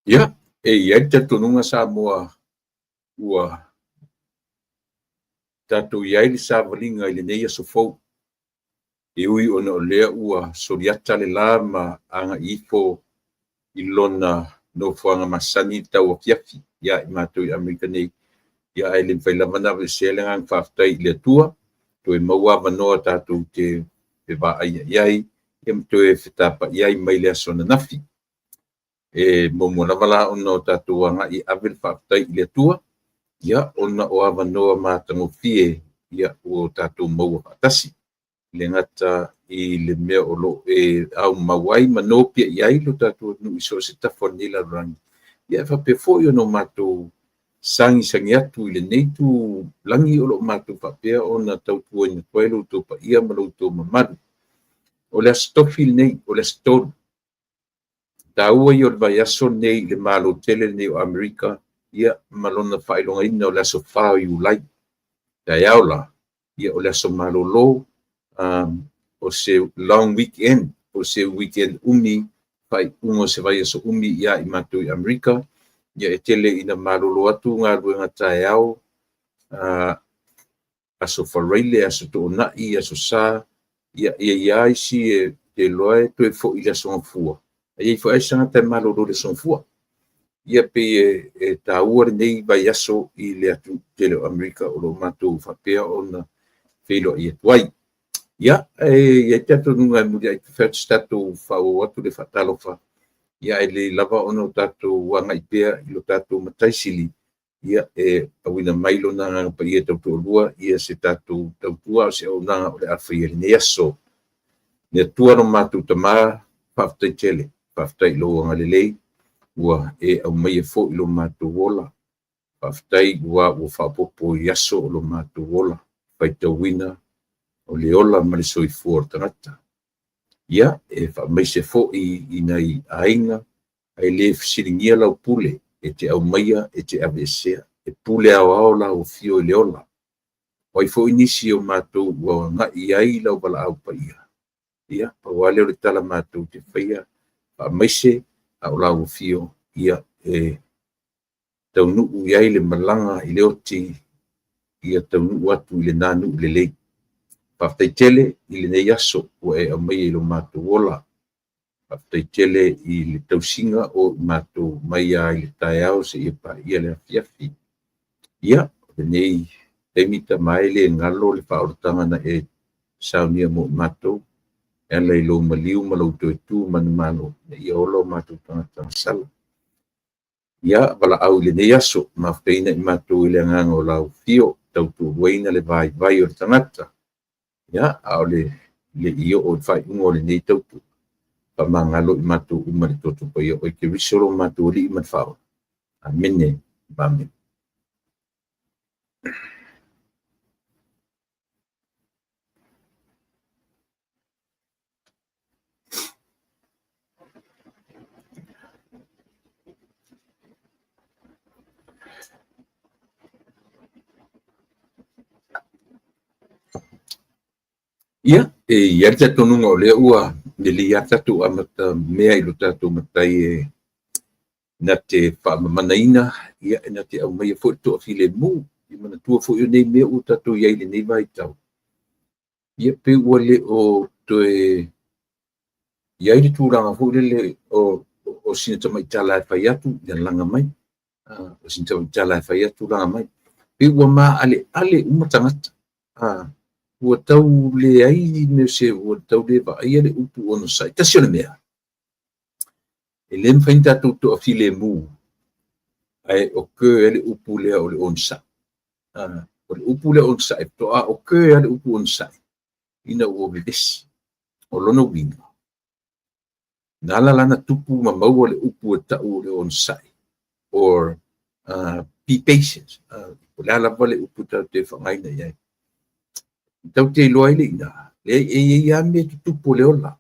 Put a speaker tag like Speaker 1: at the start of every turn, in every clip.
Speaker 1: Ia, e i ai le talitonuga Samoa ua tatou i ai le savaliga i lenei aso fou, e ui ona o lea ua soliata le la ma agai ifo i lona nofoaga masani i le tauafiafi ia i matou i Amerika nei, ia ae le mafai lava ona aveesea le agaga faafetai i le Atua, toe maua avanoa tatou te fevaaiai ai ma toe fetapai ai mai le aso ananafi. E muamua lava la ona o tatou agai e ave le faafetai i le Atua, ia ona o avanoa matagofie ia ua tatou maua faatasi. E le gata i le mea o lo o e aumau ai ma nopiai ai lo tatou atunuu i so o se tafa o lenei lalolagi, ia ae faapea foi ona matou sagisagi atu i lenei itu lagi o lo o matou faapea ona tautuaina atu ai lo outou paia ma lo outou mamalu. O le Aso Tofi lenei, o le Aso 3, taua ia o le vaiaso lenei i le Malo tele lenei o Amerika, ia ma lona faailogaina o le aso 4 o Iulai. Taeao la, ia o le aso malolo, o se long weekend, o se weekend umi, faaiuga o se vaiaso umi ia i matou i Amerika. Ia e tele ina malolo atu galuega taeao, Aso Faraile, Aso Toonai, Aso Sa, ia e i ai lava isi e te iloa e toe foi i le Aso Gafua, ae i ai foi lava isi tagata e malolo i le Aso Gafua. Ia pei e taua lenei vaiaso i le atunuu tele o Amerika o lo o matou faapea ona feiloai atu ai. Ia, e i ai le talitonuga e muliai fai atu se tatou faaauau atu le faatalofa, ia ae lelei lava ona o tatou agai pea i lo tatou Matai Sili ia e auina mai lona Agaga Paia tautoalua ia se tatou tautua a o se auaunaga o le a faia i lenei aso. Le Atua lo matou Tama, faafetai tele, faafetai i lou agalelei ua e aumaia foi lo matou ola. Faafetai ua faaopoopo i aso o lo matou ola, faitauina o le ola ma le soifua o le tagata. Ia, e faamaise foi i nai aiga ae le fesiligia lau pule e te aumaia e te aveesea, e pule aoao lau afio i le ola. O ai foi nisi o matou ua agai i ai lau valaau paia, ia, pau lava lea o le tala matou te faia, faamaise a o lau afio, ia, e taunuu i ai le malaga i le oti, ia taunuu atu i lena nuu lelei. Faafetai tele i lenei aso ua e aumaia i lo matou ola. Faafetai tele i le tausiga o i matou mai lava i le taeao seia paia le afiafi. Ia, o lenei taimi Tama e, e le galo le faaolataga na e saunia mo i matou e ala i lou maliu ma lou toe tu manumalo ina ia ola o matou tagata gasala. Ia, valaau i lenei aso, mafutaina i matou i le agaga o lau afio, tautoaluaina le vaivai o le tagata. Ia, a o le i oo i le faaiuga o lenei tautua, faamagalo i matou uma i le toto paia o oe Keriso lo matou Alii ma le Faaola. Amene. Amene. Ia, e i ai le talitonuga o lea ua lelei lava le tatou amata mea i lo tatou Matai e na te faamamanaina, ia, e na te aumaia foi le toafilemu. Ia manatua foi o nei mea ua tatou i ai i lenei vaitau, ia pei ua le o toe i ai le tulaga foi lele o sina tamaitala e fai atu ia laga mai, o sina tamaitala e fai atu laga mai. Pei ua maaleale uma tagata, ua tau leai mea se ua tau le vaaia le upu onosai. Tasi o le mea, e le mafai ona tatou toafilemu ae occur ai le upu lea o le onosai. O le upu lea onosai, faatoa occur ai le upu onosai ina ua vevesi. O lona uiga, na ala la ona tupu ma maua le upu e tau o le onosai or be patient, po o le a lava le upu tatou te faaaogaina i ai. Tatou te iloa ai le i ina, leai, e i ai lava mea e tutupu o le ola.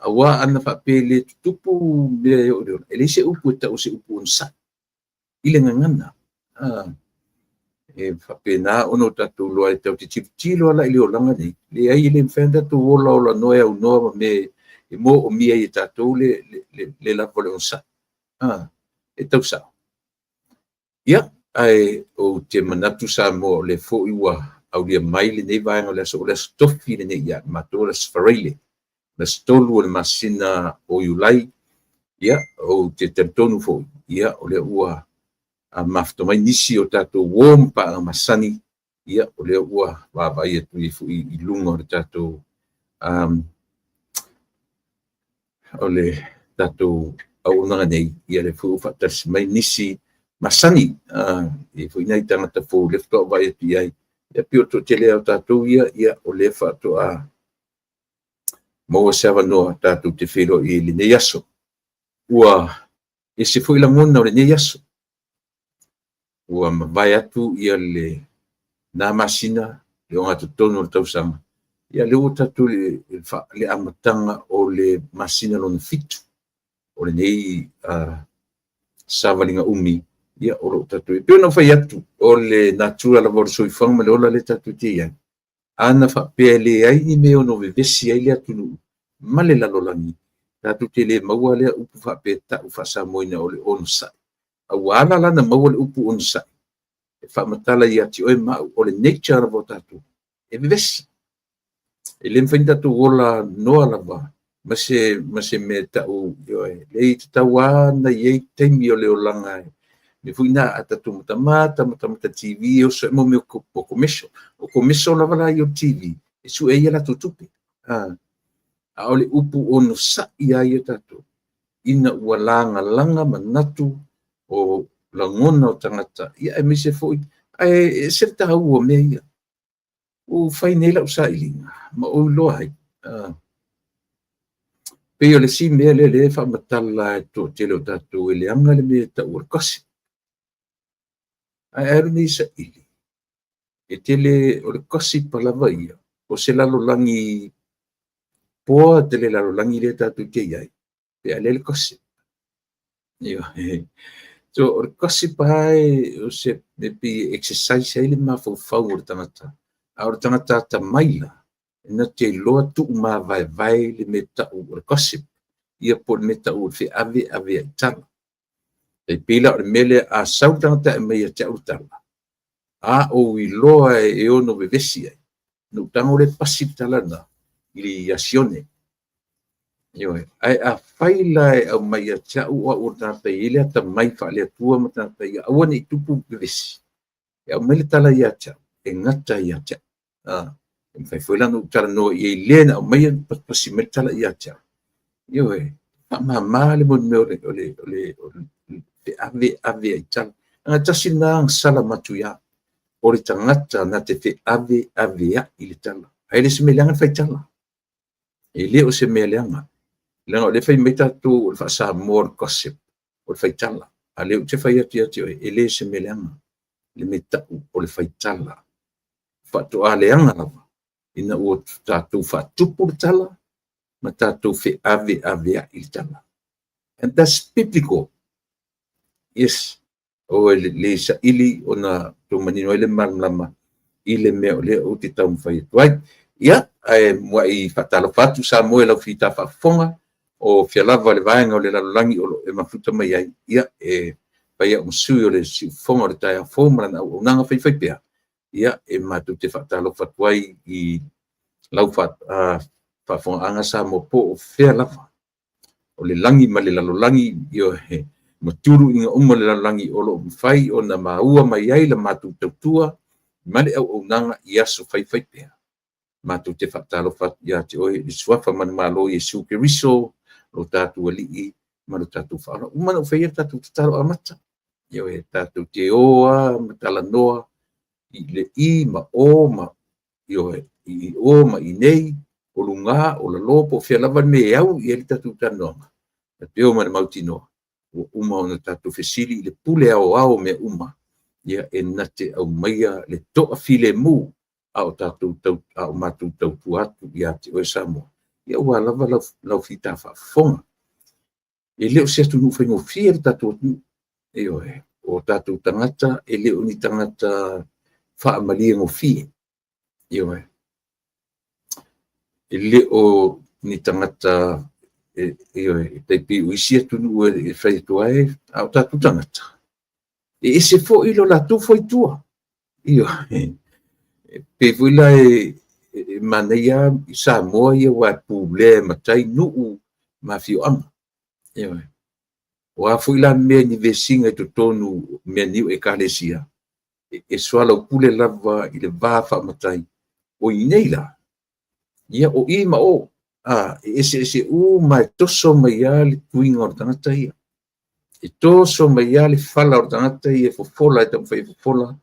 Speaker 1: Aua ana faapea e le tutupu mea e oo i le ola, e leai se upu e tau o se upu onosai i le gagana. E faapena ona o tatou iloa ai, tatou te tilotilo lava la i le olaga nei, leai e le mafai ona tatou ola ola noa e aunoa ma mea e moomia ai e tatou le lava o le onosai. E tau sa'o. Ia, ae ou te manatu Samoa o lea foi ua aulia mai lenei vaega o le aso, o le aso Tofi lenei ia matou, o le aso Faraile, le aso 3 o le masina o Iulai. Ia, ou te talitonu foi, ia, o lea ua mafuta mai nisi o tatou uo ma paaga masani, ia, o lea ua vaavaai atu ai foi i luga o le tatou o le tatou auaunaga nei, ia lea foi ua faatasi mai nisi masani, e foi nai tagata fou lea faatoa ou vaai atu i ai, ia pei o le toatele lava o tatou ia, ia o lea faatoa maua se avanoa tatou te feiloai i lenei aso. Ua ese foi lagona o lenei aso, ua mavae atu ia lena masina, le ogatotonu o le tausaga, ia lea ua tatou le amataga o le masina lona 7 o lenei savaliga umi, ia o lo o tatou i ai. E pei ona ou fai atu, o le natura lava o le soifuaga ma le ola lea tatou te i ai, ana faapea e leai ni mea e ono vevesi ai le atunuu ma le lalolagi, tatou te le maua lea upu faapea ta'u faa-Samoaina o le onosai. A ua ala la ona maua le upu onosai, e faamatala ia te oe ma au, o le nature lava o tatou, e vevesi. E le mafai ona tatou ola noa lava ma se mea ta'u, ioe, leai, e tatau lava ona i ai taimi o le olaga e foi na a tatou matamata, matamata TV, e oso ai mo mea o commercial. O commercial lava la ia o le TV, e sue ai a latou tupe. A o le upu onosai lava ia tatou, ina ua lagalaga manatu o lagona o tagata, ia aemaise foi, ae ese le taua o mea ia. Ua fai nei lau sailiga ma ou iloa ai, pei o le isi mea lea lea e faamatala e toatele o tatou e leaga le mea e tau o le gossip. Ae alu nei saili, e tele o le gossip lava ia, o se lalolagi poa tele lalolagi lea tatou te i ai, pe a lea le gossip. So o le gossip lava o se e pei e exercise ai le mafaufau o le tagata, a o le tagata atamai la, na te iloa tuumavaevae le mea ta'u o le gossip, ia po o le mea ta'u o le feaveaveai tala. E pei la o le mea lea, a sau le tagata e aumai ia te au le tala, a ou iloa e ono vevesi ai, ona ou tago lea pasi le tala lena i le asione. Ioe. Ae afai la e aumai ia te au o au o le tagata e i ai le atamai faale-Atua ma tagata ia aua ne i tupu vevesi, e aumai le tala ia te au, e gata ia te au. E mafai foi la ona ou talanoa i ai i le na aumaia pasipasi mai le tala ia te au. Ioe, faamama le mea o le feaveaveai tala. Leaga tasi lena agasala matuia, o le tagata na te feaveaveai le tala. Ae le o se mea leaga le faitala. E le o se mea leaga. Leaga o lea e fai mai tatou o le faa-Samoa o le gossip, o le faitala. A lea ou te fai atu ia te oe, e le o se mea leaga le mea ta'u o le faitala. Faatoa leaga lava ina ua tatou faatupu le tala ma tatou feaveaveai le tala. And that's biblical. Yes. O le saili ona tou manino ai le malamalama i le mea o lea ou te taumafai atu ai. Ia, ae muai faatalofa atu Samoa i lau fita faafofoga, o fia lava le vaega o le lalolagi o lo o e mafuta mai ai, ia, e fai au ma sui o le siufofoga o le taeao fou ma lana auaunaga faifaipea, ia, e matou te faatalofa atu ai i lau faafofogaaga Samoa po o fea lava o le lagi ma le lalolagi, ioe, ma tuluiga uma o le lalolagi o lo o mafai ona maua mai ai la matou tautua ma le auaunaga i aso faifaipea. Matou te faatalofa atu ia te oe i le suafa manumalo Iesu Keriso, lo tatou Alii ma lo tatou Faaola. Uma ona ou faia le tatou tatalo amata. Ioe, tatou te o lava ma talanoa i le i ma o ma ioe, i o ma i nei, o luga, o lalo, po o fea lava le mea e au i ai le tatou talanoaga, e pei ma le mautinoa, ua uma ona tatou fesili i le pule aoao o mea uma, ia e na te aumaia le toafilemu a o tatou tau, a o matou tautua atu ia te oe Samoa, ia aua lava lau fita faafofoga. E le o se atunuu faigofie le tatou atunuu. Ioe, o tatou tagata e le o ni tagata faamaliegofie. Ioe, e le o ni tagata Ioe, e tai pei o isi atunuu e fai atu ai, a o tatou tagata, e ese foi lo latou faitua. Ioe, e pei foi la e manaia i Samoa ia aua e pulea e matai nuu ma afioaga. Ioe. O a foi la mea ni vesiga i totonu mea nei o ekalesia, e soalaupule lava i le va faamatai. O i inei la, ia o i ma o, e eseese uma, e toso mai lava le tuiga o le tagata ia. E toso mai lava le fala o le tagata ia e fofola, e taumafai e fofola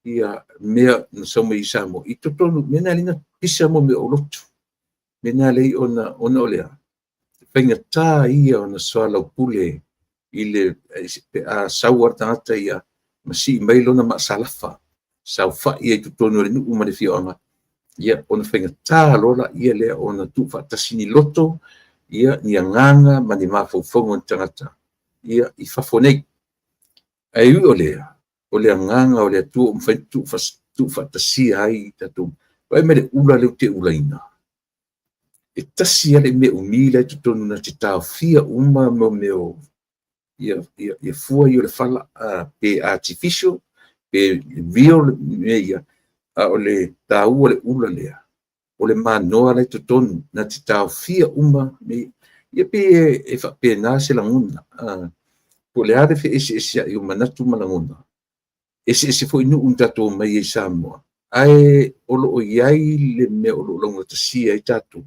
Speaker 1: ia mea na sau mai i Samoa. I totonu, mea na e ala ai ona pisa mea o lotu. Mea na e ala ai ona o le a? Faigata ia ona soalaupule i le pe a sau lava le tagata ia ma sii mai lona maasalafa, saofai ai i totonu o le nuu ma le afioaga, ia ona faigata loa lea ona tuufaatasi ni loto, ia, ni agaga ma ni mafaufauga o ni tagata ia i fafo nei. Ae ui o lea, o le agaga o le Atua ua mafai ona tuufaatasia ai tatou. Vaai mai le ula lea ou te ulaina, e tasi lava le mea umi la e i totonu na te taofia uma mea o ia fua ia o le fala, pe artificial pe real mea ia, a o le taua o le ula lea, o le manoa la e i totonu na te taofia uma mea ia. Pei e faapena se lagona, po o le a le feeseeseai o manatu ma lagona, eseese foi nuu na tatou omai ai i Samoa, ae o lo o i ai le mea o lo o laugatasia ai tatou,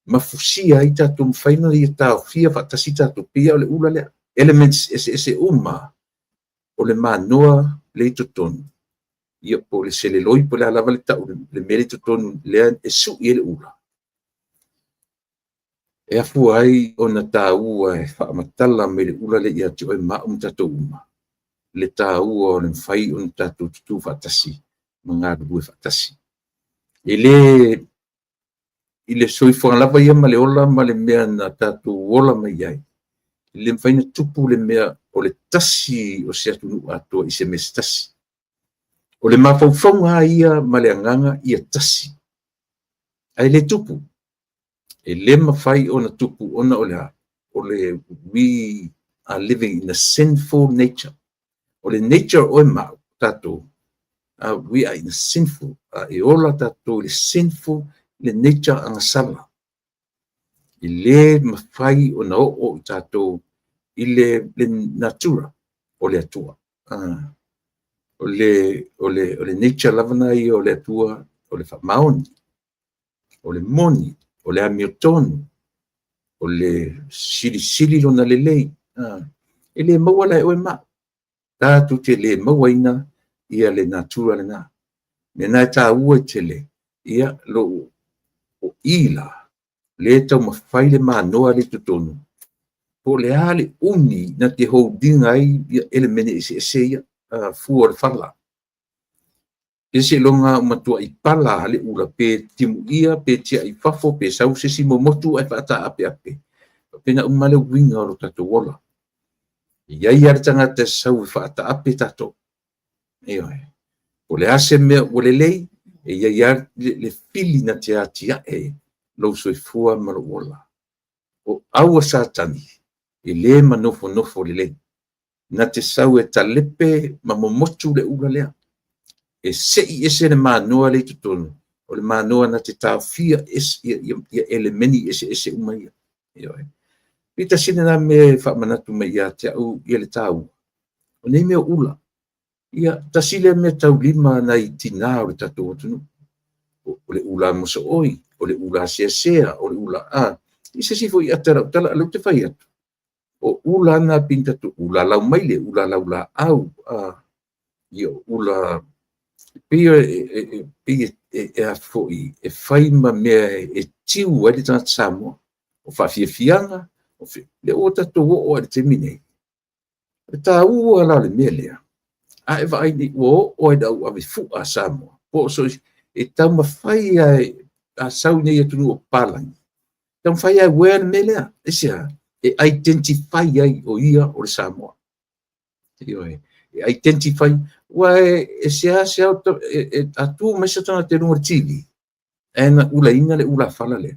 Speaker 1: ma fusia ai tatou, mafai ona ia taofia faatasi tatou, pei lava o le ula lea, elements eseese uma, o le manoa lea i totonu, ia po o le seleloi po o le a lava le tau le mea lea i totonu lea e sui ai le ula, e afua ai ona taua e faamatala mai le ula lea ia te oe ma au ma tatou uma, le taua o le mafai ona tatou tutu faatasi ma galulue faatasi. E le i le soifuaga lava ia ma le ola ma le mea na tatou ola mai ai, e le mafai ona tupu le mea o le tasi o se atunuu atoa i se mea se tasi. O le mafaufauga lava ia ma le agaga ia tasi, ae le tupu. E le mafai ona tupu ona o le a? O le we are living in a sinful nature. O le nature o oe ma au, tatou, we are in a sinful, e ola tatou i le sinful, le nature agasala. E le mafai ona oo i tatou i le natura o le Atua. O le nature lava na ia o le Atua, o le faamaoni, o le moni, o le amiotonu, o le silisili lona lelei. E le maua la e oe ma au. Tatou te le mauaina ia le natura lena. Mea na e taua tele, ia lou o i la, le taumafai le manoa lea i totonu, po o le a le umi na te hold ina ai ia elemene eseese ia, fua o le fala. Pe seiloga ua matuai pala le ula, pe timuia, pe tiai i fafo, pe sau se isi momotu ae faataapeape. Faapena uma le uiga o lo tatou ola. E i ai lava le tagata e sau e faataape tatou. Ioe. O le a se mea ua lelei, e i ai lava le fili na te atiae lou soifua ma lou ola. O aua Satani, e le manofonofo lelei. Na te sau e talepe ma momotu le ula lea. E sei ese le manoa lea i totonu, o le manoa na te taofia ia elemeni eseese uma ia. Ioe. Pe tasi lena mea e faamanatu mai ia te au ia le taua o nei mea o ula. Ia, tasi lea mea taulima nai tinā o le tatou atunuu. O le ula mosooi, o le ula seasea, o le ula a. I se isi foi ata lau tala, lea ou te fai atu. O ula na pei tatou ula laumaile, ula laulaau, ia ula pei e a foi, e fai ma mea e tiu ai le tagata Samoa. O faafiafiaga, lea ua tatou oo lava i le taimi nei. O le taua la o le mea lea, a e vaai nei ua oo lava i le auavefua a Samoa, po o so e taumafai lava a sau nei i atunuu o papalagi, taumafai lava e wear le mea lea. Aisea? E identify ai o ia o le Samoa. Ioe. E identify, ua e seasea a tu mai se tagata i luga o le TV, ae na ulaina le ulafala lea.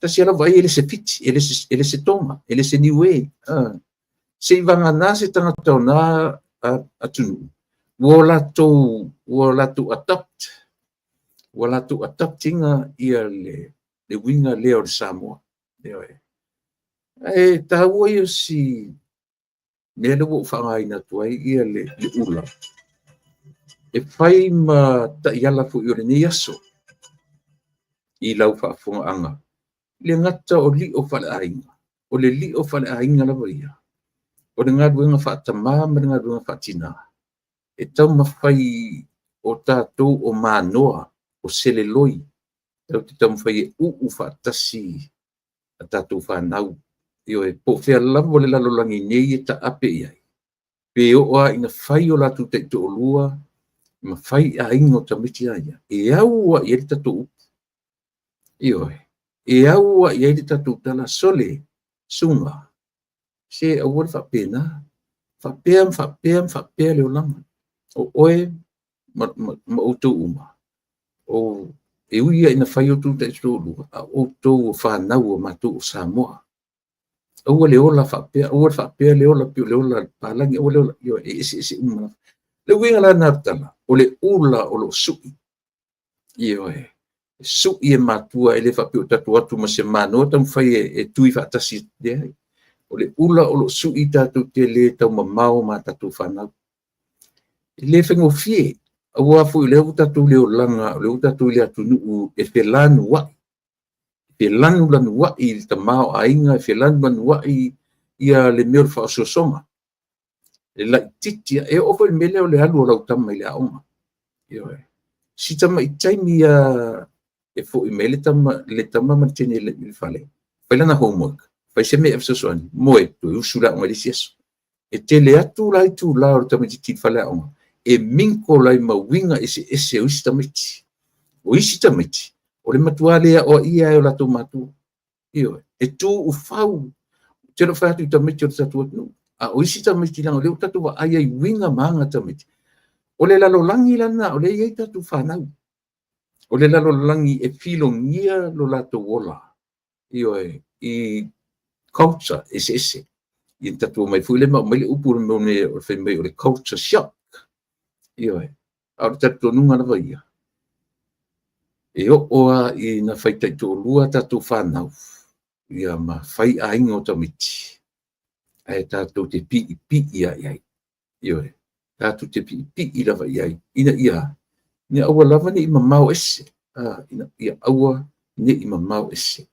Speaker 1: Tasi lava ai e le se Fiti, e le se Tonga, e le se Niue. Se i vagana se tagata o na atunuu, ua latou adopt, ua latou adoptinga ia le uiga lea o le Samoa. Ae taua ia si mea lea ua ou faaaogaina atu ai ia le ula, e fai ma taiala foi o lenei aso i lau faafofogaaga. Le gata o lio faaleaiga, o le lio faaleaiga lava ia, o le galuega faatamā ma le galuega faatinā, e taumafai o tatou o manoa, o seleloi, tatou te taumafai e uu faatasi a tatou fanau. Ioe, po o fea lava le lalolagi nei e taape i ai, pe oo lava ina fai o latou taitoalua ma fai aiga o tamaiti ia, e au lava i ai le tatou upu. Ioe, e au lava i ai le tatou tala, sole, suga, se aua le faapena, faapea ma faapea ma faapea le olaga. O oe ma outou uma, e ui lava ina fai outou taitoalua, a o outou o fanau a matou o Samoa. Aua le ola faapea, aua le faapea le ola pei o le ola palagi, aua le ola, ioe, e eseese uma lava. Le uiga la lena o le tala, o le ula o lo o sui. Ioe, sui e matua, e le faapea o tatou atu ma se manoa taumafai e tui faatasi, leai. O le ula o lo o sui tatou te le taumamao ma tatou fanau. E le faigofie, aua foi o lea ua tatou le olaga, o lea ua tatou i le atunuu e felanuai, felanulanuai le tamaoaiga, felanulanuai ia le mea o le faaosoosoga. E laitiiti, e oo foi i le mea lea o le alu o lau tama i le aoga. Ioe. Si tamai taimi lava e foi mai le tama ma le teine i le fale, fai lana homework, fai se mea e fesoasoani, moe, toe usu i le aoga i le isi aso. E tele atu la itula o le tamaitiiti i le fale aoga, e mingle ai ma uiga eseese o isi tamaiti. O isi tamaiti, o le matua le aoaia ai o latou matua. Ioe, e tuufau. Ou te le o fai atu i tamaiti o le tatou atunuu, a o isi tamaiti leaga o lea ua tatou vaai ai i uiga ma aga tamaiti. O le lalolagi lana, o lea e i ai tatou fanau. O le lalolagi e filogia lo latou ola, ioe, i culture eseese. Ia tatou omai foi lea ma aumai le upu o le fai mai o le culture shock. Ioe, a o le talitonuga lava ia, e oo lava ina fai taitoalua tatou fanau, ia ma fai aiga o tamaiti, ae tatou te piipii lava i ai. Ioe, tatou te piipii lava i ai, ina ia aua lava ne i mamao ese, ina ia aua ne i mamao ese.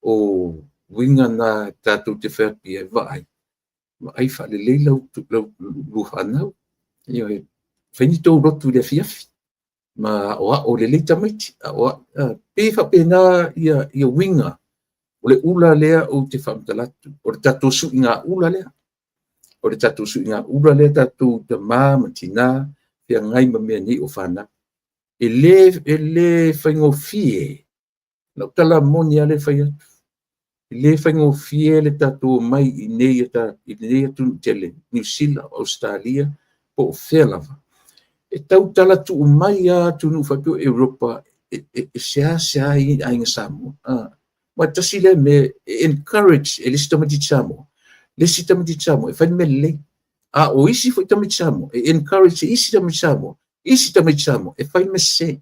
Speaker 1: O uiga na tatou te fai atu i ai, vaai, vaai faalelei lau lua fanau. Ioe, fai ni tou lotu i le afiafi, ma aoao lelei tamaiti. Pe faapena ia uiga o le ula lea ou te faamatala atu, o le tatou suiga ula lea. O le tatou suiga ula lea tatou tamā ma tinā feagai ma mea nei o fanau. E le faigofie, lau tala moni lava le fai atu, e le faigofie le tatou mai i nei atunuu tele, Niu Sila, Ausetalia, po o fea lava. E tautala tuu mai lava atunuu faapea o Europa, e seasea ai aiga Samoa. Ma tasi lea mea e encourage e le isi tamaitiiti Samoa, le isi tamaitiiti Samoa e fai le mea lelei. A o isi foi tamaiti Samoa, e encourage e isi tamaiti Samoa, isi tamaiti Samoa e fai le mea sese.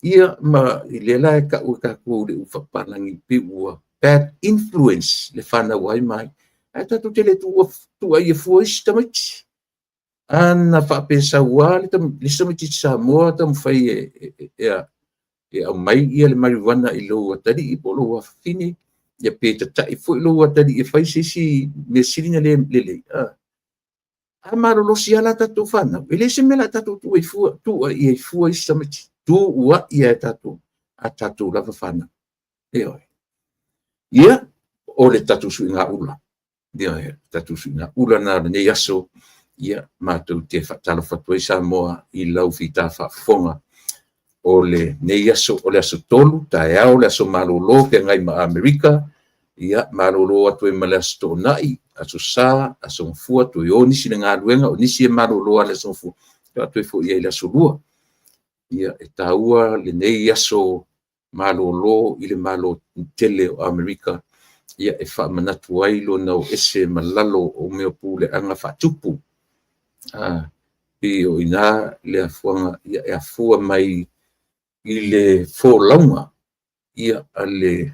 Speaker 1: Ia ma i lea la e tau e tatou le faapapalagi pei ua bad influence le fanau ai mai. Ae tatou te le tuuaia fua isi tamaiti. Ana faapesau lava le isi tamaitiiti Samoa taumafai e aumai ia le marijuana i lou atalii po o lou afafine, ia pe tatai foi lou atalii e fai se isi mea sili na le lelei. A malolosi lava la tatou fanau, e le se mea la tatou tuuaia ai fua isi tamaiti, tuuaia e tatou a tatou lava fanau. Ioe. Ia, o le tatou suiga ula. Ioe, tatou suiga ula na o lenei aso. Ia, matou te faatalofa atu ai Samoa i lau fita faafofoga. O lenei aso, o le aso 3, taeao le aso malolo feagai ma Amerika. Ia, malolo atu ai ma le aso Toonai, aso Sa, aso Gafua, toe o nisi le galuega, o nisi e malolo lava le aso Gafua, ia toe foi ai le aso 2. Ia, e taua lenei aso malolo i le Malo tele o Amerika, ia e faamanatu ai lona o ese ma lalo o mea o puleaga faatupu. Pei o i ina le afuaga, ia e afua mai i le folauga ia a le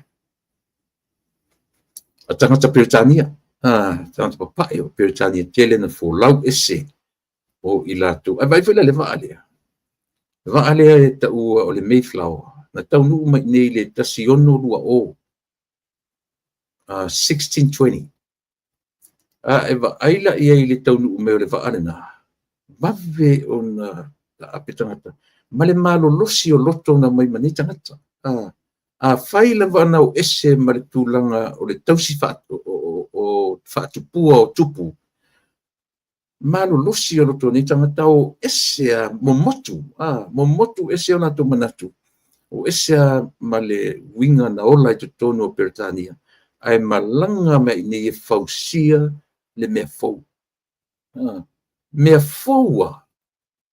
Speaker 1: a tagata Peretania, tagata papae o Peretania tele na folau ese o i latou. Ae vaai foi la i le vaa lea, le vaa lea e taua o le Mayflower, na taunuu mai i inei i le 1620, 1620. A e vaai la i ai i le taunuu mai o le vaa lena, vave ona taape tagata ma le malolosi o loto na omai ma nei tagata. Afai lava na o ese ma le tulaga o le tausi faatupua o tupu, malolosi o loto o nei tagata, o ese a momotu, momotu ese o latou manatu, o ese a ma le uiga na ola i totonu o Peretania, ae malaga mai i inei e fausia le mea fou. Mea fou a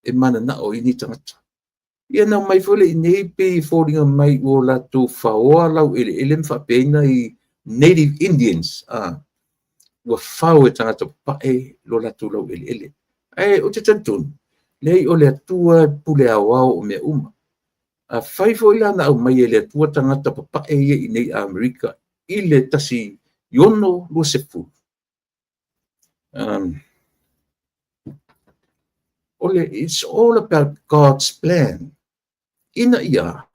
Speaker 1: e mananao i nei tagata. Ia na omai foi lea i inei pei e foliga mai ua latou faoa laueleele ma faapea ai Native Indians, ua fao e tagata papae lo latou laueleele. Ae ou te talitonu, leai, o le Atua e pule aoao o mea uma. Afai foi la na aumai e le Atua tagata papae ia i inei i Amerika i le 1620, o le it's all about God's plan ina ia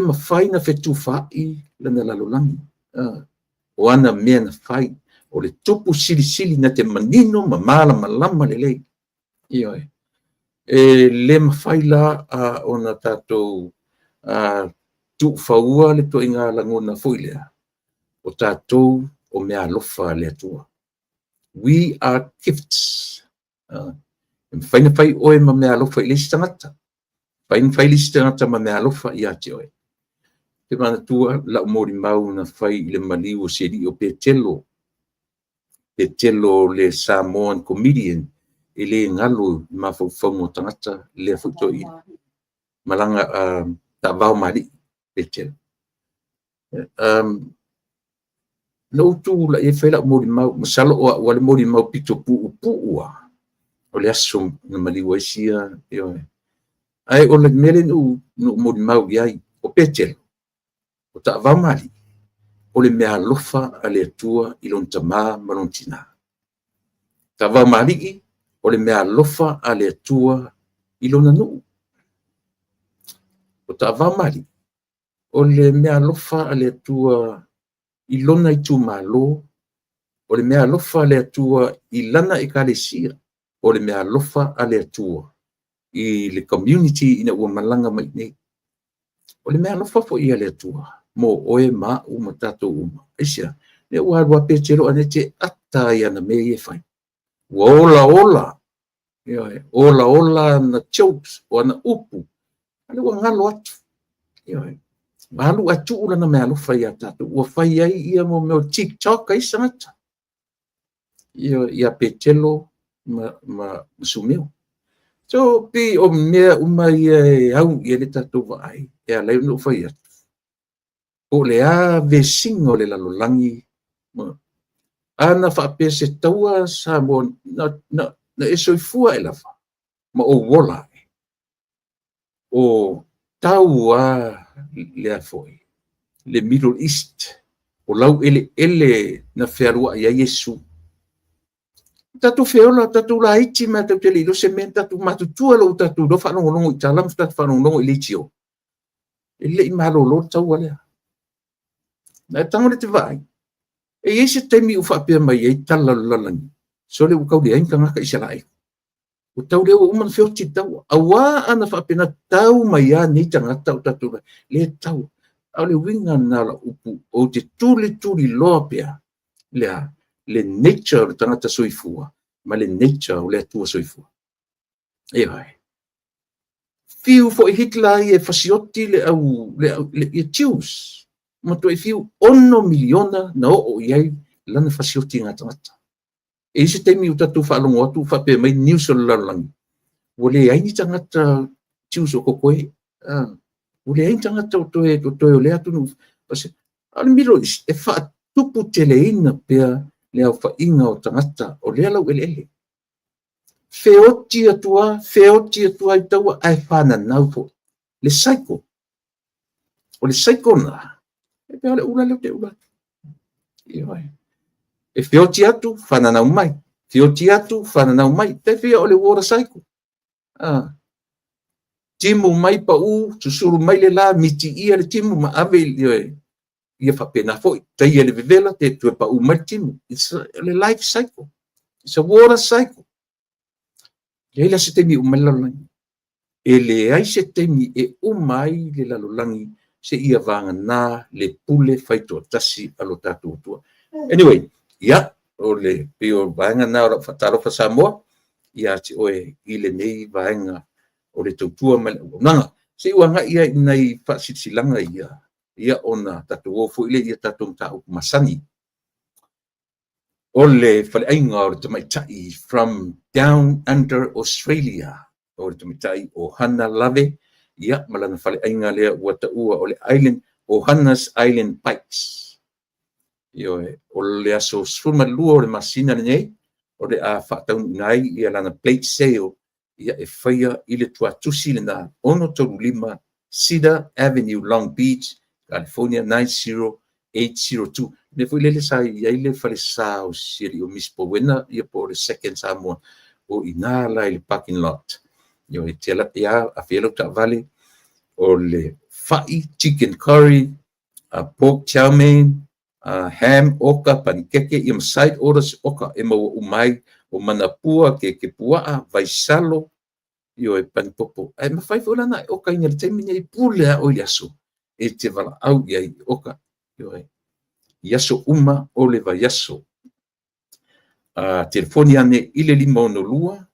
Speaker 1: mafai na fetufaai lana lalolagi. O ana mea na fai, o le tupu silisili na te manino ma malamalama lelei. Ioe. E le mafai la ona tatou tuufaua le ituaiga lagona foi lea, o tatou o mea alofa a le Atua. We are gifts. E mafai ona fai oe ma mea alofa i le isi tagata, mafai ona fai le isi tagata ma mea alofa ia te oe. Te manatua lau molimau na fai i le maliu o si alii o Petelo, Petelo le Samoan comedian, e le galo i mafaufauga o tagata lea foi toeaina. Malaga taavao ma alii Petelo. Na ou tulai ai fai lau molimau, masalo o au le molimau pito puupuu lava o le aso na maliu ai sia, ioe. Ae o le mea lea na ou molimau i ai, o Petelo, o taavao ma alii, o le mea alofa a le Atua i lona tama ma lona tina. Taavao ma alii, o le mea alofa a le Atua i lona nuu. O taavao ma alii, o le mea alofa a le Atua i lona itumalo, o le mea alofa a le Atua i lana ekalesia, o le mea alofa a le Atua i le community ina ua malaga mai nei. O le mea alofa foi a le Atua mo oe ma au ma tatou uma. Aisea? Lea ua alu a Petelo ae te ata ai ana mea ia e fai. Ua ola ola, ioe, ola ola ana jokes, o ana upu, a lea ua galo atu. Ioe. Alu ae tuu lana mea alofa ia tatou. Ua fai ai ia mo mea o TikTok ai tagata. Ioe, ia Petelo ma Sumeo. So, pei o mea uma ia e au i ai le tatou vaai, e ala ai ona ou fai atu. Po o le a vesiga o le lalolagi, ana faapea se taua Samoa na e soifua e lava, ma ou ola ai, o tau a lea foi, le Middle East, o lau eleele na fealuai ai Iesu. Tatou feola, tatou laiti ma tatou te le iloa se mea, tatou matutua lou tatou iloa faalogologo i tala ma tatou faalogologo i leitio. E le i malolo le taua lea. Ae tago le te vaai, e i ai se taimi ua faapea mai ai tala o le lalolagi, sole ua tau leai ni tagata Isaraelu. Ua tau lea ua uma ona feoti le taua. Auā ana faapena tau mai a nei tagata o tatou le tau. A o le uiga lena o lau upu, ou te tulituliloa pea le nature o le tagata soifua ma le nature o le Atua soifua. Ioe. Fiu foi Hitler ia e fasioti le au le Jews. Matuai fiu 6 miliona na oo i ai lana fasioti i tagata. E i se taimi ua tatou faalogo atu faapea mai news o le lalolagi, ua leai ni tagata Jews o kokoe. Ua leai ni tagata o toe o toe o lea atunuu. A o le Middle East e faatuputeleina pea le aofaiga o tagata o lea laueleele. Feoti atu lava, feoti atu lava i taua ae fananau foi. Le cycle. O le cycle lena, e pei o le ula lea ou te ula atu. Ioe. E feoti atu, fananau mai. Feoti atu, fananau mai. Tai pei o le water cycle. Ah. Timu mai pau, susulu mai le la, mitiia le timu ma ave i ia faapena foi. Taia le vevela, te toe pau mai le timu. It's a, le life cycle. It's a water cycle. Leai la se taimi e uma ai le lalolagi. E leai se taimi e uma ai le lalolagi seia vagana le pule faitoatasi a lo tatou Atua. Anyway, ia, o le pei o vaega na o lau faatalofa Samoa ia te oe i lenei vaega o le tautua ma le auaunaga. Se i ou agai i nai faasilasilaga ia, ia ona tatou o foi lea i a tatou mataupu masani. O le faleaiga o le tamaitai from down under Australia, o le tamaitai o Hana Lave, ia ma lana faleaiga lea ua taua o le Island, o Hana's Island Bites. Ioe, o le aso 12 o le masina lenei, o le a faataunuuina ai ia lana plate sale, ia e faia i le tuatusi lena 635 Cedar Avenue, Long Beach, California 90802. Le foi lele sa i ai le falesa o si alii o Miss Powena, ia po o le Second Samoa, o i ina la i le parking lot. Ioe, te ala ia a fia lau taavale, o le fai, chicken curry, pork chow mein, ham, oka, panikeke, ia ma side orders oka e maua uma ai, o manapua, keke puaa, vaisalo, ioe, panipopo. Ae mafai foi la ona e okaina i le taimi nei, pule lava oe i le aso e te valaau i ai i oka, ioe, i aso uma o le vaiaso. Telefoni ane i le 562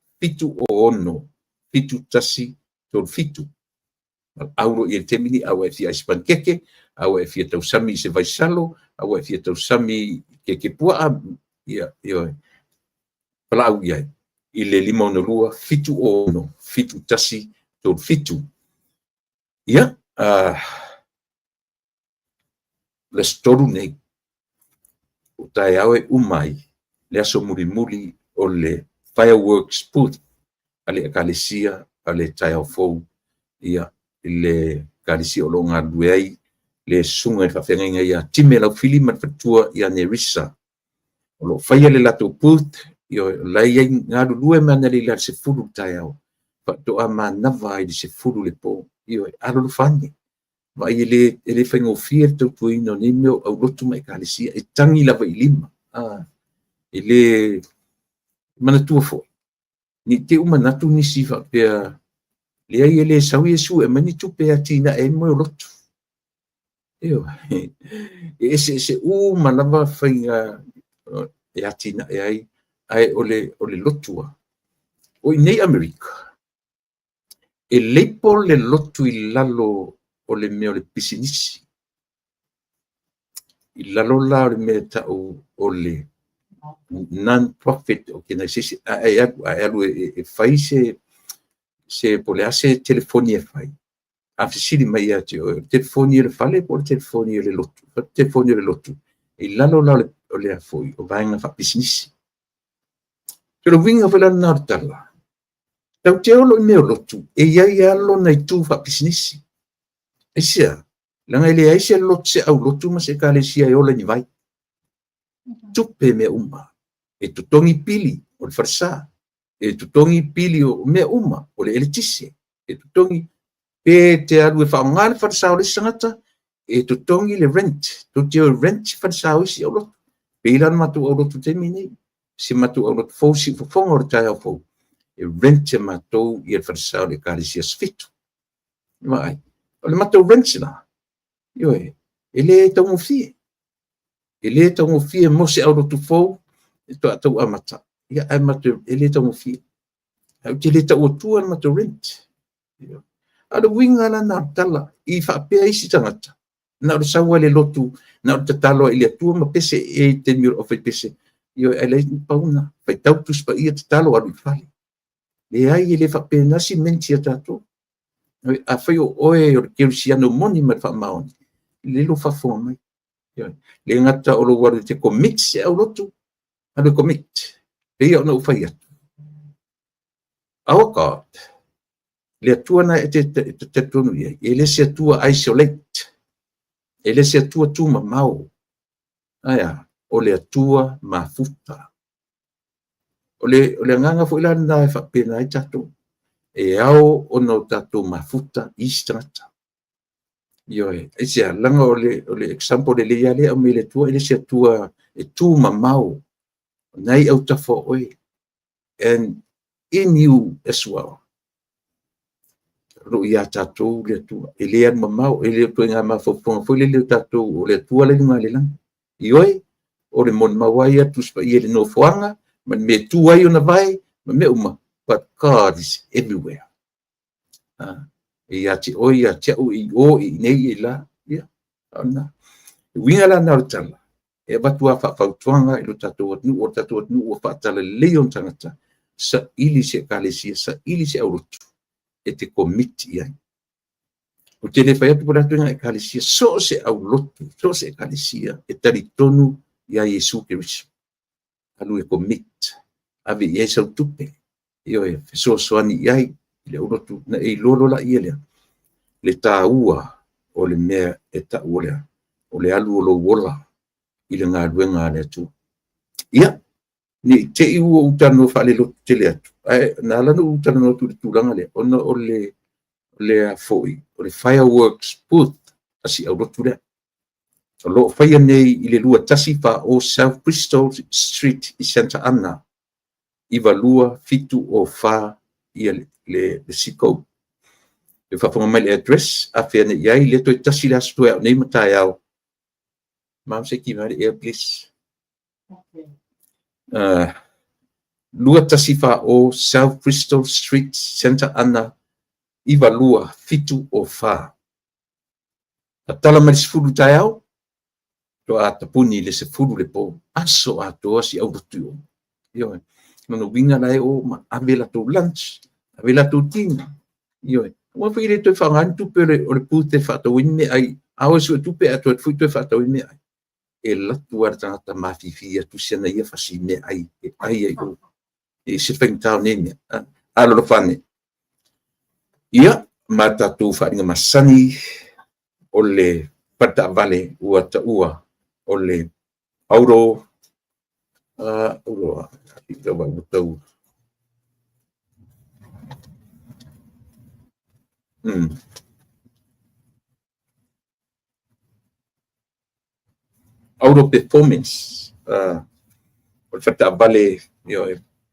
Speaker 1: 706 7137. Valaau loa i ai i le taimi nei, a ua e fia ai se panikeke, a ua e fia tausami i se vaisalo, a ua e fia tausami i keke puaa, ia, ioe, valaau i ai i le 562 706 7137. Ia, le aso 3 nei, o taeao e uma ai le aso mulimuli o le fireworks booth a le Ekalesia a le Taeao Fou, ia, i le Ekalesia o lo o galulue ai le susuga i le faafeagaiga ia Time Laufili ma le faletua ia Nerissa. O lo o faia le latou booth, ioe, o la e i ai galulue mai analeila i le 10 i le taeao, faatoa manava ai i le 10 i le po. Ioe, alolofa ane. Vaai e le faigofie le tautuaina o nei mea o aulotu ma ekalesia, e tagi lava i lima. E le manatua foi, ne i te i ua manatu nisi faapea, leai e le sau Iesu e aumai ni tupe e atinae ai moe o lotu. Ioe, e eseese uma lava faiga e atinae ai, ae o le lotu lava. O i inei Amerika, e label le lotu i lalo o le mea o le pisinisi. I lalo la o le mea e tau o le non-profit organization, a e alu e fai se po o le a se telefoni e fai, a fesili mai ia te oe, o le telefoni o le fale po o le telefoni o le lotu? O le telefoni o le lotu, i lalo la o le foi o vaega faapisinisi. O le uiga foi la lena o le tala, tatou te olo i mea o lotu, e i ai lava lona itu faapisinisi. Aisea? Leaga e leai se lotu, se aulotu ma se ekalesia e ola i ni vai. Tupe mea uma. E totogi pili o le falesa, e totogi pili o mea uma, o le eletise, e totogi pe te alu e faaaoga le falesa o le isi tagata, e totogi le rent, tou te o e rent falesa o isi aulotu. Pei la le matou aulotu i le taimi nei, si matou aulotu fou, Siufofoga o le taeao fou, e rent e matou ia le falesa o le ekalesia Aso Fitu. Vaai, o le matou rent la, ioe, e le taugofie. E le taugofie mo se aulotu fou, e toa tau amata. Ia, ae matou, e le taugofie. Ae ou te le tau atua le matou rent. A o le uiga la lena o le tala, i faapea isi tagata, na o le sau lava i le lotu, na o le tatalo lava i le Atua ma pese e i taimi o le aufaipese. Ioe, ae leai ni pauna, faitau Tusi Paia, tatalo, alu i le fale. Leai, e le faapena simenti a tatou. Afai o oe o le kerisiano moni ma le faamaoni, lelei lou faafofoga mai. Le gata o lou alu e te commit se aulotu, alu e commit. Pei ona ou fai atu, our God, le Atua na e te talitonu i ai, e le se Atua isolate, e le se Atua tumamao, ae a, o le Atua mafuta. O le agaga foi la lena e faapena ai tatou, e ao ona o tatou mafuta i isi tagata. Ioe, aisea? Leaga o le example lelei lava lea e aumai e le Atua, e le se Atua e tumamao, o na e i autafa o oe, and in you as well. O lo o ia tatou le Atua, e le alu mamao, e le o ituaiga mafaufauga foi lele o tatou o le Atua la e i luga o le lagi. Ioe, o le molimau lava ia a le Tusi Paia i le nofoaga ma le mea e tu ai ona vae ma mea uma, but God is everywhere. E ia te oe, ia te au, e i o, e i inei, e i la, ia, o lena. Le uiga la lena o le tala, e avatu lava faafautuaga i lo tatou atunuu, o le tatou atunuu ua faatalelei ona tagata, saili se ekalesia, saili se aulotu e te commit i ai. Ou te le fai atu po o le a ituaiga ekalesia, so o se aulotu, so o se ekalesia e talitonu ia Iesu Keriso, alu e commit, ave i ai sau tupe, ioe, fesoasoani i ai i le aulotu, ona e iloa loa lea lea, le taua o le mea e tau o le a, o le alu o lou ola i le galuega a le Atua. Ia, ne i te i ua ou talanoa faalelotu tele atu, ae na ala ona ou talanoa atu i le tulaga lea, ona o le foi, o le fireworks booth a si aulotu lea. O lo o faia nei i le 2140 South Bristol Street i Santa Ana, 92704 ia le zip code. Le faafofoga mai le address, afe ane i ai, lea toe tasi le aso toe au nei ma taeao. Mom, se ki mai le air, please. 2140 South Bristol Street, Santa Ana, 92704. Tatala mai le 10 taeao, toa tapuni le 10 le po. Aso atoa si aulotu i o. Ioe. Lona uiga la e o ma ave latou lunch, ave latou dinner. Ioe. Aua foi e le toe faaaoga ni tupe o le booth e faatau ai ni meaai. A o e sue tupe ae toe foi toe faatau ai meaai. E alu atu lava le tagata mafifi atu si ana ia fasi meaai e ai ai o. E ese le faigata o nei mea. Alolofa ane. Ia, ma tatou faaaliga masani o le faletaavale ua taua o le auto tau auto performance, o le faletaavale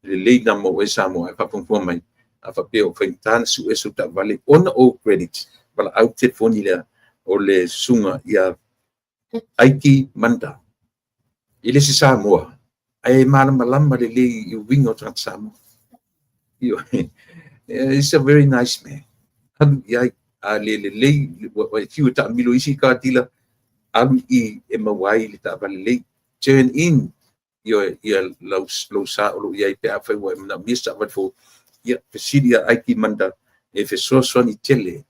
Speaker 1: lelei na mo oe Samoa e faafogafoga mai. A faapea o faigata na sue sau taavale ona o credits, valaau le telefoni lea o le susuga ia Aiki Manda. E le se Samoa, ae malamalama lelei i uiga o tagata Samoa. He's a very nice man. Alu i ai, a le lelei, ua fiu e taamilo isi car dealer, alu i e maua ai le taavale lelei. Turn in ia lou sa o lou i ai pe afai ua e manaomia se taavale fou. Ia, fesili ia Aiki Manda e fesoasoani tele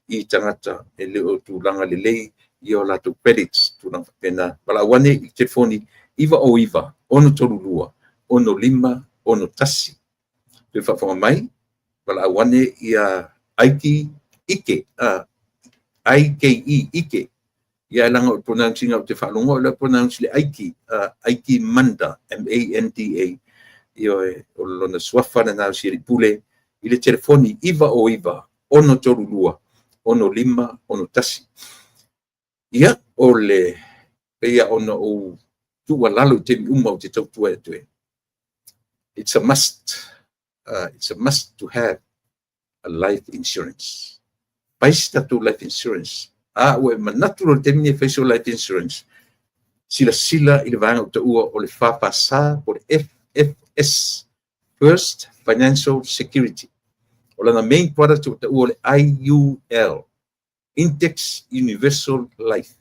Speaker 1: i tagata e le o tulaga lelei i o latou credits, tulaga faapena. Valaau ane i le telefoni 909 632 6561. Toe faafofoga mai, valaau ane ia Aiki Ike, I-K-E, Ike. Ia e leaga o le pronounce ina ou te faalogo o le pronounce le Aiki, Aiki Manda, M-A-N-D-A. Ioe, o lona suafa lena o si alii pule i le telefoni 909 632 6561. Ia, o le pei ona ou tuualalo i taimi uma ou te tautua atu ai. It's a must. It's a must to have a life insurance. Fai se tatou life insurance. A ua e manatu loa i le taimi lenei e fai sau life insurance, silasila i le vaega ua taua o le FFS po o le FFS, First Financial Security. O lana main product ua taua o le IUL, Index Universal Life.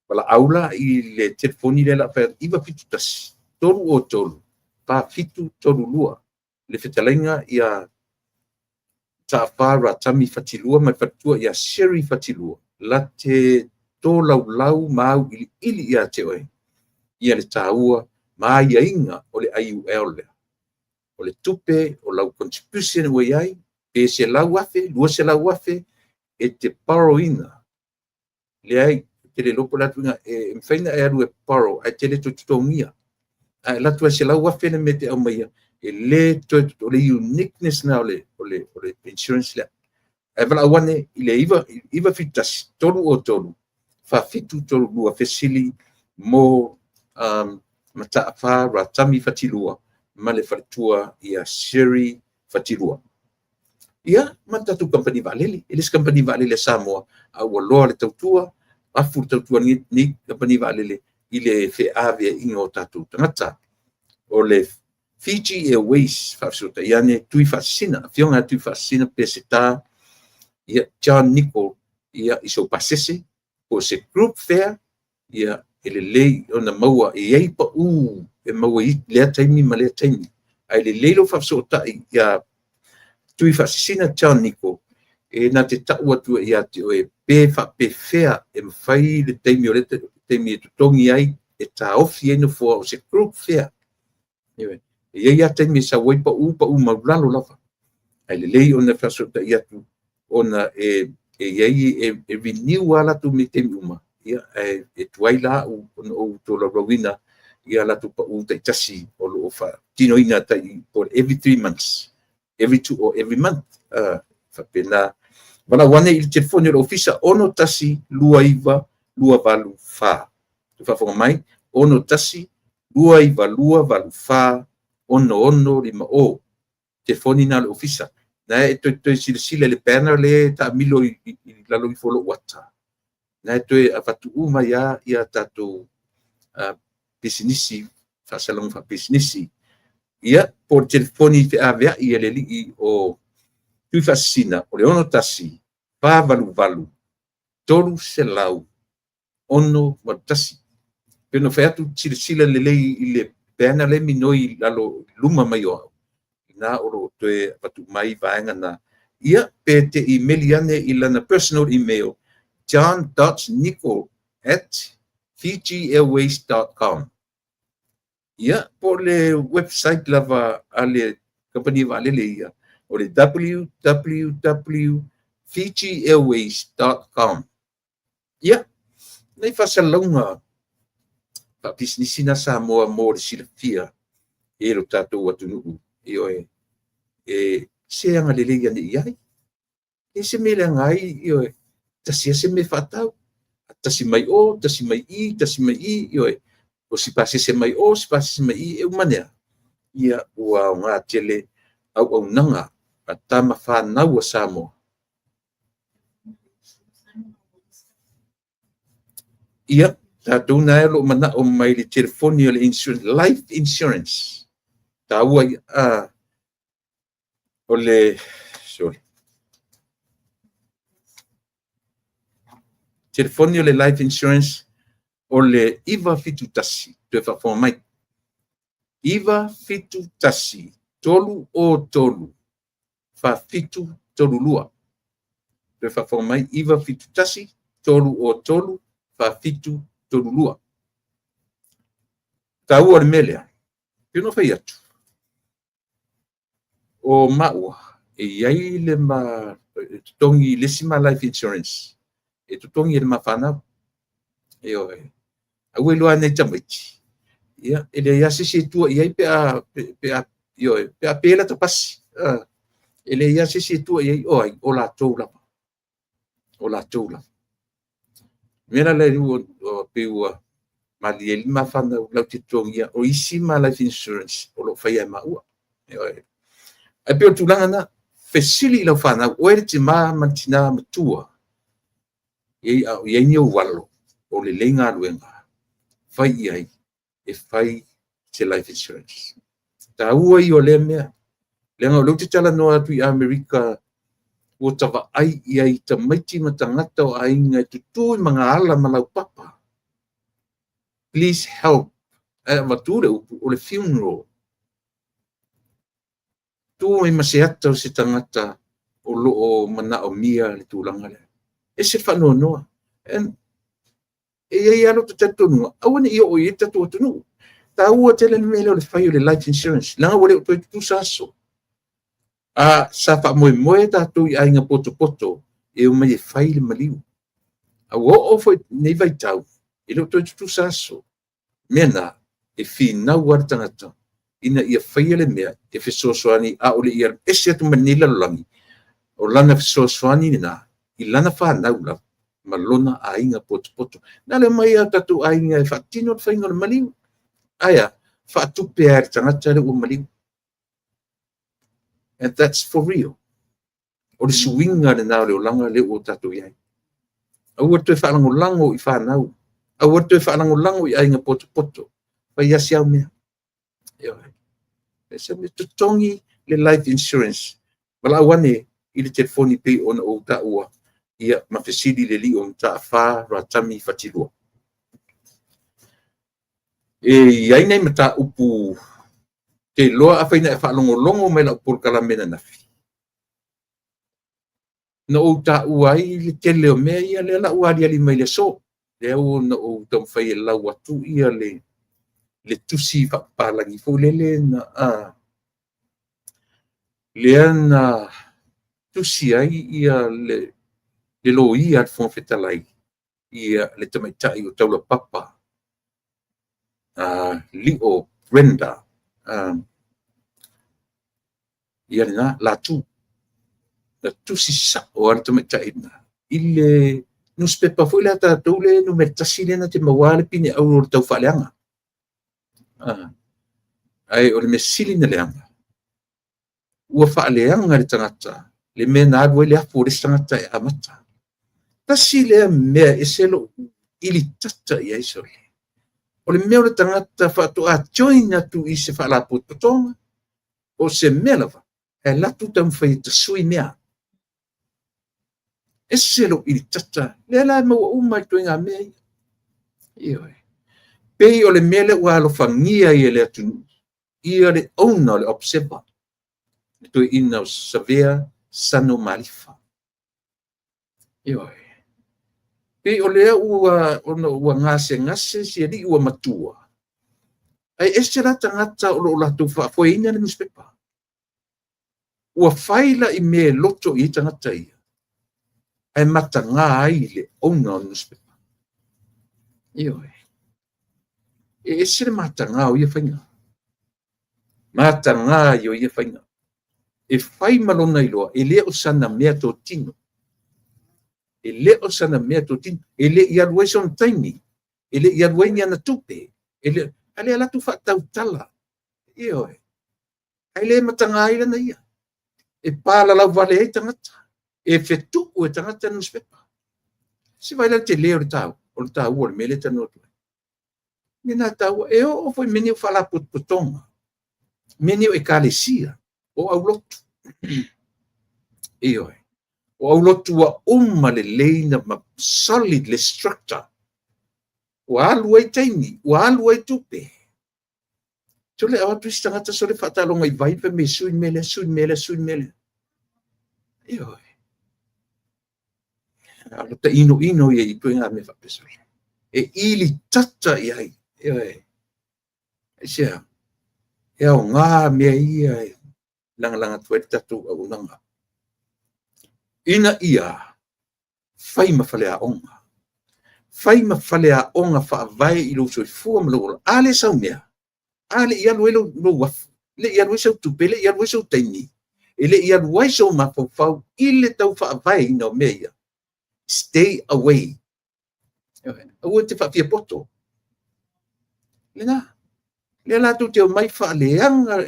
Speaker 1: Valaau la i le telefoni lea o le a fai atu, 971 303 4732, le fetalaiga ia Mataafa Ratami Fatilua ma le faletua ia Sherry Fatilua, la te tolaulau ma auiliili ia te oe ia le taua ma aiaiga o le IUL lea. O le tupe o lau contribution ua i ai, pe $100,000, $200,000 e te borrow ina. Leai, ou te le iloa po o le a le tuuaiga, e mafai ona e alu e borrow ae te le toe totogia. A e alu atu lava e $100,000 le mea e te aumaia, e le toe, o le uniqueness lena o le insurance lea. Ae valaau ane i le 971 303 4732 fesili mo Mataafa Ratami Fatilua ma le faletua ia Sherry Fatilua. Ia, ma le tatou kamupani vaalele. E le o se kamupani vaalele a Samoa, a ua loa le tautua, afu le tautua a lenei kamupani vaalele i le feaveaiga o tatou tagata. O le Fiji Airways, faafesootai ane Tuifaasisina, afioga ia Tuifaasisina Peseta, ia, John Nicol, ia, i sou pasese, po o se group fare, ia, e lelei ona maua, e i ai pau e maua i lea taimi ma lea taimi. Ae lelei lou faafesootai ia Tuifaasisina John Nicol, e na te tau atu ia te oe pe faapefea e mafai le taimi o le taimi e totogi ai, e taofi ai nofoa o se group fare. E i ai lava taimi e sau ai pau, pau maualalo lava. Ae lelei ona faafesootai atu ona e i ai, e renew lava latou mea i taimi uma, ia, ae e tuai la ona ou tolaulauina ia latou pau taitasi o lo o faatinoina tai po every 3 months, every 2 or every month. Faapena. Valaau ane i le telefoni o le ofisa 61 29 284. Te faafofoga mai, 61 29 284 6650. Telefoni na o le ofisa. Na e toe silasila i le banner le taamilo i lalo ifo o lou ata. Na e toe avatu uma ia ia tatou pisinisi, faasalaga faapisinisi. Ia, po o le telefoni feaveai a le alii o Tuifaasisina, o le 61 488 300 681. Pe na fai atu, silasila lelei i le banner le minoi i lalo luma mai o au, na o lo o toe avatu mai vaega na. Ia, pe te imeli ane i lana personal email, john.nicol@fijiairways.com. Ia, po o le website lava a le kamupani vaalele ia, o le www.fijiairways.com. Ia, nei faasalalauga faapisinisi na Samoa mo le silafia e lo tatou atunuu. Ioe, e se agalelei ane i ai. E se mea leaga ai, ioe, tasi lava se mea faatau. Tasi mai o, tasi mai i, tasi mai i, ioe, o si pasese mai o, si pasese mai i, e uma nea. Ia, ua aoga tele auaunaga a tama fanau a Samoa. Ia, tatou na e o lo o manao mai le telefoni o le insurance, life insurance. Taua ia, o le, sorry. Telefoni o le life insurance o le 971, toe faafofoga mai, 971 303 4732. Toe faafofoga mai, 971 303 4732. Taua o le mea lea, pei ona fai atu, o maua, e i ai le ma totogi le isi ma life insurance, e totogi e le ma fanau. Ioe. A ua iloa nei tamaiti, ia, e leai lava se isi e tua i ai pe a, ioe, pe a pe lata pasi. E leai lava se isi e tua i ai, o ai, o latou lava. O latou lava. Mea la lea ua pei ua malie ai le ma fanau lau te totogia, o isi ma life insurance o lo o faia e maua. Ioe. Ae pei o le tulaga na, fesili i lau fanau, oe le tima ma le tina matua, e a o i ai ni ou alo o lelei galuega, fai i ai e fai se life insurance. Taua ia o lea mea. Leaga o lea ou te talanoa atu i Amerika, ua tavaai i ai tamaiti ma tagata o aiga e tutu i magaala ma laupapa. Please help. Ae avatu le upu o le funeral. Tu ai ma se ata o se tagata o lo o manaomia le tulaga lea. E ese le faanoanoa. E i ai lava lota talitonuga, aua ne i oo i ai le tatou atunuu. E taua tele le mea lea o le fai o le life insurance, leaga ua le o toe tutusa aso. A sa faamoemoe tatou i aiga potopoto e omai e fai le maliu. A ua oo foi i lenei vaitau, e le o toe tutusa aso. Mea na, e finau lava le tagata ina ia faia le mea e fesoasoani a o le i alu ese atu ma lenei lalolagi, o lana fesoasoani lena i lana fanau lava ma lona aiga potopoto. Na le omai lava o tatou aiga e faatino le faiga o le maliu. Ae a? Faatupe lava e le tagata lea ua maliu. And that's for real. O le suiga lena o le olaga lea ua tatou i ai. Aua le toe faalagolago i fanau. Aua le toe faalagolago i aiga potopoto. Fai lava si au mea. Ioe. Se mea totogi le life insurance. Valaau ane i le telefoni pei ona ou taua, ia ma fesili i le alii o Mataafa Ratami Fatilua. E i ai nai mataupu te iloa afai na e faalogologo mai i lau polokalame ananafi, na ou taua ai le tele o mea ia lea la ua aliali mai i le aso. Lea ua na ou taumafai e lau atu ia le tusi faapapalagi foi lele na lea na tusi ai ia le loia a le Fofoga Fetalai ia le tamaitai o Taulapapa Lio Brenda ia lena Latu. Na tusi sao lava le tamaitai lena i le nusipepa foi lea a tatou le numera 1 lea na te maua le pine auro o le taufaaleaga. Ae o le mea sili na leaga, ua faaleaga le tagata le mea na alu ai le afu o le isi tagata e amata. Tasi lea mea e ese lou ilitata i ai sole. O le mea o le tagata faatoa join atu i se faalapotopotoga o se mea lava, e alu atu taumafai e tasui mea. Ese lou ilitata, lea la e maua uma i ituaiga mea ia. Ioe. Pei o le mea lea ua alofagia ai e le atunuu ia le owner o le Observer, le toeaina o Savea Sano Malifa. Ioe. Pei o lea ua ona ua gasegase si alii ua matua, ae ese la tagata o lo o latou faafoeina le nusipepa. Ua fai la i mea e loto i ai tagata ia, ae mataga ai le owner o le nusipepa. Ioe. E ese le mataga o ia faiga. Mataga ai o ia faiga. E fai ma lona iloa, e le o sana mea totino. E le o sana mea totino. E le i alu ai sona taimi. E le i alu ai ni ana tupe. E le, a le alu atu faatautala. Ioe. Ae le mataga ai lana ia. E palalau vale ai tagata. E fetuu e tagata le nusipepa. Se vaai la le tele o le taua, o le taua o le mea lea e talanoa atu ai. Mea na taua, e oo foi i mea nei o faalapotopotoga, mea nei o ekalesia, o aulotu. Ioe. O aulotu ua uma lelei na ma solid le structure. Ua alu ai taimi, ua alu ai tupe. Sole au atu isi tagata sole faataloga i vai fai mai sui le mea lea, sui le mea lea, sui le mea lea. Ioe. A o le inoino ia i ituaiga mea faapea sole. E ilitata i ai. Ioe. Aisea? E aoga mea ia e lagalaga atu ai le tatou auaunaga. Ina ia fai ma faleaoga. Fai ma faleaoga faavae i lou soifua ma lou ola. A lea sau mea? A le i alu ai lou afu, le i alu ai sau tupe, le i alu ai sou taimi, e le i alu ai sou mafaufau i le tau faavaeina o mea ia. Stay away. Aua te faafiapoto. Lena. Lea latou te omai faaleaga,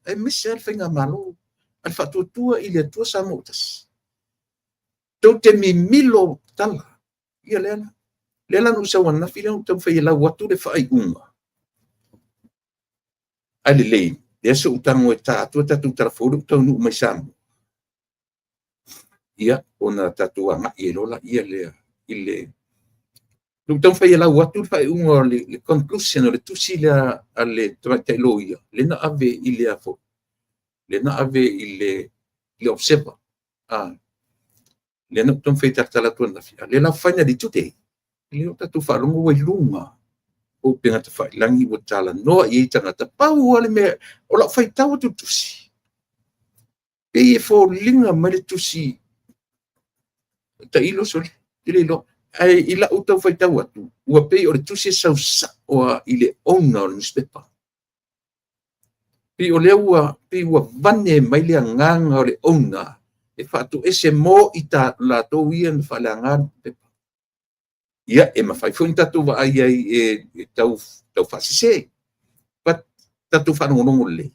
Speaker 1: aemaise lava le faigamalo a le Faatuatua i le Atua Samoa ua tasi. Tou te mimilo tala. Ia lea la. Lea la na ou sau ananafi lea na ou taumafai e lau atu le faaiuga. Ae lelei, lea se ou tago e ta atu a tatou tala fou lea ua taunuu mai Samoa. Ia, ona tatou agai ai loa laia lea i le na ou taumafai e lau atu le faaiuga o le conclusion o le tusi lea a le tamaitai loia, lea na ave i le a foi, lea na ave i le Observer. Lea na ou taumafai e talatala atu ananafi, a o lea la ua finally today, lea ua tatou faalogo ua i luga o upega tafailagi ua talanoa i ai tagata. Pau lava le mea, o lau faitau atu i le tusi, pei e foliga mai le tusi, tailo sole, ou te le iloa. Ae i lau tau faitau atu, ua pei o le tusi e sau sao lava i le owner o le nusipepa. Pei o lea ua pei ua vane mai le agaga o le owner e faatoese mo i latou ia na faaleagaina le pepa. Ia, e mafai foi ona tatou vaai ai e tau faasese, but tatou faalogologo lelei,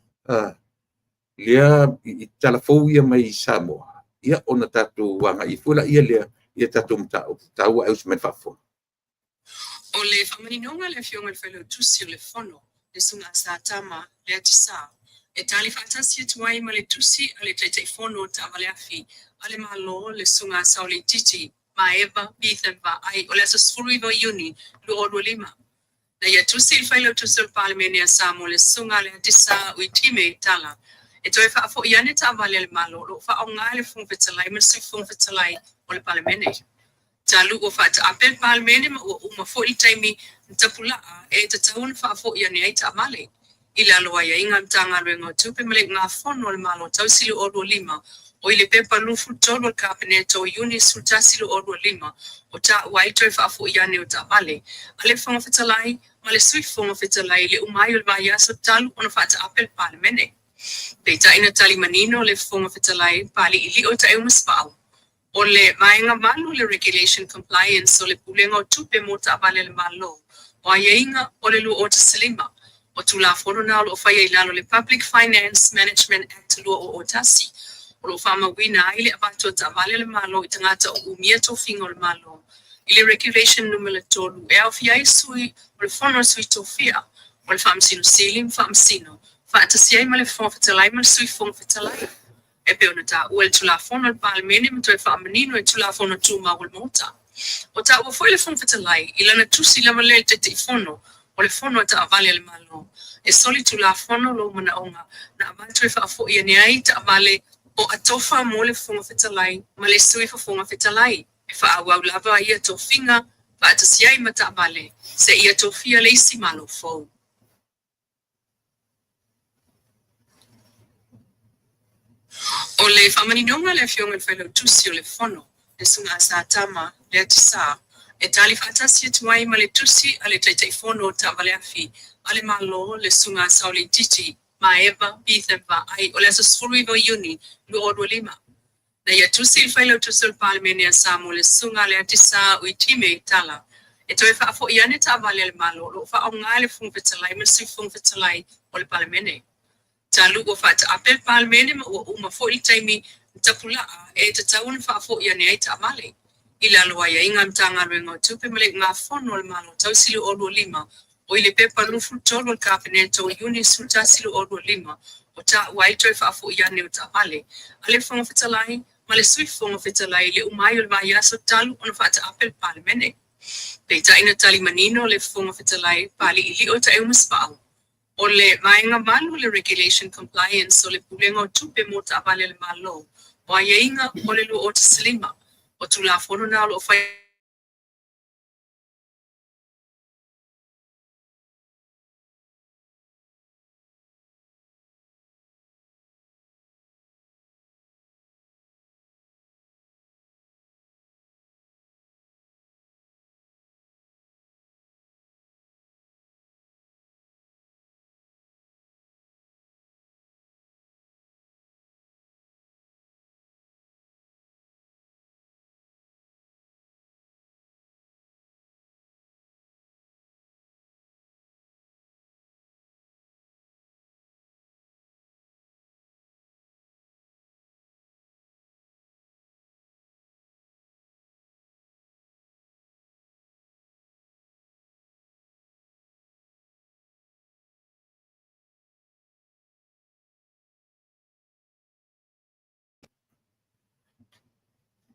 Speaker 1: lea i tala fou ia mai Samoa, ia ona tatou agai foi lea i a tatou mataupu taua e ausi mai le faafofoga.
Speaker 2: O le faamaninoga a le Afioga i le Failautusi o le Fono, le Susuga Satama Leatisā, e tali faatasi atu ai ma le tusi a le Taitaifono o Taavaleafi a le Malo, le Susuga Saoleititi Maeva Ethan Vaai, o le aso 19 Iuni 2025. Na ia tusi i le Failautusi o le Palemene a Samoa, le Susuga Leatisa Uitime Tala, e toe faafoi ane taavale a le Malo o lo o faaaoga e le Fofoga Fetalai ma le Sui Fofoga Fetalai o le Palemene. Talu ua faataape le Palemene ma ua uma foi le taimi na tapulaa e tatau ona faafoi ane ai taavale. I lalo o aiaiga a le Matagaluega o Tupe ma le Iugafono a le Malo Tausi 2025, o i le pepa 23 a le Kapeneta o Iuni 11 2025, o taua ai le toe faafoi ane o taavale a le Fofoga Fetalai ma le Sui Fofoga Fetalai i le uma ai o le vaiaso talu ona faataape le Palemene. Peitai na tali manino le Fofoga Fetalai, Papalii Lio Taeumasefao, o le Vaega 8 o le Regulation Compliance o le Pulega o Tupe mo Taavale a le Malo, o aiaiga o le 2015, o Tulafono na o lo o faia i lalo o le Public Finance Management Act 2001, o lo o faamauina ai le avatu o taavale a le Malo i tagata o umia tofiga o le Malo i le Regulation numera 3, e aofia ai sui o le Fono a Sui Tofia, o le Faamasino Sili ma Faamasino, faatasi ai ma le Fofoga Fetalai ma le Sui Fofoga Fetalai. E pei ona taua i le Tulafono a le Palemene ma toe faamanino i Tulafono Tumau a le Maota. Ua taua foi le Fofoga Fetalai i lana tusi lava lea i le Taitaifono o le Fono a Taavale a le Malo, e solitulafono lou manaoga na avatu e faafoi ane ai taavale o atofa mo le Fofoga Fetalai ma le Sui Fofoga Fetalai, e faaauau lava ia tofiga faatasi ai ma taavale seia tofia le isi Malo fou. O le faamaninoga a le Afioga i le Failautusi o le Fono, le Susuga Satama Leatisā, e tali faatasi atu ai ma le tusi a le Taitaifono o Taavaleafi a le Malo, le Susuga Saoleititi Maeva Ethan Vaai, o le aso 19 Iuni 2025. Na ia tusi i le Failautusi o le Palemene a Samoa, le Susuga Leatisa Uitime Tala, e toe faafoi ane taavale a le Malo o lo o faaaoga e le Fofoga Fetalai ma le Sui Fofoga Fetalai o le Palemene. Talu ua faataape le Palemene ma ua uma foi le taimi na tapulaa e tatau ona faafoi ane ai taavale. I lalo o aiaiga a le Matagaluega o Tupe ma le Iugafono a le Malo Tausi 2025, o i le pepa 23 a le Kapeneta o Iuni 11 2025, o taua ai le toe faafoi ane o taavale a le Fofoga Fetalai ma le Sui Fofoga Fetalai i le uma ai o le vaiaso talu ona faataape le Palemene. Peitai na tali manino le Fofoga Fetalai, Papalii Lio Taeumasefao, o le Vaega 8 o le Regulation Compliance o le Pulega o Tupe mo Taavale a le Malo, o aiaiga o le 2015, o Tulafono na o lo o faia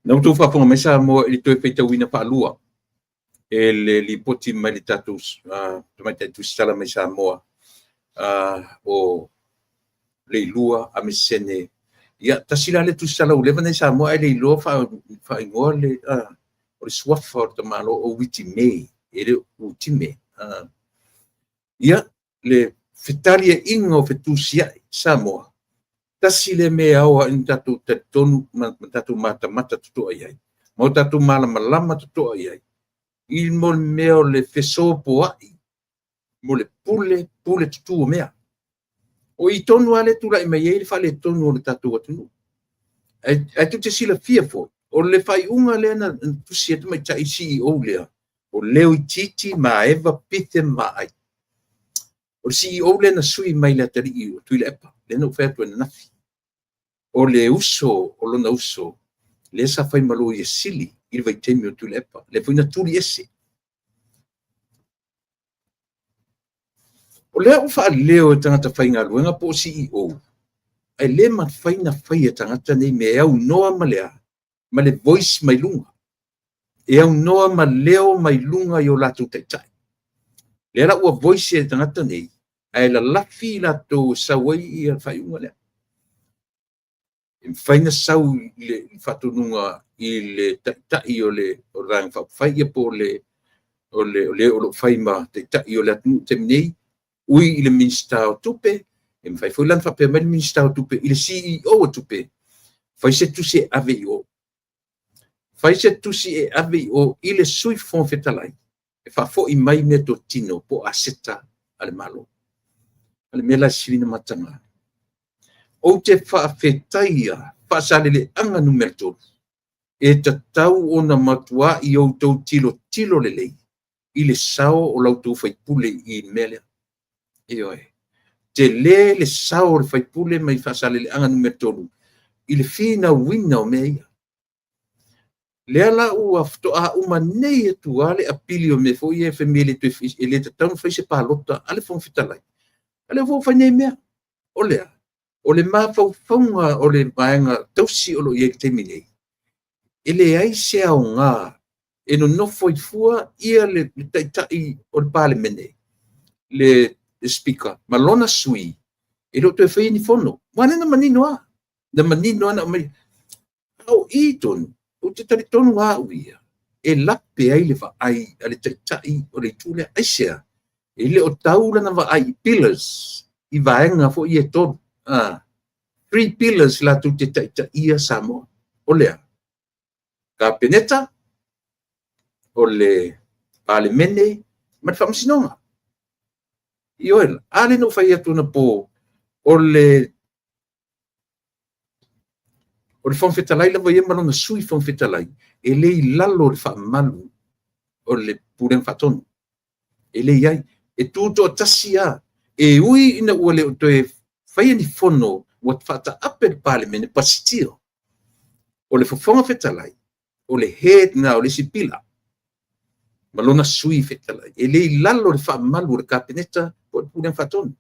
Speaker 1: Na outou faafofoga mai Samoa i le toe faitauina faalua e le lipoti mai le tatou Tamaitai Tusitala mai Samoa o Leilua Amesene. Ia, tasi la le tusi ua leva nei Samoa ae le iloa faaigoa le o le suafa o le tamaloa o Uitime, e le o Utime. Ia, le fetaliaiga o fetusiai Samoa, tasi le mea ao ina tatou talitonu ma tatou matamata totoa i ai, ma o tatou malamalama totoa i ai, i mo le mea o le fesopoai, mo le pule, pule tutu o mea. O i tonu lava le tulai mai ai le faaletonu o le tatou atunuu. Ae tou te silafia foi, o le faaiuga lea na tusi ai le tamaitai CEO lea, o Leo Itiiti Maeva Betham Vaai. O le CEO lea na sui mai le atalii o Tuilaepa, lea na ou fai atu ananafi. O le uso, o lona uso, lea sa fai ma Loia Sili i le vaitaimi o Tuilaepa, lea foi na tuli ese. O lea ua faaleo e tagata faigaluega po o CEO, ae le mafai ona faia e tagata nei mea e aunoa ma le a? Ma le voice mai luga. E aunoa ma leo mai luga i o latou taitai. Lea la ua voice e tagata nei, ae lalafi i latou e sau ai ia faaiuga lea. E mafai ona sau i le faatonuga i le taitai o le Vaega Faaupufai ia po o le o le o lo o fai ma taitai o le atunuu i le taimi nei, ui i le Minisita o Tupe, e mafai foi la ona faapea mai le Minisita o Tupe i le CEO o Tupe, fai se tusi e ave i o. Fai se tusi e ave i o i le Sui Fofoga Fetalai e faafoi mai meatotino po o aseta a le Malo. O le mea la e sili ona mataga. Ou te faafetaia Faasaleleaga Nu.3, e tatau ona matuai outou tilotilo lelei i le sao o la outou sui usufono i le mea lea. Ioe. Tele le sao o le sui usufono mai Faasaleleaga Nu.3 i le finauina o mea ia. Lea la ua faatoa uma nei atu lava le apili o mea foi ia fai mai e le tatau ona fai se palota a le Fofoga Fetalai. A lea foi ua fai nei mea. O le a? O le mafaufauga o le vaega tausi o lo o i ai i le taimi nei, e leai se aoga e nonofo ai fua ia le taitai o le Palemene, le Speaker ma lona sui, e le o toe faia ni fono. Aua o lea na manino lava, na manino lava na aumai. A o i tonu, ou te talitonu lava au ia, e lape ai le vaai a le taitai o le itu lea. Aisea? E le o tau lana vaai i pillars, i vaega foi ia e tolu. Three pillars latou te taitaia Samoa. O le a? Kapeneta, o le Palemene ma le Faamasinoga. Ioe, a lea na ou fai atu anapo, o le Fofoga Fetalai lava ia ma lona Sui Fofoga Fetalai, e le i lalo o le faamalu o le Pulega Faatonu. E le i ai. E tutoatasi lava. E ui ina ua le o toe faia ni fono ua faataape le Palemene, but still, o le Fofoga Fetalai, o le head na o le isi pila ma lona Sui Fetalai. E le i lalo o le faamalu o le Kapeneta po o le Pulega Faatonu.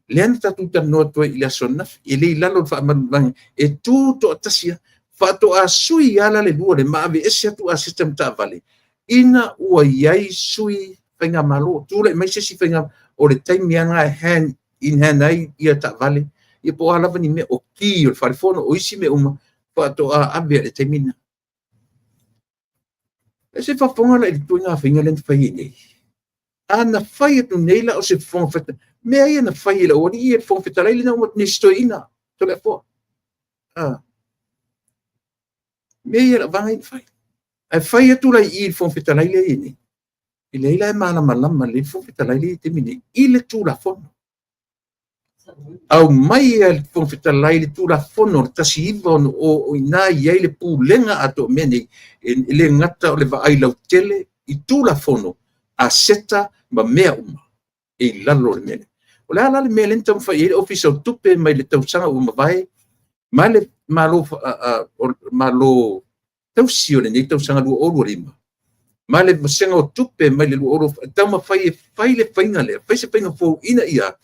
Speaker 1: Lea na tatou talanoa atu ai i le aso ananafi, e le i lalo o le faamalu, e tutoatasi lava. Faatoa sui lava la le lua lea ma aveese atu aseta ma taavale, ina ua i ai sui faigamalo, tulai mai se isi faigamalo, o le taimi lava lena e hand in hand ai ia taavale, ia po o a lava ni mea, o ki o le falefono, o isi mea uma, faatoa ave i le taimi lena. E se faafofoga la i le ituaiga faiga lea na fai ai nei. A na fai atu nei la o se Fofoga Fetalai, mea ia na fai e le aualii ia le Fofoga Fetalai lea na uma atu nei i si toeaina, Toleafoa. Mea ia lau vaga ia na fai. Ae fai atu la i i le Fofoga Fetalai lea e i ai nei, e leai la e malamalama lelei le Fofoga Fetalai lea e i ai i le taimi nei i le Tulafono. Aumai e le Fofoga Fetalai le Tulafono o le 1960 o i ina i ai le pulega atoa o mea nei, e le gata o le vaai lautele i Tulafono, aseta ma mea uma e i lalo o le mea lea. O le a la le mea lea na taumafai ai le Ofisa o Tupe mai le tausaga ua mavae ma le Malo, Malo tausi o lenei tausaga 2025 ma le vasega o tupe mai le 20 taumafai e fai le faiga lea, fai se faiga fou ina ia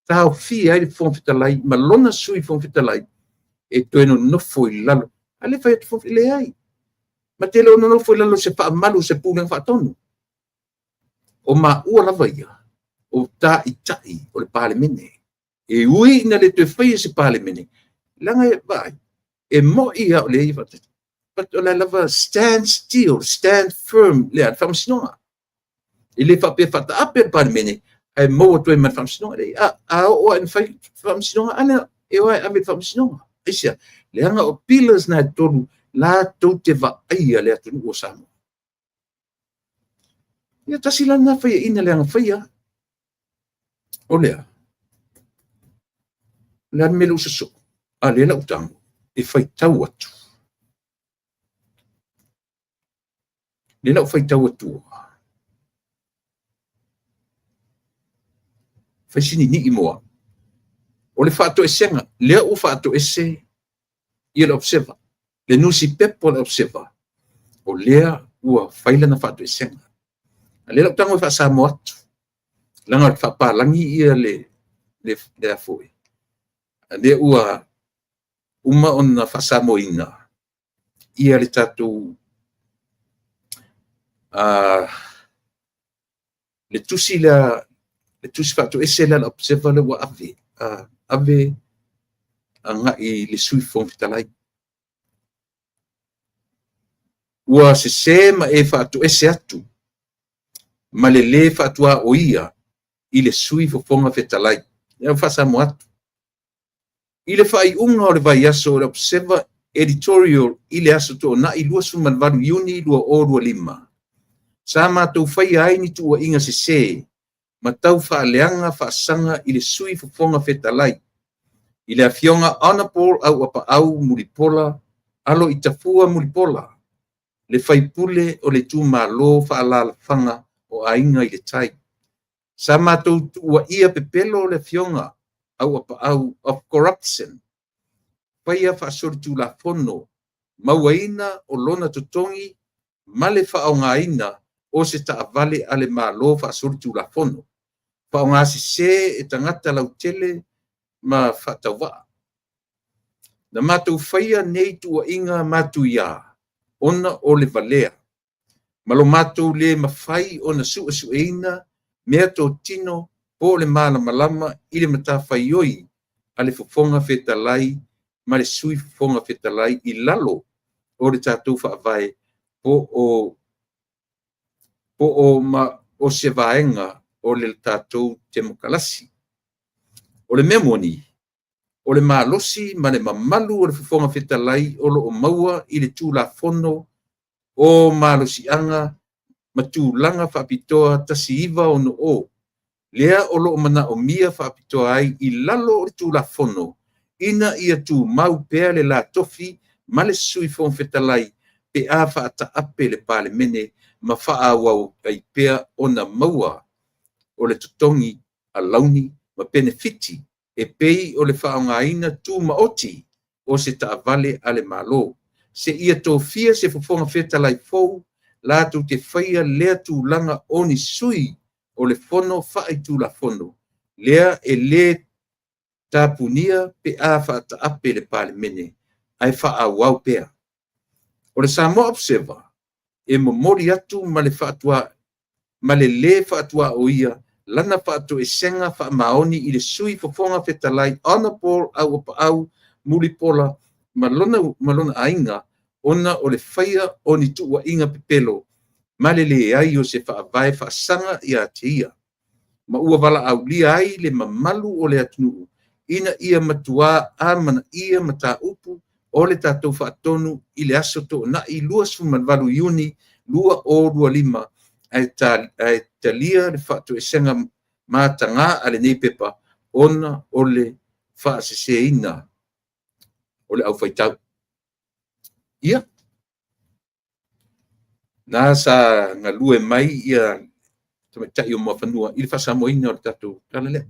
Speaker 1: taofia ai le Fofoga Fetalai ma lona Sui Fofoga Fetalai e toe nonofo i lalo. A le fai atu Fofoga, leai. Ma te le o nonofo i lalo o se faamalu o se Pulega Faatonu. O maua lava ia, o taitai o le Palemene. E ui ina le toe faia se Palemene, Leaga e vaai, e mo'i lava o lea e ia faatasi. But o la e lava stand still, stand firm le Faamasinoga. E le faapea faataape le Palemene ae maua atu ai ma le Faamasinoga. A oo lava ina fai Faamasinoga, a lea e o lava e ave i le Faamasinoga. Aisea? Leaga o pillars na e tolu latou te vaaia le atunuu o Samoa. Ia tasi la lena faiaina leaga faia. O lea, o le a le mea lea ua sosoo? A o lea la ua tago e faitau atu. Lea la ua faitau atu. Fai si ninii mo au. O le faatoesega, lea ua faatoese ia le Observer, le nusipepa o le Observer, o lea ua fai lana faatoesega. A lea la ua tago e faa-Samoa atu, leaga o le faapalagi ia le a foi, a lea ua uma ona faasamoaina ia le tatou le tusi lea, le tusi faatoese lea a le Observer lea ua ave, ave agai i le Sui Fofoga Fetalai. Ua sese ma e faatoese atu ma le lē faatuaoia i le Sui Fofoga Fetalai. Ia faasamoa atu. I le faaiuga o le vaiaso o le Observer Editorial i le aso Toonai 28 Iuni 2025, sa matou faia ai ni tuuaiga sesē ma tau faaleaga faasaga i le Sui Fofoga Fetalai, i le Afioga Honourable Auapaau Mulipola Aloitafua Mulipola, le faipule o le itumalo faaalaalafaga o Aiga i le Tai. Sa matou tuuaia pepelo le Afioga Auapaau of corruption, faia faasolitulafono, mauaina o lona totogi ma le faaaogaina o se taavale a le Malo faasolitulafono, faaaoga sese e tagata lautele ma faatauvaa. Na matou faia nei tuuaiga matuia ona o le valea ma lo matou le mafai ona suesueina meatotino po o le malamalama i le matafaioi a le Fofoga Fetalai ma le Sui Fofoga Fetalai i lalo o le tatou Faavae po o ma o se vaega o le tatou temokalasi. O le mea moni, o le malosi ma le mamalu o le Fofoga Fetalai o lo o maua i le Tulafono o Malosiaga ma Tulaga Faapitoa 1960, lea o lo o manaomia faapitoa ai i lalo o le Tulafono ina ia tumau pea le la tofi ma le Sui Fofoga Fetalai pe a faataape le Palemene ma faaauau ai pea ona maua o le totogi, alauni ma penefiti e pei o le faaaogaina tumaoti o se taavale a le Malo, seia tofia se Fofoga Fetalai fou latou te faia lea tulaga o ni sui o le Fono Faitulafono, lea e le tapunia pe a faataape le Palemene ae faaauau pea. O le Samoa Observer e momoli atu ma le lē faatuaoia lana faatoesega faamaoni i le Sui Fofoga Fetalai Honourable Auapaau Mulipola ma lona aiga ona o le faia o ni tuuaiga pepelo ma le leai o se faavae faasaga ia te ia, ma ua valaaulia ai le mamalu o le atunuu ina ia matua amanaia mataupu o le tatou faatonu i le aso Toonai 28 Iuni 2025, ae talia le faatoesega mataga a lenei pepa ona o le faaseseina o le aufaitau. Ia, na sa galue mai ia tamaitai o Muafanua i le faasamoaina o le tatou tala lea.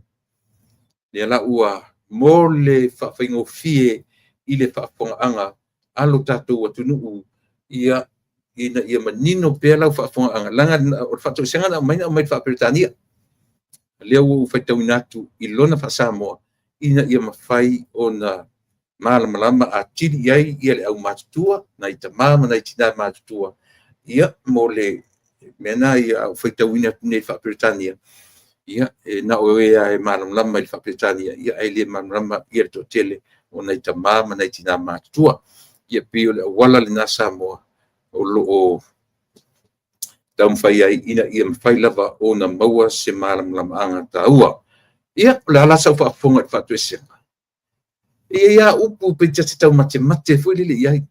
Speaker 1: Lea la ua mo le faafaigofie i le faafofogaaga a lo tatou atunuu, ia, ina ia manino pea lau faafofogaaga, leaga o le faatoesega na aumai, na aumai i le faa-Peretania. Lea ua ou faitauina atu i lona faa-Samoa ina ia mafai ona malamalama atili i ai ia le aumatutua, nai tama ma nai tina matutua, ia, mo le mea lena a ou faitauina atu nei faa-Peretania, ia, e na o e lava e malamalama i le faa-Peretania, ia, ae le malamalama ia le toatele o nai tamā ma nai tinā matutua. Ia pei o le auala lena Samoa o lo o taumafai ai ina ia mafai lava ona maua se malamalamaaga taua. Ia, o le a la sau faafofoga i le faatoesega? E i ai lava upu pei ta te taumatemate foi lele i ai.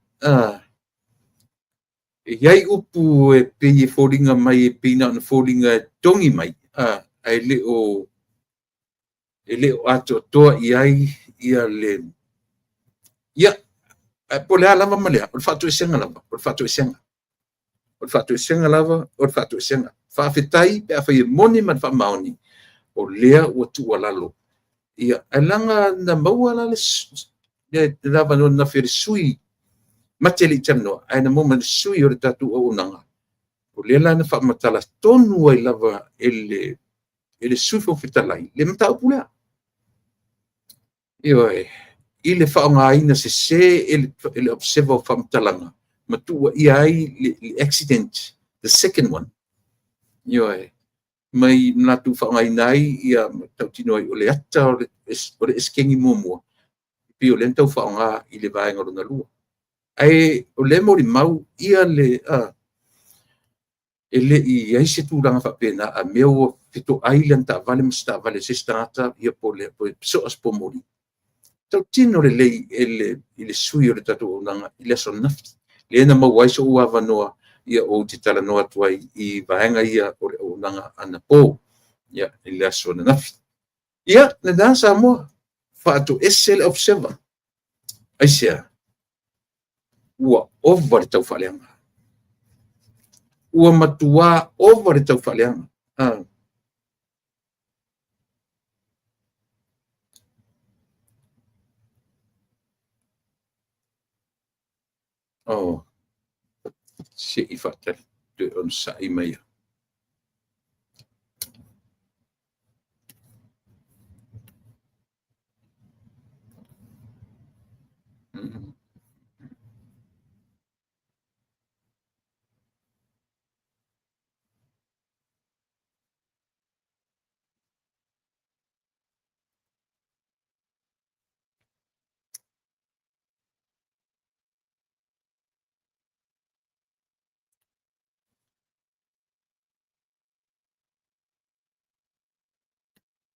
Speaker 1: E i ai upu e pei e foliga mai e pei na ona foliga e togi mai, ae le o atoatoa i ai ia le... Ia, po o le a lava ma le a, o le faatoesega lava, o le faatoesega. O le faatoesega lava, o le faatoesega. Faafetai pe afai e moni ma le faamaoni, o lea ua tuualalo. Ia, ae leaga na maua la le avanoa ananafi e le sui usufono ma te le i talanoa, ae na maua mai e le sui o le tatou auaunaga, o lea la na faamatala tonu ai lava e le Sui Fofoga Fetalai le mataupu lea. Ioe, i le faaaogaina sese e le Observer o faamatalaga ma tuuaia ai le accident, the second one. Ioe, mai latou faaaogaina ai ia tautino ai o le ata o le esekeni muamua, pei o lea na tau faaaoga i le vaega lona lua. Ae o lea e molimau ia le e le i i ai se tulaga faapena, a mea ua fetoai lana taavale ma se taavale a se isi tagata, ia po o le soo se poumoli. Tautino lelei e le sui o le tatou auaunaga i le aso ananafi, lea na maua ai sou avanoa ia ou te talanoa atu ai i vaega ia o le auaunaga anapo, ia, i le aso ananafi. Ia, lena Samoa, faatoese le Observer. Aisea? Ua ova le taufaaleaga. Ua matua ova le taufaaleaga. Oh, se i faatali toe onosai mai.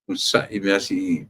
Speaker 1: Onosai mea si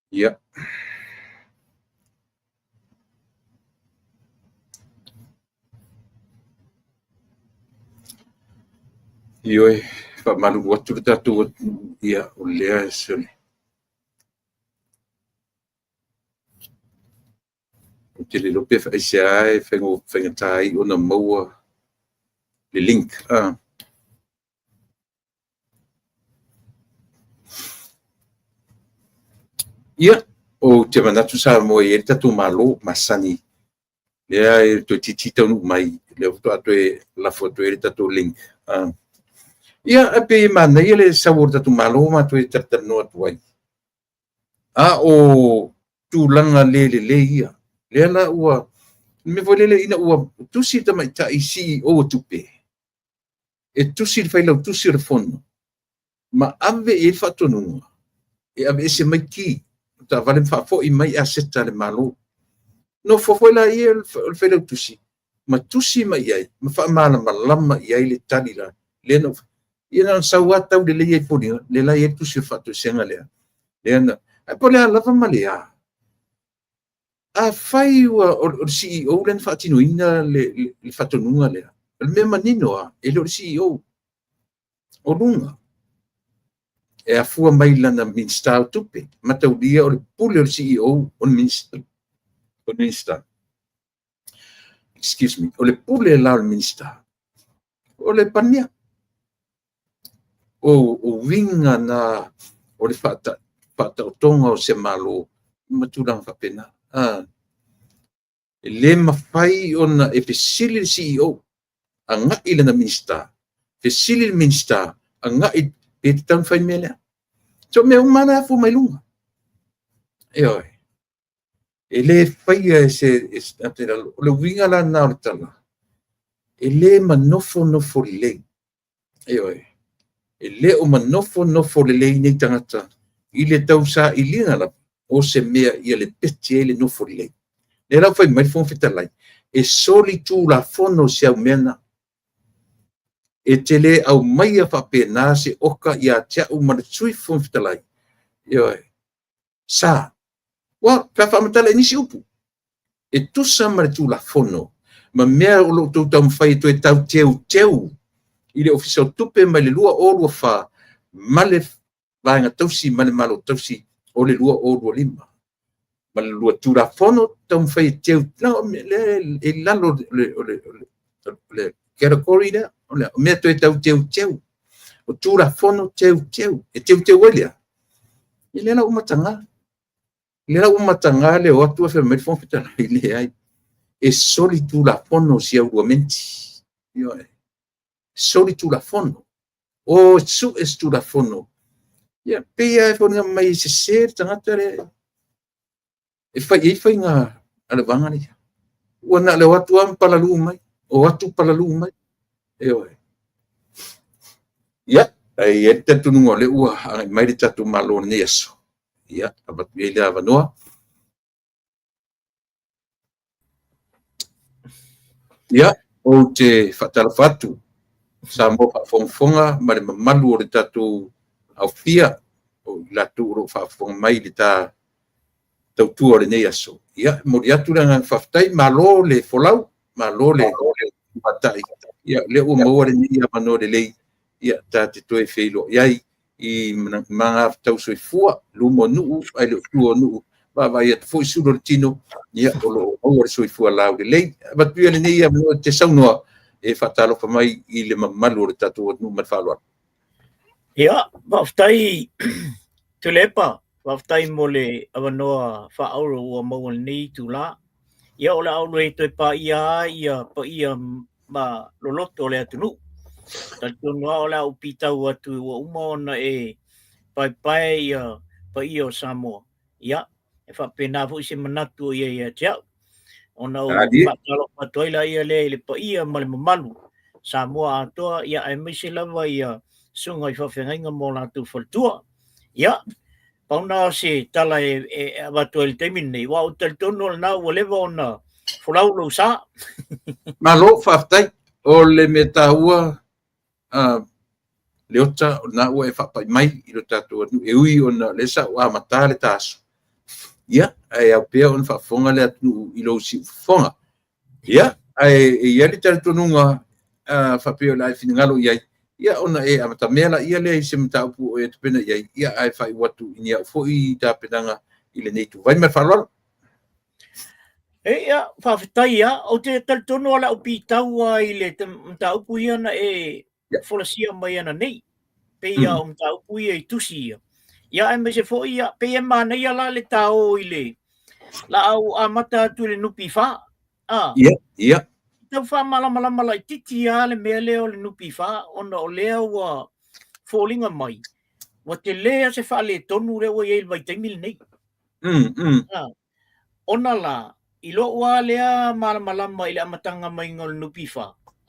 Speaker 1: Ia. Ioe, faamalulu atu le tatou atunuu, ia, o lea e se Ou te le iloa pe aisea e faigata ai ona maua le link. Ia, ou te manatu Samoa e i ai le tatou Malo masani lea e toeitiiti taunuu mai, lea faatoa toe lafo atu ai le tatou link. Ia, e pei e manaia le sau o le tatou Malo ma toe talatalanoa atu ai. A o tulaga le lelei ia, lea la ua, le mea foi lele ina ua tusi le tamaitai CEO o tupe, e tusi i le Failautusi o le Fono ma ave i ai le faatonuga e aveese mai ki o taavale ma faafoi mai aseta a le Malo. Nofo foi laia o le Failautusi ma tusi mai i ai ma faamalamalama i ai le tali la lea na ia na ona sau lava tau lelei ai foliga lea la e i ai le tusi o le faatoesega lea. Lea na, ae po o le a lava ma le a, afai ua o le CEO lea na faatinoina le faatonuga lea, o le mea manino lava, e le o le CEO o luga. E afua mai i lana Minisita o Tupe, mataulia o le pule o le CEO o le Minisita. O le Minisita. Excuse me. O le pule la o le Minisita, o le Palemia. O uiga na o le faataotoga o se Malo ma tulaga faapena. E le mafai ona e fesili le CEO agai i lana Minisita, fesili le Minisita agai pe tatau ona fai le mea lea. So mea uma lava la e afua mai luga. Ioe. E le faia e se o le uiga la lena o le tala, e le manofonofo lelei. Ioe. E le o manofonofo lelei nei tagata i le tausailiga lava o se mea ia lepeti ai le nofo lelei. Lea la ua fai mai le Fofoga Fetalai, e solitulafono si au mea lena. E te le aumaia faapena se oka ia te au ma le Sui Fofoga Fetalai. Ioe. Sa. Ua, pe a faamatala i nisi upu, e tusa ma le Tulafono ma mea o lo o outou taumafai e toe tau teuteu i le Ofisa o Tupe mai le 2024 ma le Vaega Tausi ma le Malo Tausi o le 2025. Ma le lua Tulafono taumafai e teu, lea e i lalo o le category lea, o le mea toe tau teuteu. O Tulafono teuteu, e teuteu ai lea, ia lea la ua mataga. Lea la ua mataga le o atu ae fai mai le Fofoga Fetalai, leai, e solitulafono si au lua menti. Ioe. Solitulafono. O sue se Tulafono. Ia, pei lava e foliga mai e sese le tagata lea e fai i ai faiga a le vaega lea. Ua na o le o atu lava ma palalū mai, o atu palalū mai. Ioe. Ia, ae i ai le talitonuga o lea ua agai mai le tatou Malo i lenei aso. Ia, avatu i ai le avanoa. Ia, ou te faatalofa atu Samoa faafogafoga ma le mamalu o le tatou aofia o i latou o lo o faafofoga mai i le ta tautua o lenei aso. Ia, momoli atu le agaga faafetai, malo le folau, malo le matai. Ia, o lea ua maua lenei avanoa lelei, ia, ta te toe feiloai ai i magafetau soifua, luma o nuu ae le o tua o nuu, vaavaai atu foi sulu o le tino, ia, o lo o maua le soifua laulelei. Avatu ia lenei avanoa e te saunoa e faatalofa mai i le mamalu o le tatou atunuu ma le faaaloalo.
Speaker 3: Ia, faafetai Tuilaepa, faafetai mo le avanoa faaauro ua maua i lenei itula. Ia, o le a ou le toe paia lava ia paia ma loloto o le atunuu. Talitonu lava o le a ou pitau atu ua uma ona e paepae ia paia o Samoa. Ia, e faapena foi se manatu o i ai ia te au. Ona ou faatalofa atu ai laia lea i le paia ma le mamalu Samoa atoa, ia aemaise lava ia susuga i faafeagaiga ma o latou faletua. Ia, pau na o se tala e avatu ai i le taimi lenei, aua ou te talitonu o lena ua leva ona folau lou sa.
Speaker 1: Malo, faafetai. O le mea taua, Leota, o lena ua e faapai mai i lo tatou atunuu, e ui ona o lea sa ou amata le ta aso, ia, ae ao pea ona faafofoga le atunuu i lou siufofoga. Ia, ae e i ai le talitonuga faapea o le a e finagalo i ai, ia ona e amatamea laia lea i se mataupu o e tapena i ai, ia ae faaiu atu i ni au foi tapenaga i lenei ituvai. Ma le faaaloalo.
Speaker 3: E ia, faafetai lava. Ou te talitonu o le a ou pitau lava i le mataupu ia na e folasia mai ananei. Pei lava o mataupu ia i tusi ia. Ia aemaise foi ia, pei e manaia la le taō i le la a ou amata atu i le NPF. Ah.
Speaker 1: Ia, ia.
Speaker 3: Tau faamalamalama laitiiti lava le mea lea o le NPF, ona o lea ua foliga mai, ua tele lava se faaletonu lea ua i ai i le vaitaimi lenei. Ah. Ona la, i lou lava lea malamalama i le amataga maiga o le NPF,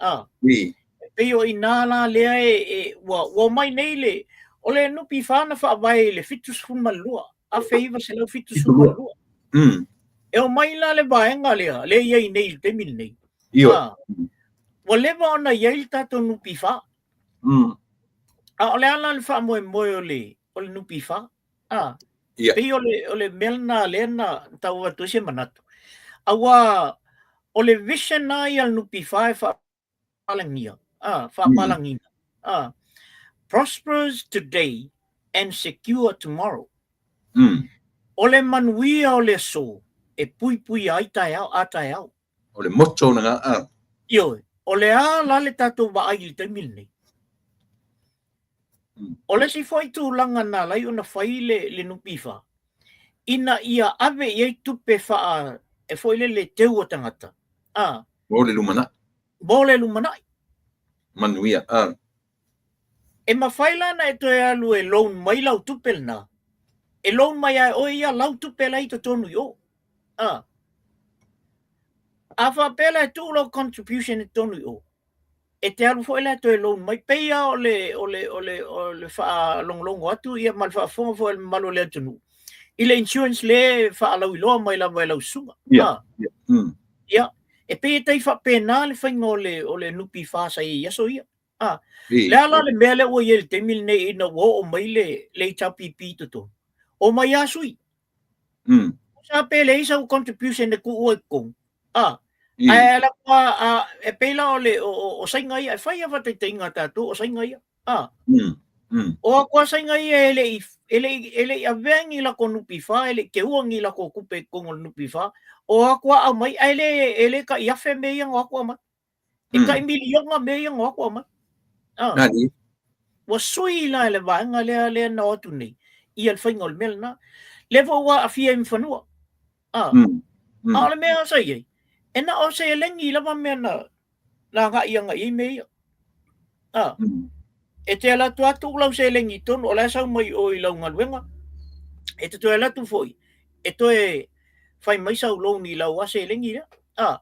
Speaker 3: ah, e pei o i ina la lea e ua omai nei le, o le NPF na faavae i le 72, 1972. E o mai la le vaega lea, le i ai nei i le taimi lenei.
Speaker 1: Ioe.
Speaker 3: Ah, ua leva ona i ai le tatou NPF. A o le a la le faamoemoe o le NPF? Ah, pei o le mea lena lea na tau atu ai se manatu. Aua o le vision na ia le NPF e faapalagia, faapalagiina, prosperous today and secure tomorrow. O le manuia o le aso e puipui ai taeao a taeao.
Speaker 1: O le motto lena. Ah.
Speaker 3: Ioe, o le a la le tatou vaai i le taimi lenei. O le isi foi tulaga na ala ai ona fai le NPF, ina ia ave i ai tupe faa e foi lele teu o tagata. Ah,
Speaker 1: Mo le lumanai.
Speaker 3: Mo le lumanai.
Speaker 1: Manuia. Ah.
Speaker 3: E mafai la na e toe alu e loan mai lau tupe lena. E loan mai ai oe ia lau tupe la i totonu i o. Ah. A faapea la e tuu lau contribution i totonu i o, e te alu foi la e toe loan mai. Pei lava o le faalogologo atu ia ma le faafofoga foi a le mamalu o le atunuu i le insurance le faalauiloa mai lava e lau susuga. Ah. Ia, e pei e tai faapena le faiga o le NPF sa i ai i aso ia. Ah, le a la le mea lea ua i ai i le taimi lenei ina ua oo mai le HRPP i totonu? O mai lava sui. Sa pe leai sau contribution e tuua i totonu. Ah, ae ala e pei la o le o saiga ia, e fai lava faataitaiga a tatou o saiga ia. Ah. O atu lava saiga ia e le i avea ni lako NPF, e le i teua ni lako tupe i totonu o le NPF, o atu lava aumai, ae le tai afe mea ia na o atu aumai. E tai miliona mea ia na o atu aumai. Ah.
Speaker 1: Nani.
Speaker 3: Ua sui la e le vaega lea na o atu nei, ia le faiga o le mea lena. Lea foi ua aafia ai ma fanua. Ah. A o le mea sa i ai, e na o seleni lava mea na agai agai ai mea ia. Ah. E te alu atu atu lau seleni i totonu, o la e sau mai o i lau galuega. E te toe alu atu foi, e toe fai mai sau loan i lau a seleni lea. Ah.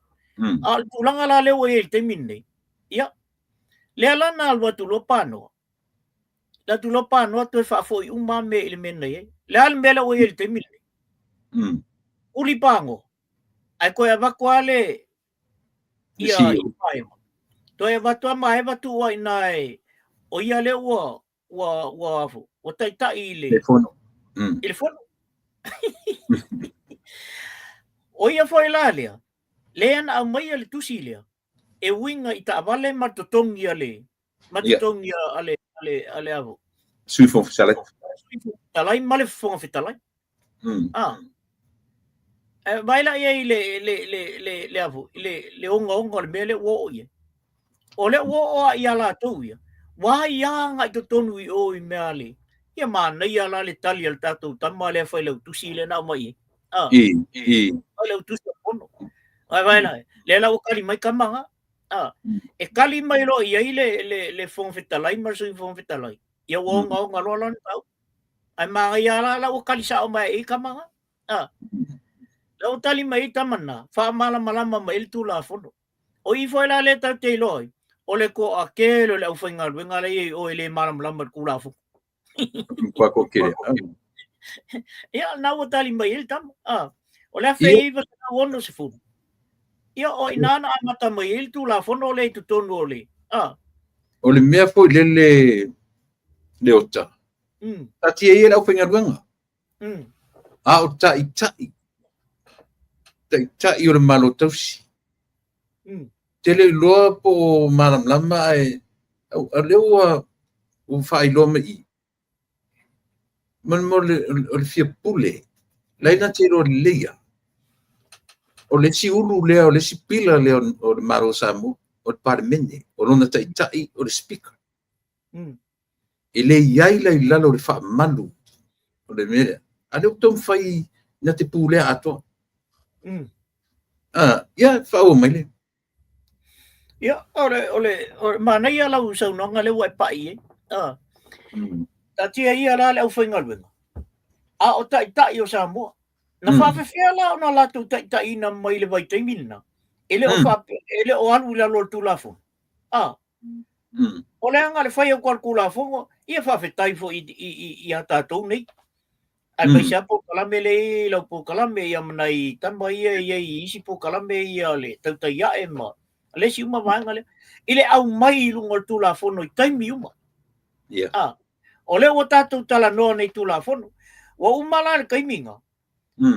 Speaker 3: A o le tulaga la lea ua i ai i le taimi lenei, ia, lea la na alu atu loa panoa, le atu loa panoa toe faafoi uma lava mea i le mea na i ai. Le a le mea lea ua i ai i le taimi lenei? Uli panoa, ae toe avatu lava le ia
Speaker 1: CEO.
Speaker 3: Maeva. Toe avatu lava Maeva tuu ai ina e, o ia lea ua taitai i le
Speaker 1: Le fono.
Speaker 3: I le fono. O ia foi la lea, lea na aumaia le tusi lea, e uiga i taavale ma totogi a le ma totogi a le avo.
Speaker 1: Sui Fofoga Fetalai.
Speaker 3: Sui Fofoga Fetalai ma le Fofoga Fetalai. Ah. E vai la i ai le avo, le ogaoga o le mea lea ua oo i ai. O lea ua oo a ia latou ia, ua ai a agai totonu i o i mea le, ia manaia la le tali a le tatou tama lea failautusi lea na aumai ai. Ah.
Speaker 1: I, i.
Speaker 3: Failautusi o fono. Ai vai la, lea la ua tali mai tama na. Ah. E tali mai loa i ai le Fofoga Fetalai ma le Sui Fofoga Fetalai. Ia ua ogaoga loa lana tau. Ai manaia la la ua tali sao mai ai tama na. Ah. La ua tali mai ai tama na, faamalamalama mai ai le Tulafono. O i foi la lea tatou te iloa ai, o le toatele o le aufaigaluega la e i ai i o e le malamalama i le Tulafono.
Speaker 1: Kua ko kere.
Speaker 3: Ia, na ua tali mai ai le tama. Ah. O le 1960. Ia, o ina na amata mai ai le Tulafono lea i totonu o le... Ah.
Speaker 1: O le mea foi lele Leota. Taatia ia le aufaigaluega. A o taitai. Taitai o le Malo tausi. Tele iloa po o malamalama ae o lea ua faailoa mai i. Ma le o le fia pule, la e na te iloa lelei lava. O le isi ulu lea, o le isi pila lea o le Malo o Samoa, o le Palemene, o lona taitai o le Speaker. E le i ai la i lalo o le faamalu o le mea lea. A lea ua taumafai na te pulea atoa. Ah, ia, faaauau mai le.
Speaker 3: Ia, o le manaia lau saunoaga lea ua e pai ai. Ah. Taatia ia la le aufaigaluega. A o taitai o Samoa. Na faafefea la ona latou taitaiina mai le vaitaimi lena. E le o, e le o alu i lalo o le Tulafono. Ah. O le aga le fai atu o le Tulafono, ia faafetai foi i a tatou nei. Aemaise lava polokalame lea e i ai i lau polokalame, ia ma nai tama ia e i ai i isi polokalame ia o le tautai ae ma le isi uma vaega lea, i le aumai i luga o le Tulafono i taimi uma.
Speaker 1: Yeah.
Speaker 3: Ah, o lea ua tatou talanoa nei Tulafono. Ua uma la le taimi na,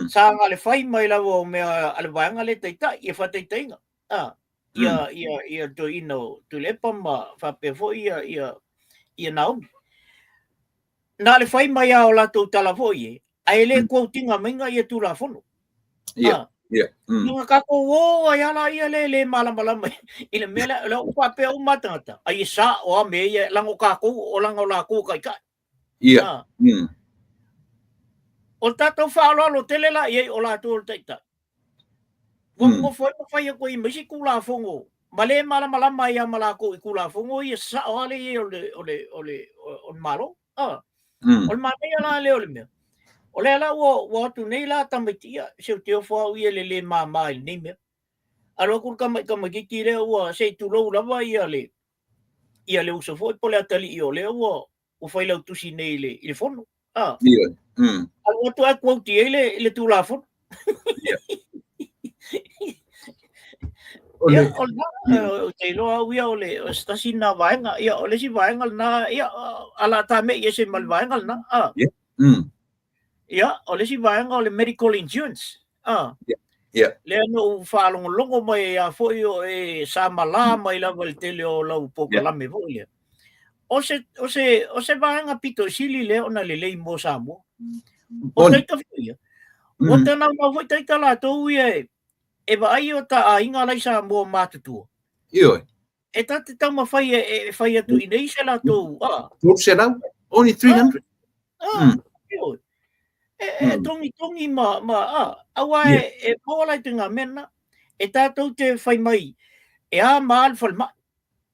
Speaker 3: sa na le fai mai lava o mea a le vaega lea taitai, ia faataitaiga. Ah, ia, ia, ia toeaina o Tuilaepa ma faapea foi ia, ia, ia Naomi. Na le fai mai lava o latou tala foi e, ae le quote ina mai ia Tulafono.
Speaker 1: Yeah. Yeah.
Speaker 3: Nā tatou o ai ala ia le le malamalama i le mea lea, o lea ua faapea uma tagata, ai e sao a mea ia, leaga o tatou, o leaga o latou o taitai.
Speaker 1: Yeah.
Speaker 3: O le tatou faaaloalo tele la i ai o latou o le taitai. Ua nonofo ai ma fai atu ai ma isi Tulafono ma le malamalama ai lava ma latou i Tulafono ia sasao lava lea i ai o le, o le, o le, o le Malo. O le manaia la lea o le mea, o lea la ua, ua atu nei la tamaiti ia, se ou te ofo au ia i le le mama i lenei mea. Alu atu le tama i tamaitiiti lea ua se i tulou lava ia le, ia le uso foi po o le atalii o lea ua, ua failautusi nei i le, i le fono.
Speaker 1: Ah. Yeah.
Speaker 3: Alu atu ae quote i ai le, le Tulafono.
Speaker 1: Yeah.
Speaker 3: Ia, o lena, ou te iloa au ia o le, o se tasi lena vaega. Ia, o le isi vaega lena, ia, a la ta me'i ese ma le vaega lena.
Speaker 1: Ah. Yeah.
Speaker 3: Ia, o le isi vaega o le medical insurance.
Speaker 1: Ah. Yeah. Yeah.
Speaker 3: Lea na ou faalogologo mai ai lava foi o e sa malā mai lava i le tele o lau polokalame foi lea. O se, o se, o se vaega pito i sili lea ona lelei mo Samoa. O taita foi ia. Ua tanaunau foi taita latou ia e, e vaai o ta aiga la i Samoa matutua.
Speaker 1: Ioe.
Speaker 3: E ta te taumafai e, e fai atu i nei se latou,
Speaker 1: ah. 300, only 300.
Speaker 3: Ah, ioe. E, e tongitongi ma, ma, ah, aua e, e maua lai te ngā mea na, e tātou te whai mai, e a ma le falemai,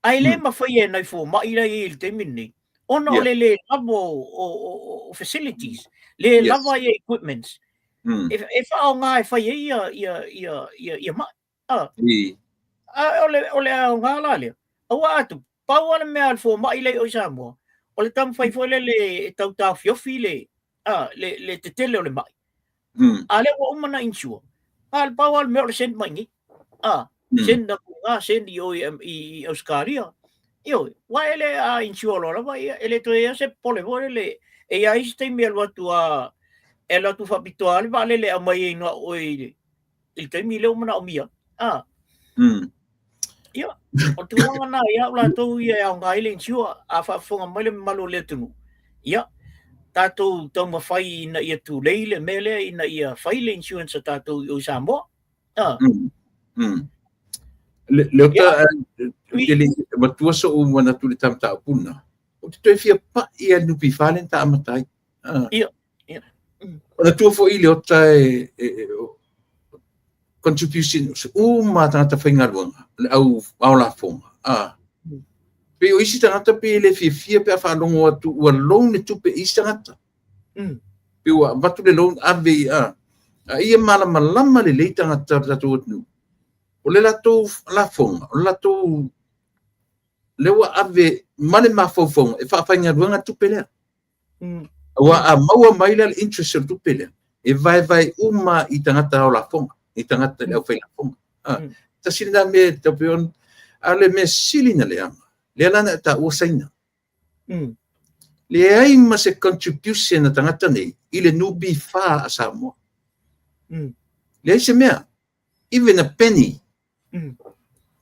Speaker 3: ae le mawhai e nai fōma'i lai i le taimi nei, ona o le le lava o, o, o, o facilities, le lava ia equipments, e, e whaonga e whai ai ia, ia, ia, ia, ia mai.
Speaker 1: Ah.
Speaker 3: A, o le, o le aoga la lea. Aua atu, pau lava le mea a le fomai lea i o i Samoa, o le taumafai foi lele e tau taofiofi le, a, le, le tetele o le mai. A lea ua uma na insure. A, le pau lava le mea o le send mai nei. A, send atu i ina, send i o i, i, i Australia. Ioe, ua e le a insure loa lava ia, e le toe i ai se popole foi lele, e i ai isi taimi e alu atu a, e alu atu faapitoa lava le vaalele e aumai ai na oe i le, i le taimi lea ua manaomia.
Speaker 1: Ah.
Speaker 3: Ia, o le tulaga na ia au latou ia e aoga ai le insure, a faafofoga mai le mamalu o le atunuu. Ia, tatou taumafai ina ia tulei le mea lea ina ia fai le insurance a tatou i o i Samoa.
Speaker 1: Ah. Le, Leota, te le matua so'u manatu i le ta mataupu lena, ou te toe fia pa'i lava i le NPF lea na ta amata ai.
Speaker 3: Ah. Ia.
Speaker 1: Manatua foi Leota e, e, e contribution uma tagata faigaluega, le au ao lafoga. Ah. Pei o isi tagata pei e le fiafia pe a faalogo atu ua loan le tupe i isi tagata. Pei ua avatu le loan ave i a. A ia malamalama lelei tagata o le tatou atunuu. O le latou lafoga, o le latou lea ua ave ma le mafaufauga e faafaigaluega le tupe lea. Aua a maua mai la le interest o le tupe lea, e vaevae uma i tagata ao lafoga, i tagata le aufailafoga. Ah, tasi lena mea e tau pei ona, a o le mea sili na leaga, lea la na e taua Saina. Leai ma se contribution a tagata nei i le NPF a Samoa. Leai se mea, even a penny.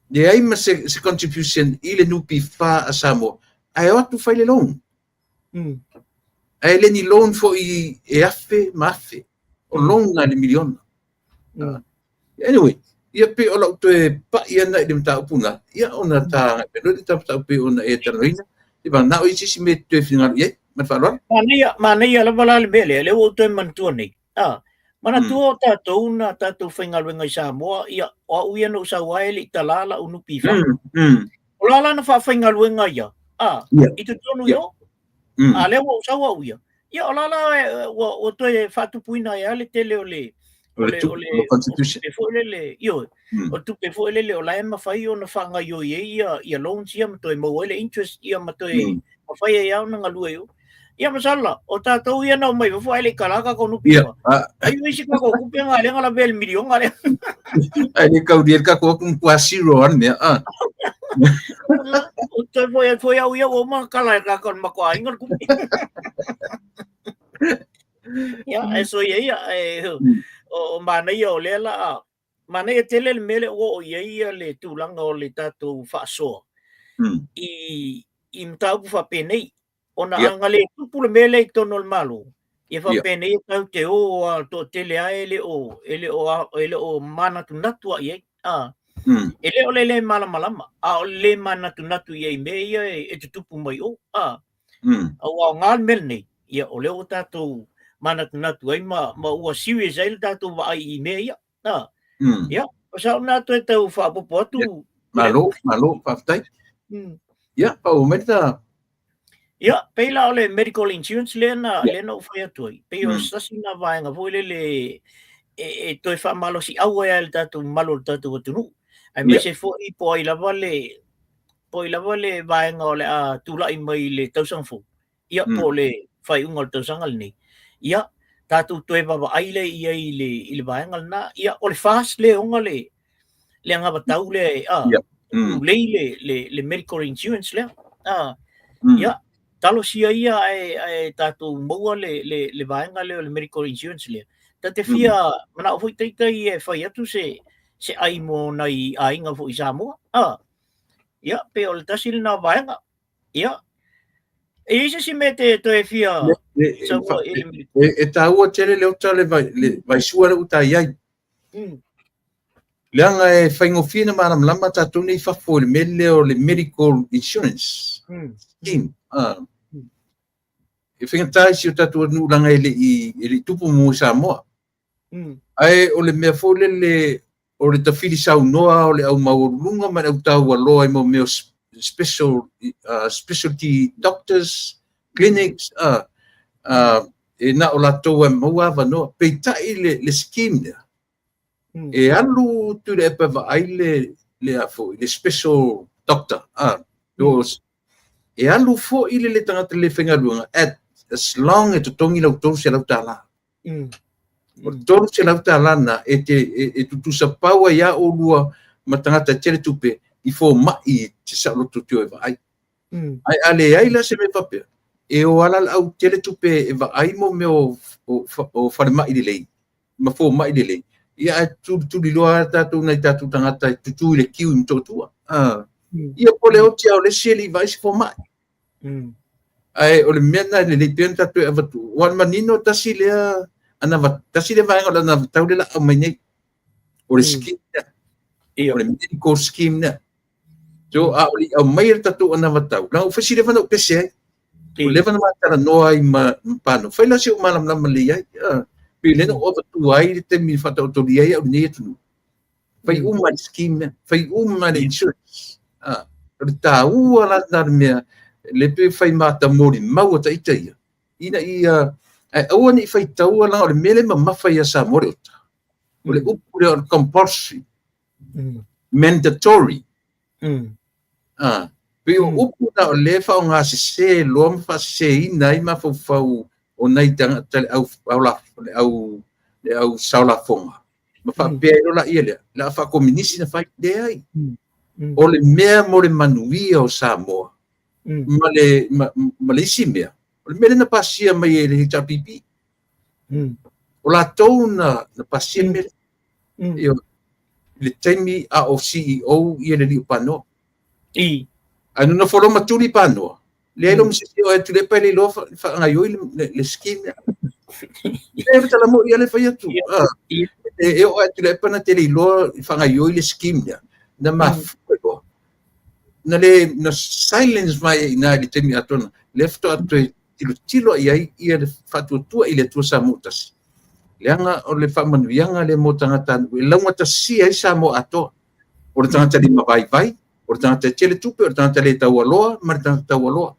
Speaker 1: Leai ma se, se contribution i le NPF a Samoa, ae o atu fai le loan. Ae le ni loan foi e afe ma afe, o loan na i le miliona. Anyway, ia pei o lau toe pa'i ana i le mataupu na, ia ona ta agai mai loa le ta mataupu pei ona e talanoaina, ia na o isi isi mea e toe finagalo i ai, ma le faaaloalo.
Speaker 3: Manaia, manaia lava la le mea lea, lea ua ou toe manatua nei. Ah, manatua o tatou na tatou faigaluega i Samoa, ia, o au ia na ou sau ai e le i talā lau NPF. O la la na faafaigaluega ia, ah, i totonu i o, a lea ua ou sau au ia. Ia, o la la ua, ua toe faatupuina ai lava le tele o le,
Speaker 1: o le, o le, contribution.
Speaker 3: tupe foi lele, ioe, o le tupe foi lele o la e mafai ona faagaoioi ai ia, ia loans ia ma toe maua ai le interest ia ma toe mafai ai lava ona galue i o. Ia masala, o tatou ia na omai fafo ae le i kala tatou NPF. Ai o isi tatou tupe na lea na lavea i le miliona lea.
Speaker 1: Ai le kaulia le tatou atu matua zero lava le mea.
Speaker 3: O toe foi atu foi au ia ua uma ona kala e tatou le matou aiga le tupe. Ia, e soia ia, e, o manaia o lea la a manaia tele le mea lea ua oo i ai ia le tulaga o le tatou faasoa i mataupu faapenei. Ona a na le tupu le mea lea i totonu o le Malo, ia faapenei e tatou te o lava toatele lava e le o e le o e le o manatunatu lava i ai. E le o le le malamalama, a o le le manatunatu i ai i mea ia e tutupu mai o. Aua o na le mea lenei, ia o lea ua tatou manatunatu ai ma ua serious ai le tatou vaai i mea ia. Ia, o sa lena toe tau faaopoopo atu.
Speaker 1: Malo, malo, faafetai. Ia, faaauau mai le ta.
Speaker 3: Ia, pei la o le medical insurance lea na, lea na ou fai atu ai. Pei o se tasi na vaega foi lele e toe faamalosiau ai le tatou mamalu o le tatou atunuu. Aemaise foi po o ai lava le, po o ai lava le vaega o le a tulai mai i le tausaga fou. Ia, po o le faaiuga o le tausaga lenei. Ia, tatou toe vaavaai lea i ai i le vaega lena. Ia, o le FAST lea e ona le anavatau lea e tulei le medical insurance lea. Ia, talosia ia ae tatou maua le vaega lea o le medical insurance lea. Ta te fia manao foi ita ia e fai atu se ai mo nai aiga foi i Samoa. Ia, pei o le tasi lena o vaega. Ia, e i ai se isi mea te toe fia
Speaker 1: saunoa i le E taua tele le ota le vaisua lea ua ta i ai. Leaga e faigofie na malamalama tatou nei i fafo i le mea lea o le medical insurance scheme. E faigata i si o tatou atunuu leaga e le i tupu muamua i Samoa. Ae o le mea foi lele o le tafili saunoa o le au maualuluga ma le au taualoa i mo mea o special, specialty doctors, clinics, e na o latou e maua avanoa. Peitai le scheme lea, e alu Tuilaepa e vaai le a foi, le special doctor, e alu foi le tagata le faigaluega at as long e totogi lau $300. O le $300 na e te e tutusa pau ai a olua ma tagata e tele tupe i fomai i te saoloto te o e vaai. Ae a leai la se mea faapea, e o ala le au tele tupe e vaai mo mea o falemai lelei ma fomai lelei. Ia ae tulituliloa lava tatou nai tatou tagata e tutu i le kiu i Motootua. Ia po o le oti lava o le isi e le i vaai se fomai. Ae o le mea lena e lelei pea ona tatou e avatu. Ua le manino tasi lea anava, tasi lea vaega o le anavatau lea o le a aumai nei. O le scheme lea. O le medical scheme lea. So, a o le i aumaia le tatou anavatau, leaga ua fai si leva ona ou pese ai. Ua leva ona ma talanoa ai ma Pano. Fai la si ou malamalama lelei ai. Pei o lea na ou avatua ai le taimi e faataotolia ai au i lenei atunuu. Fai uma le scheme lea, fai uma le insurance. O le taua la lena o le mea, le pe fai mata molimau a ita ia, ina ia, ae aua ne i faitaua leaga o le mea lea e mamafa ia Samoa le ota. O le upu lea o le compulsory, mandatory. Pei o upu na o lea e faaaogasese loa ma faaseseina ai mafaufau o nai tagata le au, le le au saolafoga ma faapea ai loa laia lea, o le a faakominisi na fai. Leai. O le mea mo le manuia o Samoa ma le, ma le isi mea, o le mea lea na pasia mai e le HRPP. O latou na pasia le mea lea. I le taimi a o CEO ia le alii o Panoa. Ae nonofo loa ma tuli Panoa, leai loa ma se isi e o atu Tuilaepa e le iloa faagaoioi le scheme lea. E tala moni lava le fai atu. E oo atu Tuilaepa na te le iloa faagaoioi le scheme lea, na mafua loa. Na le na silence mai ai i ina i le taimi atoa, lea faatoa toe tilotilo i ai ia le faatuatua i le Atua Samoa tasi. Leaga o le faamanuiaga lea mo tagatanuu e laugatasia ai Samoa atoa. O le tagata lima vaivai, o le tagata e tele tupe, o le tagata le taualoa ma le tagata taualoa.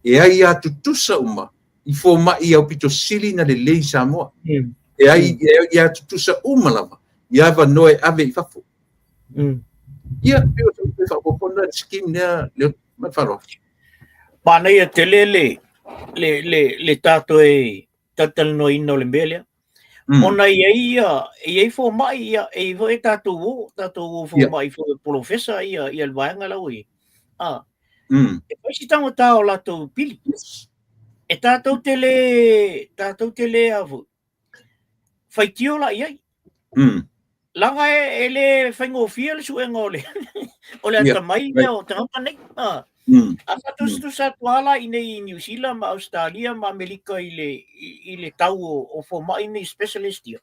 Speaker 1: E ai lava tutusa uma i fomai aupito sili na lelei i Samoa. E ai lava tutusa uma lava i avanoa e ave i fafo. Ia, pei o se upu e faaopoopo lena i le scheme lea, ma le faaaloalo.
Speaker 3: Manaia tele le le, le, le tā toe talatalanoaina o le mea lea. Ona e i ai ia, e i ai fomai, ia, e i ai foi tatou uo, tatou uo fomai foi o polofesa ia, ia le vaega la ua i ai. Ah, e fai si taugata o latou pili. E tatou te le, tatou te le a foi, faitio la i ai. Leaga e le faigofie le suega o le o le atamai lea o tagata nei. A faatusatusa atu lava la i inei i Niu Sila ma Ausetalia ma Amerika i le i le tau o fomai nei specialist ia,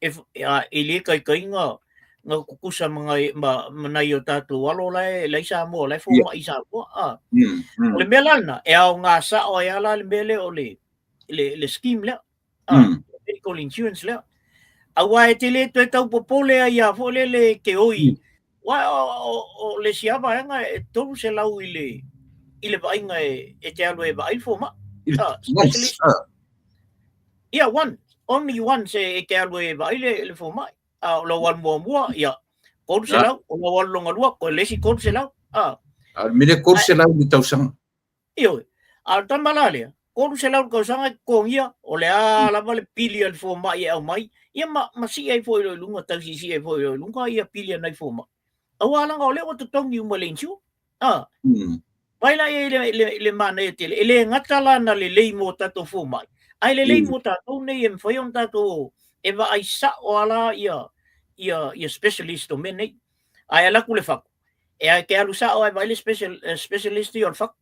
Speaker 3: e le taitai na tutusa ma nai o tatou alo la e i Samoa, la e fomai i Samoa. O le mea la lena, e aoga sao ai lava la le mea lea o le scheme lea. Medical insurance lea. Aua e te le toe tau popole ai lava foi lele e te oi. Aua o le isi lava vaega e 300 i le i le vaaiga e te alu e vaai le fomai. Specialist. Ia, one. Only once e te alu e vaai le fomai. A o lau alu muamua, ia, 300. O lau alu lona lua, toe le isi 300.
Speaker 1: A o le mea lea, 300 i le tausaga.
Speaker 3: Ioe. A o le tama la lea, 300 le tausaga e totogia, o le a lava le pili a le fomai e aumai, ia ma, ma sii ai foi loa i luga, tau siisii ai foi loa i luga ia pili a nai fomai. Aua leaga o lea ua totogi uma e le insure. A. Vaai la i ai le, le, le manaia tele. E le gata la na lelei mo tatou fomai, ae lelei mo tatou nei e mafai ona tatou e vaai sao lava la ia, ia, ia specialist o mea nei. Ae alu atu le fatu, E ai te alu sao ai vaai le special, specialist ia o le fatu.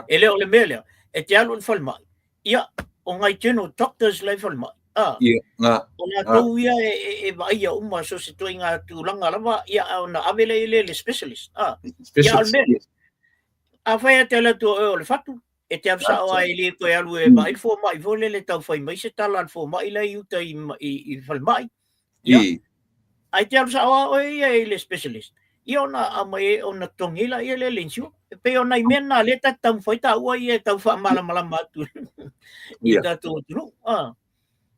Speaker 3: E le o le mea lea, e te alu i le falemai, ia, o nai general doctors la i falemai.
Speaker 1: Ia, nga.
Speaker 3: O latou ia e vaaia uma so o se ituaiga tulaga lava, ia, ona ave lea i le specialist.
Speaker 1: Specialist. Ia, o le mea lea,
Speaker 3: afai e te alu atu o oe o le fatu, e te alu sao lava e le toe alu e vaai le fomai foi lele tau fai mai se tala a le fomai la i uta i falemai. Ia, ae te alu sao lava oe ia i le specialist, ia ona aumai ona totogi ai laia lea le insure. E pei o nai mea na lea ta te taumafai taua ia e tau faamalamalama atu i le tatou atunuu.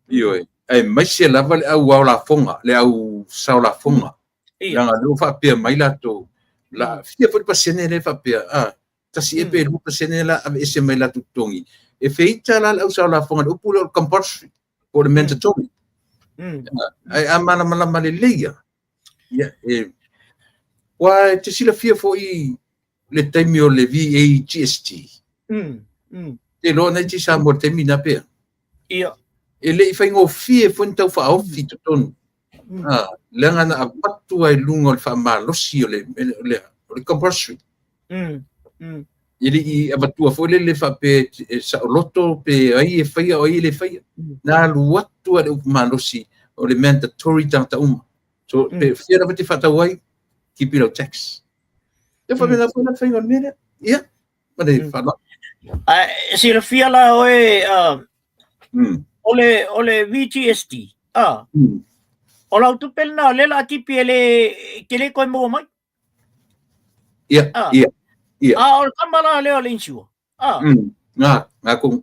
Speaker 1: Ioe, aemaise lava le au ao lafoga, le au sao lafoga. Leaga o lea ua faapea mai latou, la fia foi le pasene lea e faapea, tasi ea pe 2% la aveese mai latou totogi. E feita la le au sao lafoga i le upu lea o le compulsory po o le mandatory. Ae a malamalama lelei lava, ia, e, aua e te silafia foi le taimi o le VAGST. Te iloa na iti Samoa i le taimi na pea.
Speaker 3: Ia.
Speaker 1: E le i faigofie foi ona tau faaofi i totonu. Leaga na avatu ai i luga o le faamalosi o le, o le, o le compulsory. E le i avatua foi lele faapea e saoloto pe ai e faia o ai e le faia. Na alu atu lava le upu malosi o le mandatory tagata uma. So, pe fia lava te faatau ai, tipi lau tax. Ia faapena foi la faiga o le mea lea. Ia, ma le faaaloalo.
Speaker 3: Ae silafia la oe, o le VGST, o lau tupe lena o lea o le a tipi e le, te le toe maua mai.
Speaker 1: Ia, ia, ia.
Speaker 3: A o le tama la lea o le insure,
Speaker 1: Nga, nga kong.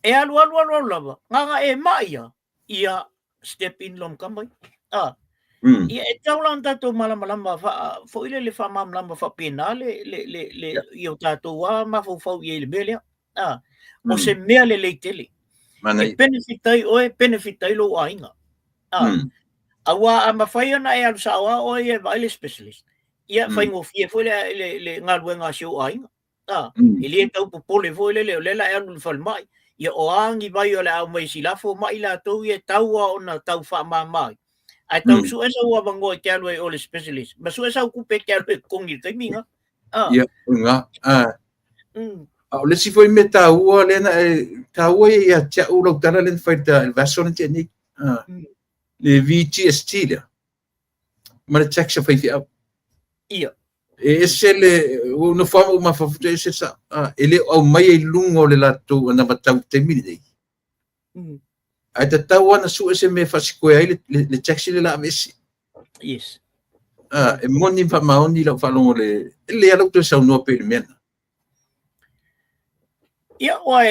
Speaker 3: E alu alu alu alu lava, nga nga e mai ia, ia step in lona tama ia. Ia e tatau la ona tatou malamalama foi lele faamalamalama faapena le le le le i o tatou lava mafaufau i ai i le mea lea. O se mea lelei tele. E benefit ai oe, benefit ai lou aiga. Aua a mafai ona e alu sao lava oe ia e vaai le specialist, ia faigofie foi le le le galuega a si ou aiga. E le tau popole foi lele o lea o le a e alu i le falemai, ia o a ni vai o le a aumai e sila fomai latou ia e tau lava ona tau faamama ai. Ae tau sue sau avanoa e te alu ai i o i le specialist, ma sue sau tupe e te alu ai e totogi i le taimi lena.
Speaker 1: Ia, o lena. A o le isi foi mea taua lea na e taua ia ia te au lau tala lea na fai i le vaiaso na tea nei, le VGST lea ma le tax a faifeau.
Speaker 3: Ia.
Speaker 1: E ese le, ua ou nofo lava ma ou mafaufau, e ese le sao. E le o aumaia i luga o le latou anavatau i le taimi lenei. Ae tatau lava ona sue se mea e faasikoe ai le tax lea o le a aveese.
Speaker 3: Yes.
Speaker 1: E moni ma faamaoni lau faalogo le, e lelei lava lou toe saunoa pea i le mea lena.
Speaker 3: Ia, aua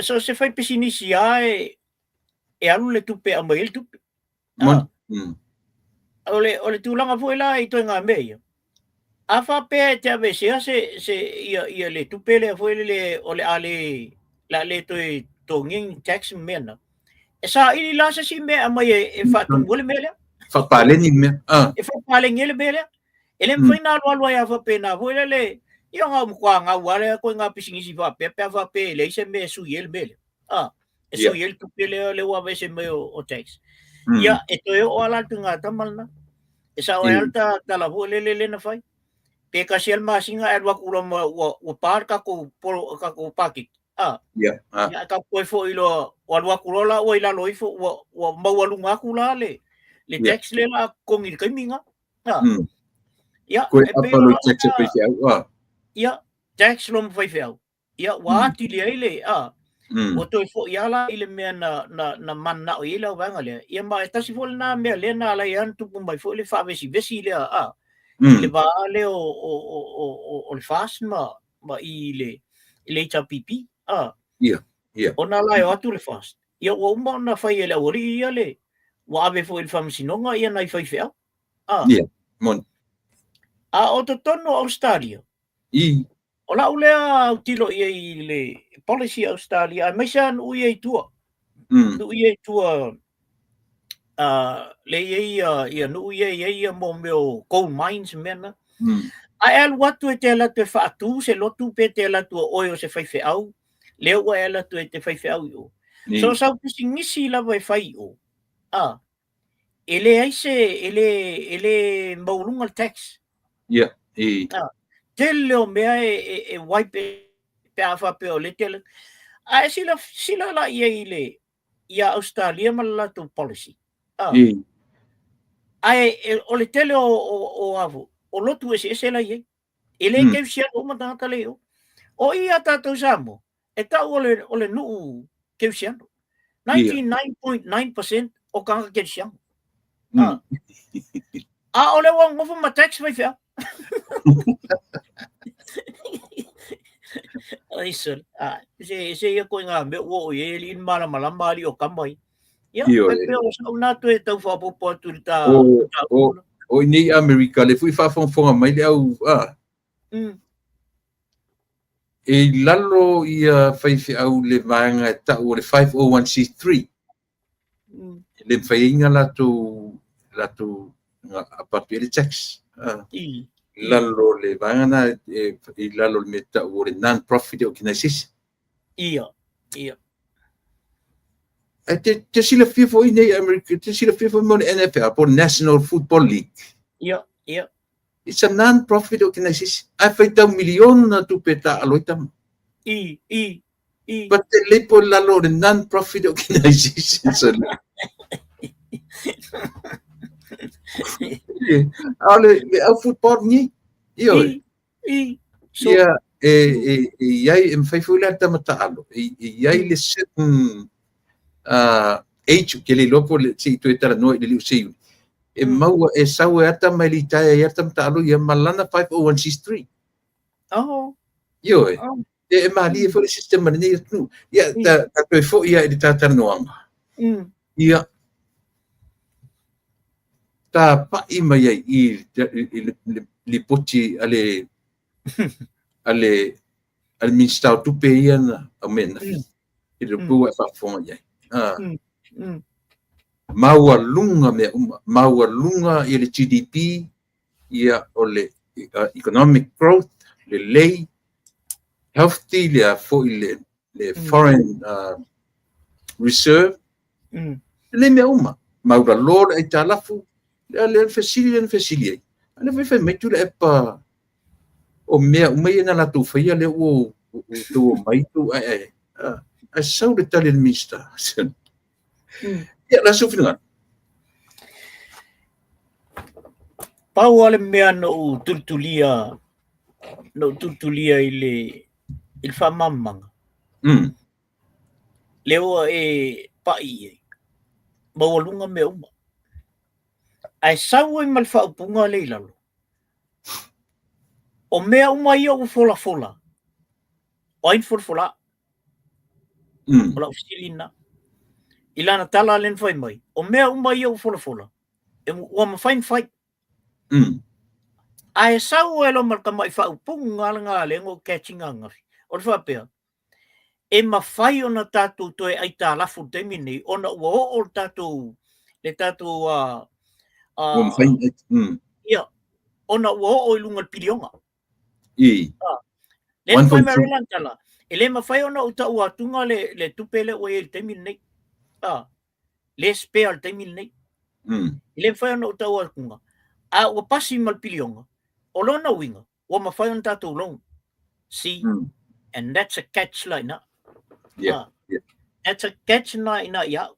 Speaker 3: so o se faipisinisi lava e alu le tupe e aumai ai le tupe.
Speaker 1: Moni.
Speaker 3: O le tulaga foi la i ituaiga mea ia. A faapea e te aveesea se, se, ia, ia le tupe lea foi lele o le a le, le a le toe totogia ni tax ma mea na, e saili la se isi mea e aumai e, e faatumu ai le mea lea.
Speaker 1: Faapaleni le mea. Ah.
Speaker 3: E faapaleni ai le mea lea. E le mafai ona alualu ai lava faapena foi lele, ia na o matua gau lava lea ituaiga pisinisi faapea pe a faapea e leai se mea e sui ai le mea lea. Ah, e sui ai le tupe lea lea ua aveese mai o, o tax. Ia, e toe oo lava la le tuigatama lena. E sao ai lava le tala foi lele lea na fai. Pe tasi lava le masina ae alu atu loa ma ua, ua pa le tatou polo, tatou paketi. Ah.
Speaker 1: Ia, ah.
Speaker 3: Ia, ae tatou toe foi loa, ua alu atu loa la ua i lalo ifo, ua, ua maualuga atu la le, le tax lea o le a totogi i le taimi lena. Ah. Ia,
Speaker 1: Koe
Speaker 3: e pei
Speaker 1: apa
Speaker 3: o
Speaker 1: lo
Speaker 3: lau
Speaker 1: tax e
Speaker 3: lea,
Speaker 1: faifeau, ah.
Speaker 3: ia, tax loa ma faifeau. Ia, ua atili ai le, a, ua toe foi lava la i le mea na, na, na mananao i ai le auvaega lea. Ia, ma e tasi foi lena mea lea na ala ai ona tupu mai foi le faavesivesi lea, a, i le va lea o, o, o, o, o, o le FAST ma, ma i le, i le HRPP, a.
Speaker 1: Ia, ia.
Speaker 3: Ona la e o atu le FAST. Ia, ua uma ona fai e le aualii ia le, ua ave foi i le faamasinoga ia nai faifeau. A.
Speaker 1: Ia, moni.
Speaker 3: A o totonu o Ausetalia,
Speaker 1: I.
Speaker 3: O lau lea autilo i ai i le policy a Ausetalia, aemaise lava nuu ia i tua. Nuu ia i tua, lea e i ai ia, ia nuu ia e i ai ia mo mea o gold mines ma mea na. A e alu atu e te alu atu e faatu se lotu pe te alu atu o oe o se faifeau, lea ua e alu atu e te faifeau i o. So o sau pisinisi lava e fai i o, a, e leai se, e le, e le maualuga le tax.
Speaker 1: Ia, i.
Speaker 3: Ah, tele o mea e, e, e wipe pe a faapea o le tele. A e sila, sila la i ai i le, ia Australia ma le latou policy. Ah.
Speaker 1: I.
Speaker 3: Ae e, o le tele o, o, o avo, o lotu eseese la i ai. E le kerisiano uma tagata le i o. O i a tātou Samoa, e tau o le, o le nuu kerisiano. 99.9% o tagata kerisiano. Ah. A o le ua nofo ma tax faifeau. Ai sole. Ah, se se ia koe ngā mea ua o i e li malamalama ali o kama i. Ia,
Speaker 1: Ioe.
Speaker 3: e pea o sau nā toe tau whapopo atu i tā.
Speaker 1: O, o, o i nei Amerika, le fui whaafongafonga mai le au, ah, E i lalo ia faifeau le vaega e tau o le 501c3. E le mafai ai na latou latou apa atu i ai le tax. I lalo o le vaega na i lalo o le mea e tau o le non-profit organization.
Speaker 3: Ia, ia.
Speaker 1: Ae te, te silafia foi nei Amerika, te silafia foi mo le NFL, po National Football League.
Speaker 3: Ia, ia.
Speaker 1: It's a non-profit organization. Ae faitau miliona tupe e taalo ai tama.
Speaker 3: I, i, i.
Speaker 1: But te lepo i lalo o le non-profit organization. So, a o le, le au football ni. Ioe.
Speaker 3: I, i. So,
Speaker 1: Ia, e, e, e iai, e mawhai foi le tama taalo. E, e iai le certain age, ke le iloa po le, se i toe talanoa i le liu seiuli. E maua, e sau e ata mai litaea i ata ma ia ma lana 501c3.
Speaker 3: Oh.
Speaker 1: Ioe.
Speaker 3: Oh.
Speaker 1: E, e malie foi le sistema lenei atunuu. Ia, ta, ta toe foi ia i le tātalanoaga. Ia, tapa'i mai ai i, i, le, le lipoti a le, a le, a le Minista o Tupe ia na aumai ananafi. I le pua e faafofoga i ai. Ah. Maualuga mea uma, maualuga i le GDP, ia o le economic growth, lelei, healthy le foi le, le foreign reserve, lelei mea uma. Maulalo le aitalafu, le le fesili le fesili ai. A le fai mai Tuilaepa o mea uma ia na latou faia lea ua outou omai tou ae ae. Ae sau le tali a le Minista. Ia, la sou finagalo.
Speaker 3: Pau lava le mea na ou tulitulia, na ou tulitulia i le, i le faamalamalamaga. Lea ua e pa'i i ai, maualuga mea uma. Ae sau ai ma le faaupuga lea i lalo, o mea uma ia ua folafola, o ai na folafola? O lau fesili lena. I lana tala lea na fai mai, o mea uma ia ua folafola, e, ua mafai ona fai. Ae sau ai loa ma le tamai faaupuga lena lea na ou catch ina ananafi, o le faapea, e mafai ona tatou toe aitalafu i le taimi lenei ona ua oo le tatou le tatou
Speaker 1: Ua mafai
Speaker 3: ia, ona ua oo i luga o le piliona.
Speaker 1: I.
Speaker 3: Lea na fai mai ai lana tala, e le mafai ona ou taua atuga le, le tupe lea ua i ai i le taimi lenei. Le spare i le taimi lenei. E le mafai ona ou taua atuga, a ua pasi ma le piliona, o lona uiga, ua mafai ona tatou loan. See? And that's a catch la ina. That's a catch na ina ia.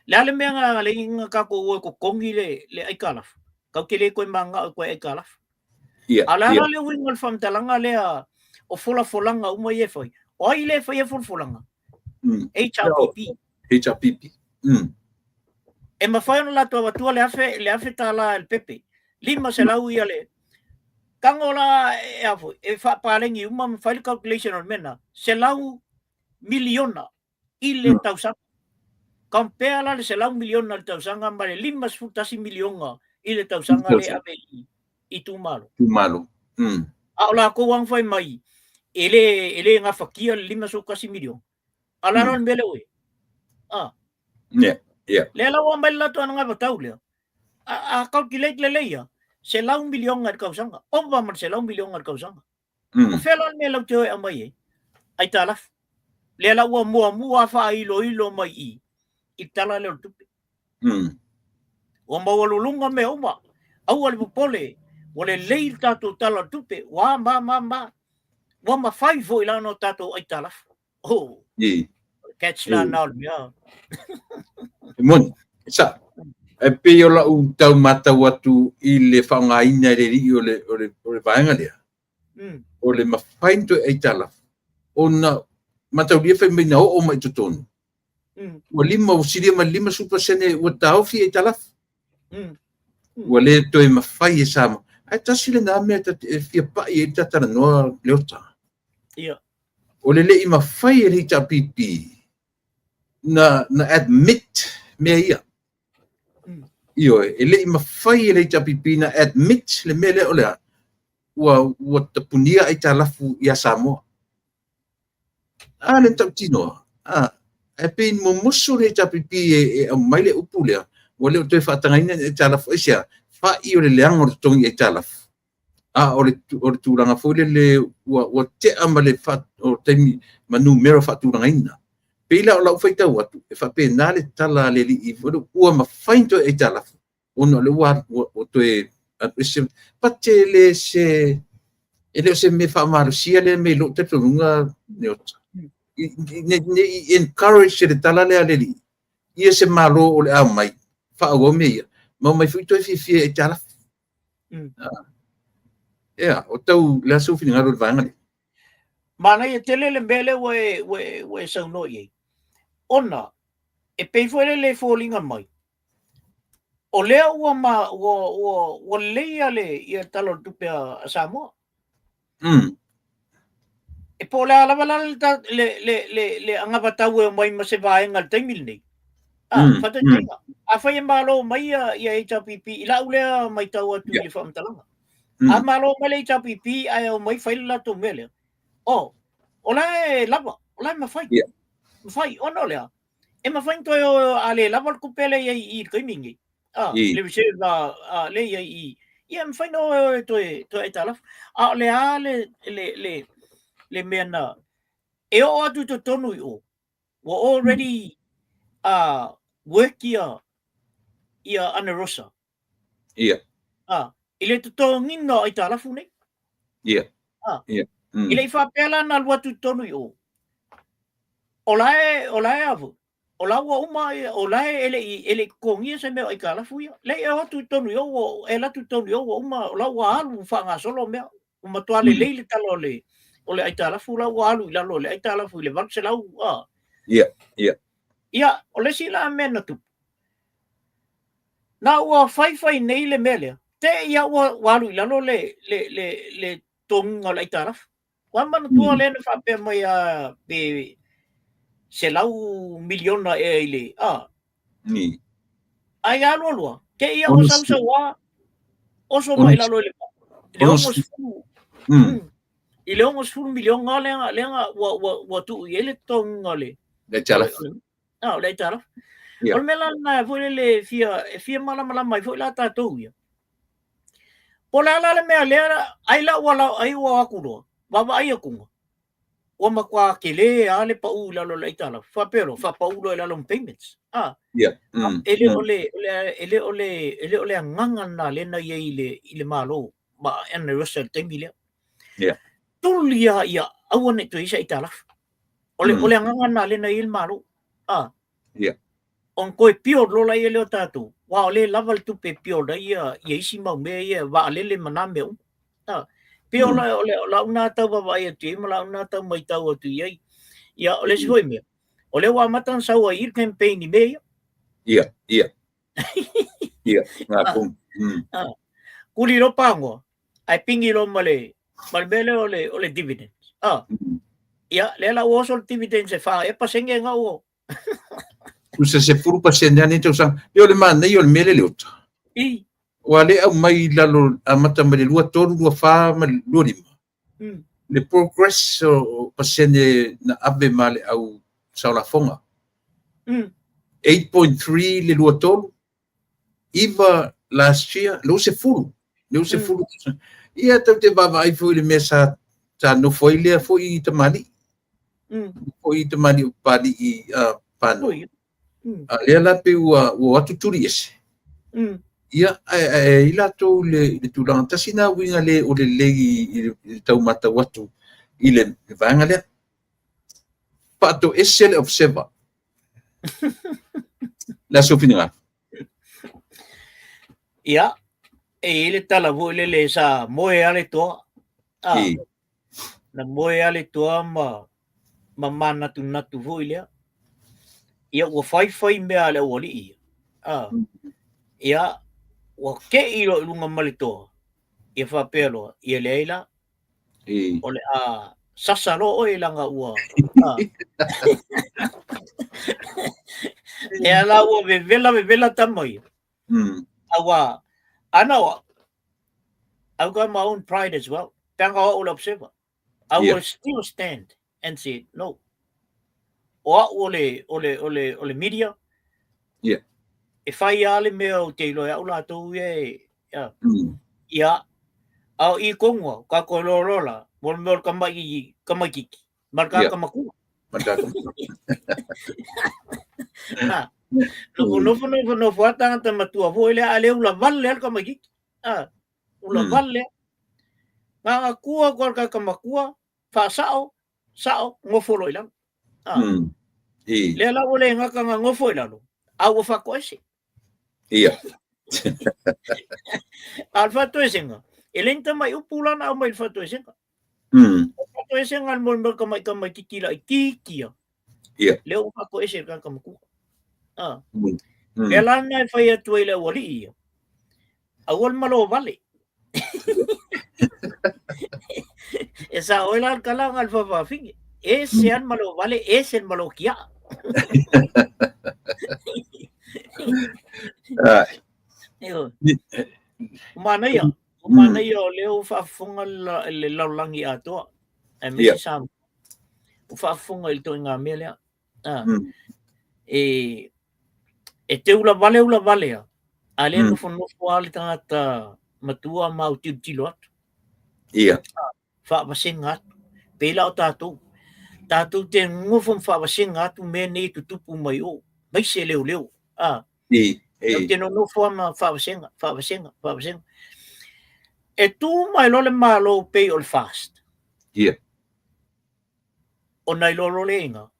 Speaker 3: Le a le mea na le inga tatou o e totogi le, le aitalafu. Kau te le koe manao e koe aitalafu. A o le a la le uiga o le faamatalaga lea o folafolaga uma ia e fai? O ai lea e faia folafolaga? HRPP.
Speaker 1: HRPP.
Speaker 3: E mafai ona latou avatua le afe, le $1,000 e le pepe. 500 ia le... Tago la e, a foi, e faapaleni uma ma fai le calculation o le mea lena, $100 miliona i le tausaga. Compare la le $100 miliona i le tausaga ma le $51 miliona i le tausaga lea e ave i itumalo.
Speaker 1: Itumalo.
Speaker 3: A o latou lava na fai mai e le, e le gafatia le $51 miliona. A o le a la le mea lea ua i ai? Ah. Lea la ua aumai le latou anavatau lea. A, a calculate lelei ia, $100 miliona i le tausaga. Ova ma le $100 miliona i le tausaga. O fea la le mea latou te o e aumai ai? Aitalafu. Lea la ua muamua faailoilo mai i i le tala lea o le tupe. Ua maualuluga mea uma. Aua le popole, ua lelei le tatou tala o le tupe, ua ma ma ma. Ua mafai foi la ona tatou aitalafu. Oh. Catch la na o le mea.
Speaker 1: E moni. Sa. E pei o lau tau matau atu i le faaaogaina e le alii o le, o le, o le vaega lea. O le mafai ona toe aitalafu ona mataulia fai mai na oo mai i totonu. Ua lima, ua silia ma le 50% ua taofi aitalafu. Ua le toe mafai e Samoa. Ae tasi lena mea e fia pai ai le ta talanoa Leota. O le le i mafai e le HRPP na, na admit mea ia. Ioe, e le i mafai e le HRPP na admit le mea lea o le a, ua, ua tapunia aitalafu ia Samoa. A le tautinoa, a, ae pei mumusu le HRPP e, e aumai le upu lea, ua le o toe faatagaina ni aitalafu. Aisea? Fa'i o le leaga o le totogi aitalafu. A o le, o le tulaga foi lele ua, ua tea ma le fa, o taimi ma numera faatulagaina. Pei la o lau faitau atu, e faapena le tala a le alii, ua mafai ona toe aitalafu, ona o lea ua, ua, ua toe alu ese. But e le se, e le o se mea faamalosia lea mea i lou talitonuga, Leota. Ne, ne i encourage le tala lea a le alii, ia se Malo o le a omai, faaauau mea ia, ma omai foi toe fiafia e aitalafu. Ia, o tau le a sou finagalo i le vaega lea?
Speaker 3: Manaia tele le mea lea ua e, ua e, ua e saunoa i ai. Ona, e pei foi lele e foliga mai, o lea ua, ma, ua, ua, ua lelei ia le ia Tala o le Tupe a, a Samoa. E po o le a lava la le, le, le, le, le anavatau e omai ma se vaega i le taimi lenei. Ah, faataitaiga. Afai e malo mai ia, ia HRPP, i lau lea matau atu i le faamatalaga. A malo mai le HRPP ae omai fai le latou mea lea. Oh, o la e lava, o la e mafai. Mafai, ona o le a? E mafai ona toe o a le lava le tupe lea i ai i le taimi lenei. Ah, le reserve a lea i ai i ia e mafai ona o e toe toe aitalafu. A o le a le le le le mea na e oo atu i totonu i o, ua already work ia ia Anarosa.
Speaker 1: Ia.
Speaker 3: Ah, i le totogiina o aitalafu nei.
Speaker 1: Ia.
Speaker 3: Ah. Ia. I le i faapea la na alu atu i totonu i o. O la e, o la e a foi, o la ua uma, o la e le i, e le i totogia se mea o aitalafu ia. Lea e o atu i totonu i o, ua, e alu atu i totonu i o, ua uma, o la ua alu faagasolo mea. Ua matua lelei le tala o le, o le aitalafu la ua alu i lalo o le aitalafu i le 800. Ah.
Speaker 1: Ia, ia.
Speaker 3: Ia, o le isi la mea na tupu, na ua faifai nei le mea lea, te i lava ua, ua alu i lalo le, le, le, le totogiga o le aitalafu. Ua manatua lea na faapea mai a pe $100 miliona ea i le, a. Ai alu alua, te i ua sau sau a, oso mai lalo i le, le 60, i le 60 miliona lea, lea ua, ua, ua tuu i ai le totogiga o le,
Speaker 1: Le aitalafu.
Speaker 3: Ah, o le aitalafu. O le mea la lena foi lele e fia, e fia malamalama ai foi la tatou ia. Po o le a la le mea lea, ai la ua, ai ua o atu loa, vaavaai atuga, ua matua tele lava le pau i lalo o le aitalafu, faapea loa, faapau loa i lalo ma payments. Ah, E le o le, e le o le, e le o le agaga lena lea na i ai i le Malo ma NRS i le taimi lea. Tuli lava ia aua ne i toe i ai se aitalafu. O le, o le agaga lena lea na i ai le Malo. Ah. Ona toe build loa laia lea o tatou, aua o lea e lava le tupe e build ai ia, ia isi mau mea ia, vaalele ma na mea uma. Ah. Pei o le, o le, o lau na tau vaavaai atu i ai ma lau na tau maitau atu i ai. Ia, o le isi foi mea, o lea ua amata ona sau ai i le campaign i mea ia.
Speaker 1: Ia, ia. Ia, ngā kung.
Speaker 3: Ah. Kuli loa pagoa, ae pingi loa ma le, ma le mea lea o le, o le dividend. Ah. Ia, lea la ua oso le dividends e 4 ea pasene nga ua.
Speaker 1: Tusa 10% lava lenei tausaga. Ia o le manaia o le mea lea le ota.
Speaker 3: I.
Speaker 1: Ua le aumai i lalo amata mai le 23, 24 ma le 25. Le progress o pasene na ave ma le au saolafoga. 8.3 le 23, 9 last year, lea ua 10, lea ua 10. Ia tatou te vaavaai foi i le mea sa sa nofo ai lea foi tamalii. Foi tamalii o Papalii Pano. A lea la pei ua ua o atu tuli ese. Ia, ae ae i latou i le tulaga tasi na uiga le o lelei i le tau matau atu i le vaega lea. Faatoese le observer. Le aso finagalo.
Speaker 3: Ia, e i ai le tala foi lele sa moe lava le toa. Ah, na moe lava le toa ma, ma manatunatu foi lea. Ia, ua faifai mea a le aualii ia. Ah, ia, ua tei loa i luga ma le toa. Ia faapea loa, ia leai la, O le a sasa loa oe leaga ua Lea la ua vevela vevela tama ia. Aua, ana o au, I've got my own pride as well. Pe ana o au le observer. I will still stand and say, no. O au o le, o le, o le, o le media. E whai a le mea o te iloa e au latou ia e, ia. Ia, a o i kongua, ka koe loa loa la, mo le mea o le kamaʻi, kamaititi, ma le tagata matua.
Speaker 1: Ma le tagata matua.
Speaker 3: Ha, nofo, nofo, nofo, nofo a tagata matua foi lea, a le ula vale lea le kamaititi. Ha, ula vale lea. Gagatua koa le tagata matua, faasao, sao, nofo loa i lalo. Ha. Lea la ua le gata na nofo i lalo, a ua faatoese.
Speaker 1: Ia.
Speaker 3: A o le faatoesega, e le ni tamai upu la na aumai i le faatoesega. O le faatoesega le mo le mea tamai tamaititi laitiiti ia.
Speaker 1: Ia.
Speaker 3: Lea ua faatoese e le tagata matua. Ah. Lea la na e fai atu ai le aualii ia. Aua le malo vale. E sao ai la le tala a le faafafine. Ese lava le malo vale, ese le malo tiaa. Ioe. Ua manaia, ua manaia o lea ua faafofoga le lalolagi atoa, aemaise Samoa. Ua faafofoga i le ituaiga mea lea. E, e te ula vale ula vale a, a lea nofonofo lava le tagata matua ma autilotilo atu.
Speaker 1: Ia.
Speaker 3: Faavasega atu. Pei la o tatou, tatou te nofo ma faavasega atu mea nei e tutupu mai o, aemaise leoleo. A.
Speaker 1: I,
Speaker 3: i. Tatou te nonofo lava ma faavasega, faavasega, faavasega. E tu mai loa le Malo pei o le FAST.
Speaker 1: Ia.
Speaker 3: Ona iloa loa lea i ina,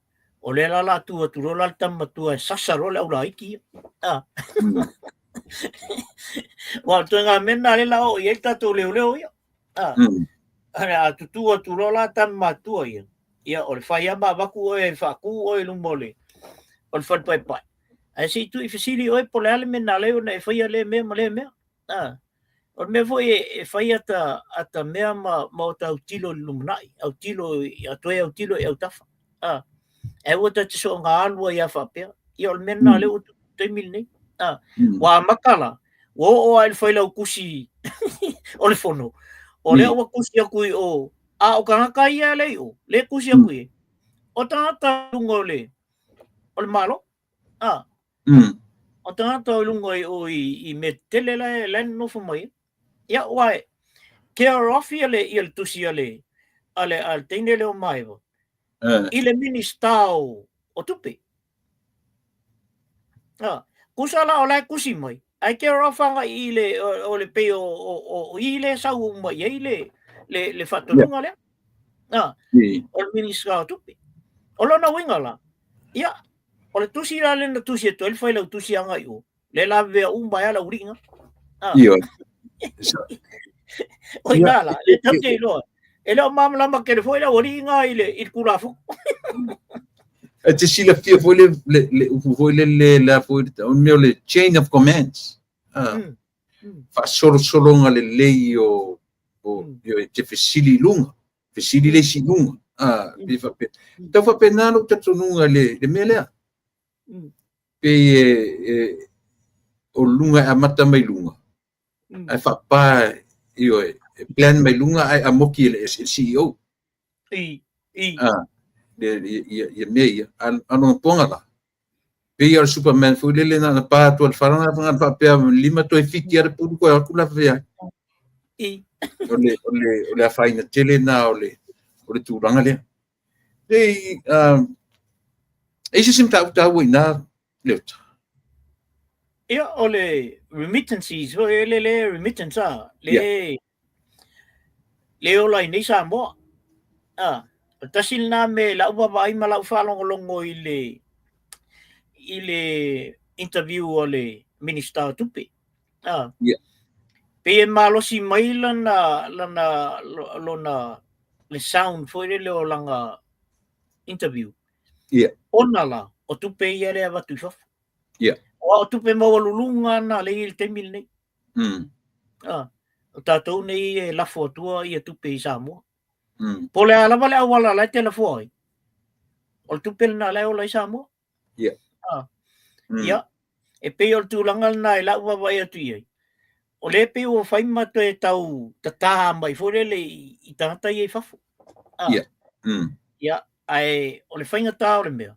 Speaker 3: o lea la o le a tu atu loa la le tama matua e sasa loa le aulaiti ia. A. Aua o le ituaiga mea lena lea o le a oo i ai le tatou leoleo ia. A. A tutū atu loa la tama matua ia, ia o le fai lava ma avatu oe e faatu oe i luma o le o le fale paepae. Ae se i tuu i fesili oe po o le a le mea na ala ai ona e faia lea mea ma lea mea. A. O le mea foi e fai ata, ata mea ma, ma o ta autilo i le lumanai, autilo, a toe autilo i autafa. A, e aua ta te soonga alu ai a faapea. Ia o le mea lena lea ua tupu i le taimi lenei. A, ua amata la, ua oo lava i le failautusi o le fono. O lea ua tusi atu i o, a o tagata ia lea i o, lea e tusi atu i ai, o tagata i luga o le, o le Malo. A, o tagata i luga i o i, i mea tetele la e, la e nonofo mai ai. Ia, aua e care off ia le, ia le tusi a le, a le, a le teine lea o Maeva, i le Minista o, o tupe. A, tusa la o la e tusi mai, ae care off agai i le, o, o le pei o, o, o, o i le sau uma i ai le, le, le faatonuga lea. A, o le Minista o tupe. O lona uiga la, ia, o le tusi la lea na tusi atu ai le failautusi agai i o, le lavevea uma ai lava le aualii na. A.
Speaker 1: Ioe.
Speaker 3: O ina la, le tatou te iloa. E le o malamalama tele foi le aualii na i le, i le Tulafono.
Speaker 1: E te silafia foi le, le, le upu foi le, le, le, foi, o le mea o le chain of commands. Ah, faasolosologa lelei o, o, mm. te fesili i luga, fesili le isi i luga. Ah, pe faapea. Tau faapena lou talitonuga i le, le mea lea. Pei e, e, o luga e amata mai luga, ae faapa, ioe, e plan mai luga ae amoki e le, e le CEO.
Speaker 3: I, i.
Speaker 1: Ah, le, ia, ia mea ia. A, a lona puanga la. Pei o le Superman foi lele na na pa atu al faranga fanga faapea lima toe fiti ale pulu koe aku la fea.
Speaker 3: I.
Speaker 1: O le, o le, o le afaina tele na o le, o le tulaga lea. Nei, e i se mataupu taua i ina, Leota?
Speaker 3: Ia, o le remittances foi le le remittance a, le yeah. le ola ai nei Samoa. A, o tasi lena mea i lau vaavaai ma lau faalogologo i le i le interview a le Minista o Tupe. A,
Speaker 1: yeah.
Speaker 3: Pei e malosi mai lana lana lona le sound foi lele o lana interview.
Speaker 1: Yeah.
Speaker 3: Ona la, o tupe ia lea avatu i fafo.
Speaker 1: Yeah.
Speaker 3: O, o tupe maualuluga na lea i le taimi lenei. Ah, o tatou nei e lafo atua ia tupe i Samoa. Po o le a lava le auala la e te lafoa ai, o le tupe lena la e ola ai Samoa.
Speaker 1: Yeah.
Speaker 3: Ah. Ia, e pei o le tulaga lena i lau vaavaai atu i ai. O lea pei ua fai ma toe tau tatā mai foi lele i, i tagata ia i fafo.
Speaker 1: Ah. Yeah.
Speaker 3: Ia, ae o le faigata o le mea,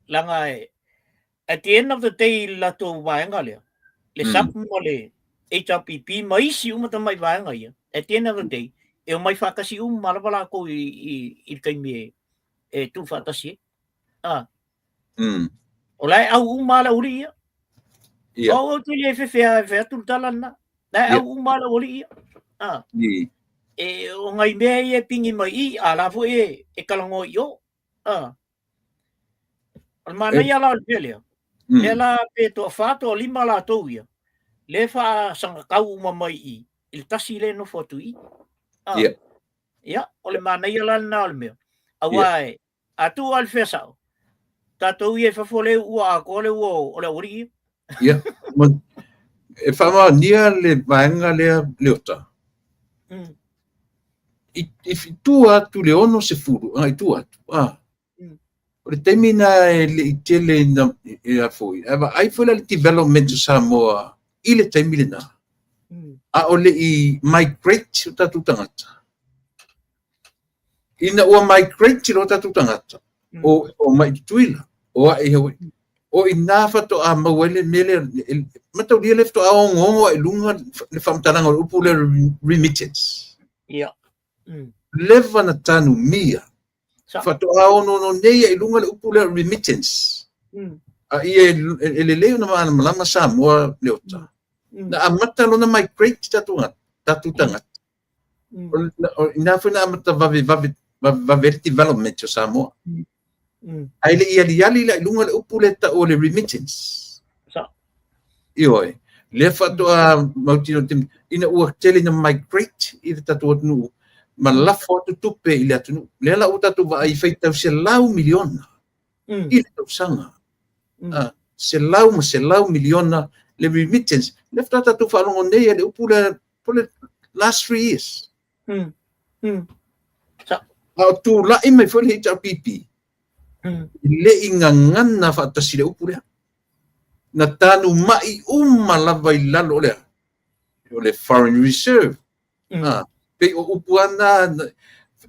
Speaker 3: leaga e, at the end of the day i le latou vaega lea, le SAP ma le HRPP ma isi uma tamai vaega ia, at the end of the day, e omai faatasi uma lava latou i, i, i le taimi e, e tuufaatasi ai. Ah. O la e au uma le aualii ia.
Speaker 1: Yeah.
Speaker 3: O au te le fefe a fe atu le tala lena. La e au uma le aualii ia. Ah. E o ngai mea ia e pingi mai i, a la foi e, e kalagoa i o. Ah. O le manaia la o le mea lea. Lea la pe toafa, toalima latou ia. Lea faasagatau uma mai i, i le tasi lea e nofo atu i i. Ah.
Speaker 1: Yeah.
Speaker 3: Ia, o le manaia la lena o le mea. Aua e, a tuu lava i le fea sao, tatou ia i fafo lea ua atoa le ua o le aualii ia.
Speaker 1: Ia, e faamaonia le vaega lea Leota. I, i tua atu le 60, agai tua atu, ah. O le taimi na e le i tele ina, e a foi, ae vaai foi la le development o Samoa i le taimi lena. A o le i migrate o tatou tagata. Ina ua migrate loa tatou tagata, o, o mai i Tutuila, o ae i Hawaii, o ina faatoa maua ai le mea lea, mataulia lea faatoa ogoogo ae i luga le faamatalaga o le upu lea remittance.
Speaker 3: Ia.
Speaker 1: Leva na tanumia. Faatoa onoono nei ae i luga le upu lea remittance. A ia e lelei ona malamalama Samoa Leota. Na amata lona migrate tatou tatou tagata. O ina foi na amata vave vave vave le development o Samoa. Ae le i aliali la i luga le upu lea tau o le remittance. Ioe, lea faatoa mautinoa te ina ua tele ina migrate i le tatou atunuu ma lafo atu tupe i le atunuu. Lea la ua tatou vaai i faitau $100 miliona i le tausaga. Ah, selau ma selau miliona le remittance. Lea faatoa tatou faalogo nei i le upu lea for the last 3 years. A o tulai mai foi le HRPP, e le i gagana faatasi le upu lea. Na tanumai uma lava i lalo o lea, o le foreign reserve. Ah, Pei o upu ana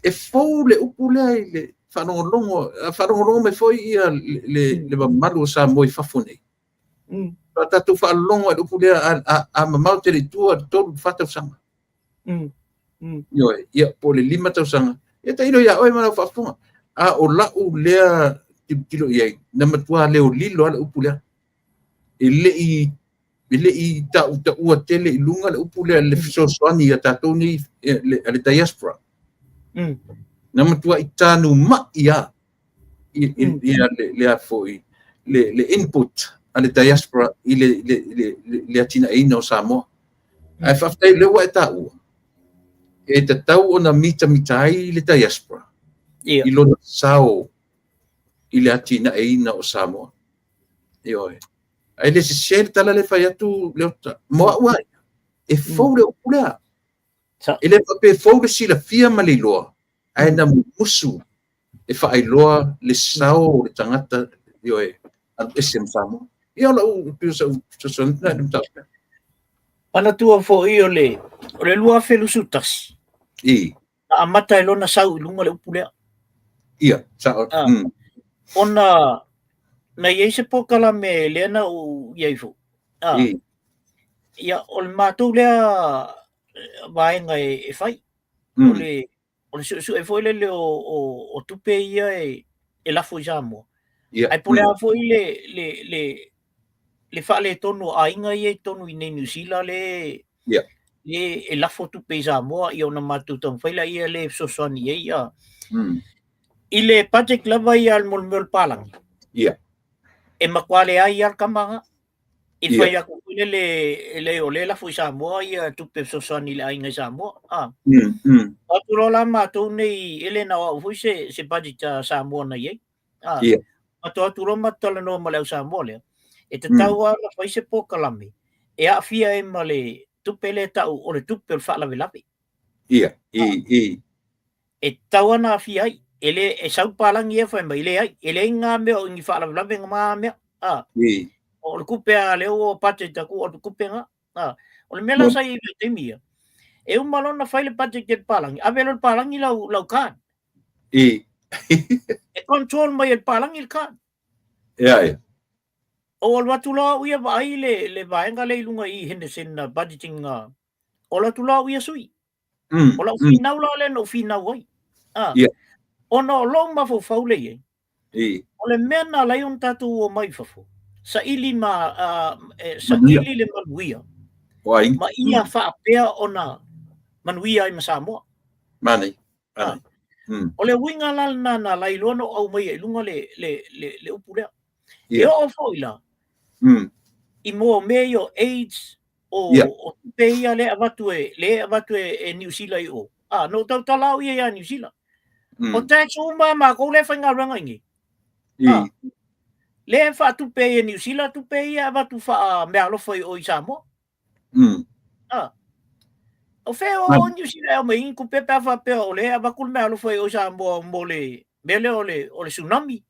Speaker 1: e fou le upu lea i le faalogologo, faalogologo mai foi ia le mamalu o Samoa i fafo nei. A tatou faalogologo i le upu lea a mamao tele i tua, le 3 4 tausaga. Ioe, ia po o le 5 tausaga. Ia tailo ia oe ma lau faafofoga. A o lau lea tilotilo i ai, na matua leolilo lava le upu lea. E le i tautaua tele i luga le upu lea, le fesoasoani ia tatou nei, le diaspora. Na matua i tanu mai a ia le a foi le input a le diaspora i le atinaeina o Samoa. Ae faafetai lea ua e taua, e tatau ona mitamita ai le diaspora i lona sao i le atinaeina o Samoa. Ioe. Ae le sese le tala le fai atu Leota. Mo au ai, e fou le upu lea. E le faapea fou le silafia ma le iloa, ae na mumusu e faailoa le sao o le tagata, ioe, alu ese ma Samoa. Ia o lau pei o sau fesoasoani lena i le mataupu.
Speaker 3: Manatua foi o le 2021.
Speaker 1: I.
Speaker 3: Na amata e lona sau i luga le upu lea.
Speaker 1: Ia, sao.
Speaker 3: Ona na i ai se polokalame lea na ou i ai foi. Ia, o le matou lea vaega e fai. O le suesue foi lele o tupe ia e lafo i Samoa. Ai po o le a foi le faaletonu o aiga ia i totonu i nei Niu Sila le e lafo tupe i Samoa, ia ona matou taumafai laia le fesoasoani i ai. I le budget lava ia le mea o le palagi. E matua leai lava le tama na. I fai atu foi lele e le o le lafo i Samoa ia tupe fesoasoani i le aiga i Samoa. O atu loa la matou nei, e le na o au foi se budget a Samoa na i ai. Matou atu loa matou talanoa ma le au Samoa lea, e tatau lava ona fai se polokalame e aafia ai ma le tupe lea tau o le tupe o le faalavelave. E tatau lava ona aafia ai. E le e sau palagi ia fai mai, e leai, e leai ngā mea o ni faalavelave ngā mea. O le tupe a lea ua budget atu o le tupe ngā. O le mea la sa i ai i taimi ia, e uma loa ona fai le budget e le palagi, ave loa le palagi lau card. E control mai e le palagi le card.
Speaker 1: Ia.
Speaker 3: O alu atu loa au ia vaai le vaega lea i luga i Henderson budgeting. O alu atu loa au ia sui. O lau finau la lea na ou finau ai. Ona o lou mafaufau le i ai. O le mea na alai ona tatou o mai i fafo, saili ma saili le manuia. Ma ia faapea ona manuia ai ma Samoa.
Speaker 1: Mani.
Speaker 3: O le uiga la lena na alai loa na ou aumaia i luga le upu lea. E oo foi la, i mo mea ia o AIDS, o tupe ia le avatu e le avatu e Niu Sila i o. Na ou tautala au ia ia Niu Sila. O tax uma makou le faigaluega i nei. Le faatupe e Niu Sila tupe ia avatu faa meaalofa i o i Samoa. O fea o Niu Sila e mai ni tupe pe a faapea o le avatu le meaalofa i o i Samoa mo le mea lea o le tsunami.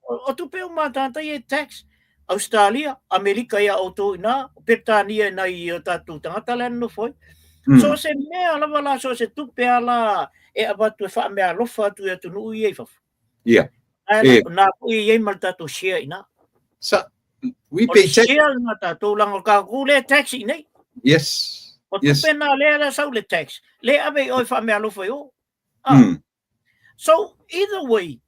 Speaker 3: O tupe uma tagata ia e tax. Australia, Amerika ia outou ina, Peretania ina i o tatou tagata lea na nofo ai. So se mea lava la, so se tupe a la e avatu e faameaalofa atu i atunuu ia i fafo. Ae na foi i ai ma le tatou share ina.
Speaker 1: Sa, we pay tax.
Speaker 3: Share na tatou langa o tatou le tax i nei.
Speaker 1: Yes.
Speaker 3: O tupe na lea la sau le tax. Le ave i oe faameaalofa i o. So, either way,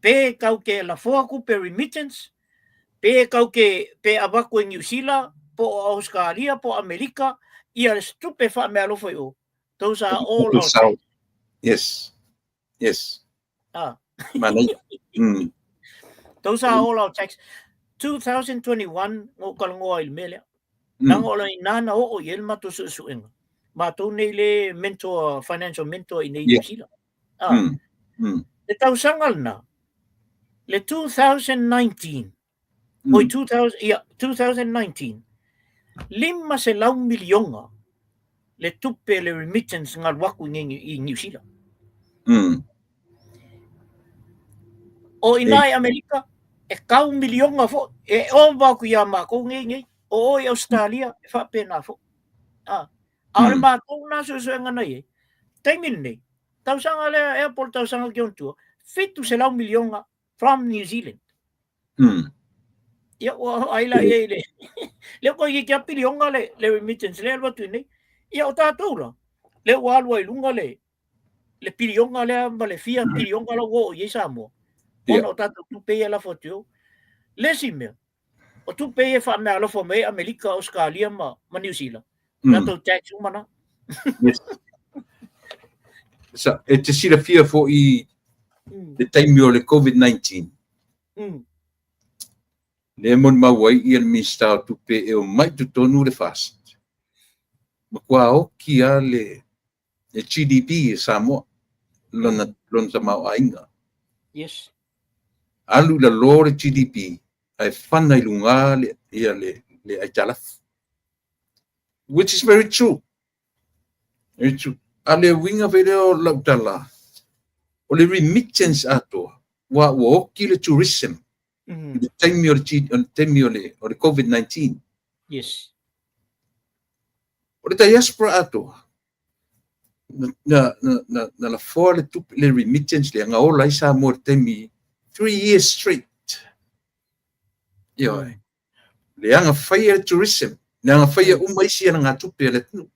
Speaker 3: pe kau ke lafoa tupe remittance, pe kau ke pe avatu e Niu Sila, po o Australia, po o Amerika, ia le tupe faameaalofa i o. Those are all our tax.
Speaker 1: Yes. Yes. Manaia.
Speaker 3: Those are all our tax. 2021, ngō kalongoa i le mea lea. Nanga o le nana o i le matou suesuega. Matou nei le mentor, financial mentor i nei New Zealand. Le tausaga lena, le 2019, oi 2019, 500 miliona le tupe le remittance ngā luaku i New Zealand. O ina i Amerika, e kau miliona fo, e ova ku ia mākou nei nei, o o i Australia, e whaapena fo. A o le matou lena suesuega na i ai, taimi lenei, tausaga lea ea po o le tausaga ki ona tua, 700 miliona from New Zealand. Ia, ua ai la i ai le... Lea toeitiiti lava piliona le remittance lea e alu atu i inei. Ia, o tatou la, lea ua alu ai i luga le piliona lea ma le fia piliona la ua oo i ai Samoa, ona o tatou tupe ia e lafo atu i o. Le isi mea, o tupe ia e faameaalofa mai ai Amerika, Ausetalia ma Niu Sila, tatou tax uma na.
Speaker 1: Yes. Sa, e te silafia foi le taimi o le COVID-19. Lea e molimau ai ia le Minisita o Tupe e omai i totonu le FAST. Matua oki lava le GDP e Samoa, lona tamaoaiga.
Speaker 3: Yes.
Speaker 1: Alu i lalo le GDP, ae fana i luga le aitalafu. Which is very true. Very true. A le uiga foi lea o lau tala, o le remittance atoa, ua oki le tourism i le taimi o le, G, o le, taimi o le COVID-19.
Speaker 3: Yes.
Speaker 1: O le diaspora atoa, na lafoa le tupe, le remittance lea, na ola ai Samoa i le taimi 3 years straight. Ioe. Le aga faia le tourism, le aga faia uma isi ana ngā tupe a le atunuu.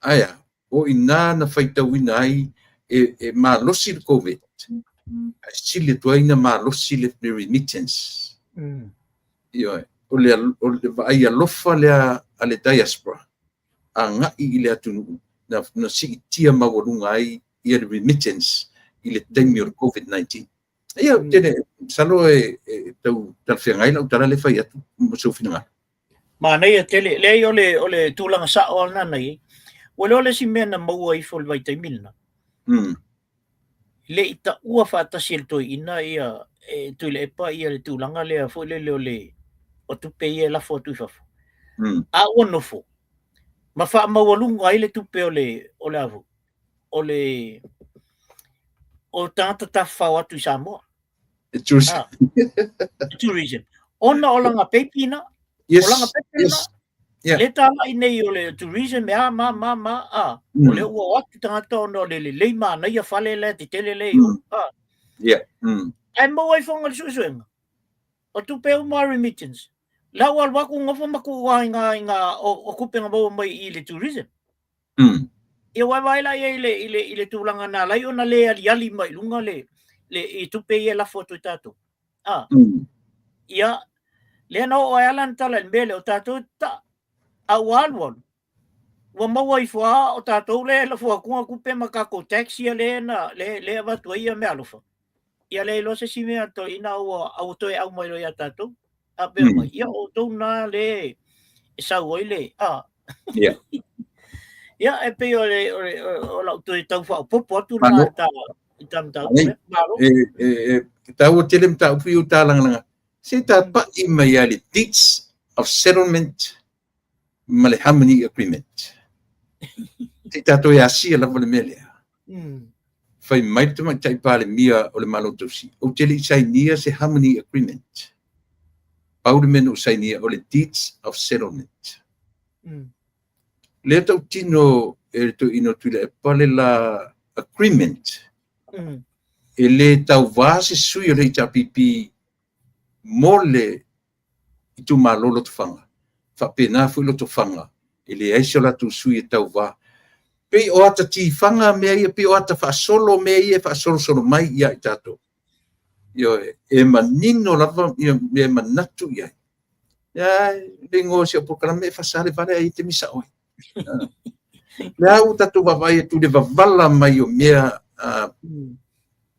Speaker 1: Aia, o ina na faitauina ai e malosi le COVID. Ae sili atu ai na malosi le remittance. Ioe, o le vaai alofa lea a le diaspora agai i le atunuu na siitia maualuga ai ia le remittance i le taimi o le COVID-19. Ia, tele, masalo e tau talafeagai lau tala le fai atu mo sou finagalo.
Speaker 3: Manaia tele, leai o le tulaga sao lava na i ai. Ua iloa le isi mea na maua ifo i le vaitaimi lena. Le i taua faatasi e le toeaina ia e Tuilaepa ia le tulaga lea foi lele o tupe ia e lafo atu i fafo. A ua nofo ma faamaualuga ai le tupe o le avu o tagata tafafao atu i Samoa.
Speaker 1: E tourism.
Speaker 3: Ah, tourism. Ona o langa peipi na, o langa pepe na, le talai nei o le tourism e a ma ma ma a, o le ua o atu tagata ona o le lelei manaia fale lea tetele le i o. Ah. Ae maua ai foga le suesuega. O tupe uma remittance. La ua alu atu nofo ma tuu ai ngā o tupe nga maua mai i le tourism. Ia ua vaai la ia i le tulaga na alai ona le aliali mai i luga le i tupe ia e lafo atu i tatou. Ah. Ia, lea na oo ai ala na tala i le mea lea o tatou ta a ua alu alu. Ua maua ifo lava o tatou lea e lafo atuga tupe ma tatou tax ia lea na le avatu ai ia meaalofa. Ia le iloa se isi mea toeaina ua toe au mai loa ia tatou. A pea mai, ia o outou na le e sau ai le a. Ia e pei o lau toe tau faaopoopo atu lena
Speaker 1: Malo.
Speaker 3: I ta mataupu
Speaker 1: Nei,
Speaker 3: lea. Malo.
Speaker 1: E taua tele mataupu i o talagalaga. Se tapa'i mai ia le Deeds of Settlement ma le Harmony Agreement. Se tatou e asia lava le mea lea. Fai mai le tamaitai Palemia o le Malo Tausi, ou te le i sainia se Harmony Agreement. Pau le mea na ou sainia o le Deeds of Settlement. Lea tautino e le toeaina o Tuilaepa le la agreement e le tauvā se sui o le HRPP mo le itumalo Lotofaga. Faapena foi Lotofaga e leai se o latou sui e tauvā. Pei o ata tifaga mea ia, pei o ata faasolo mea ia e faasolosolo mai ia i tatou. Ioe, e manino lava ia mea e manatu i ai. Ia, le igoa o si au polokalame e fasa le vale ai e te misa oe. Le au tatou vaavaai atu i le vavala mai o mea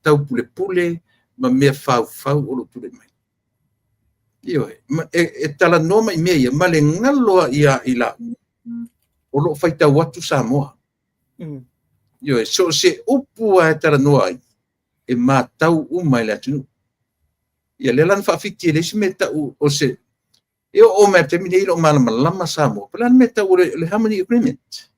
Speaker 1: tau pulepule ma mea faufau o lo o tulai mai. Ioe, e talanoa mai mea ia, ma le galo ia i lau o lo o faitau atu Samoa. Ioe, so se upu a e talanoa ai, e matau uma e le atunuu. Ia lea la na faafiti e le isi mea tau o se e oo mai le taimi nei le o malamalama Samoa. Po o le a le mea tau o le Harmony Agreement.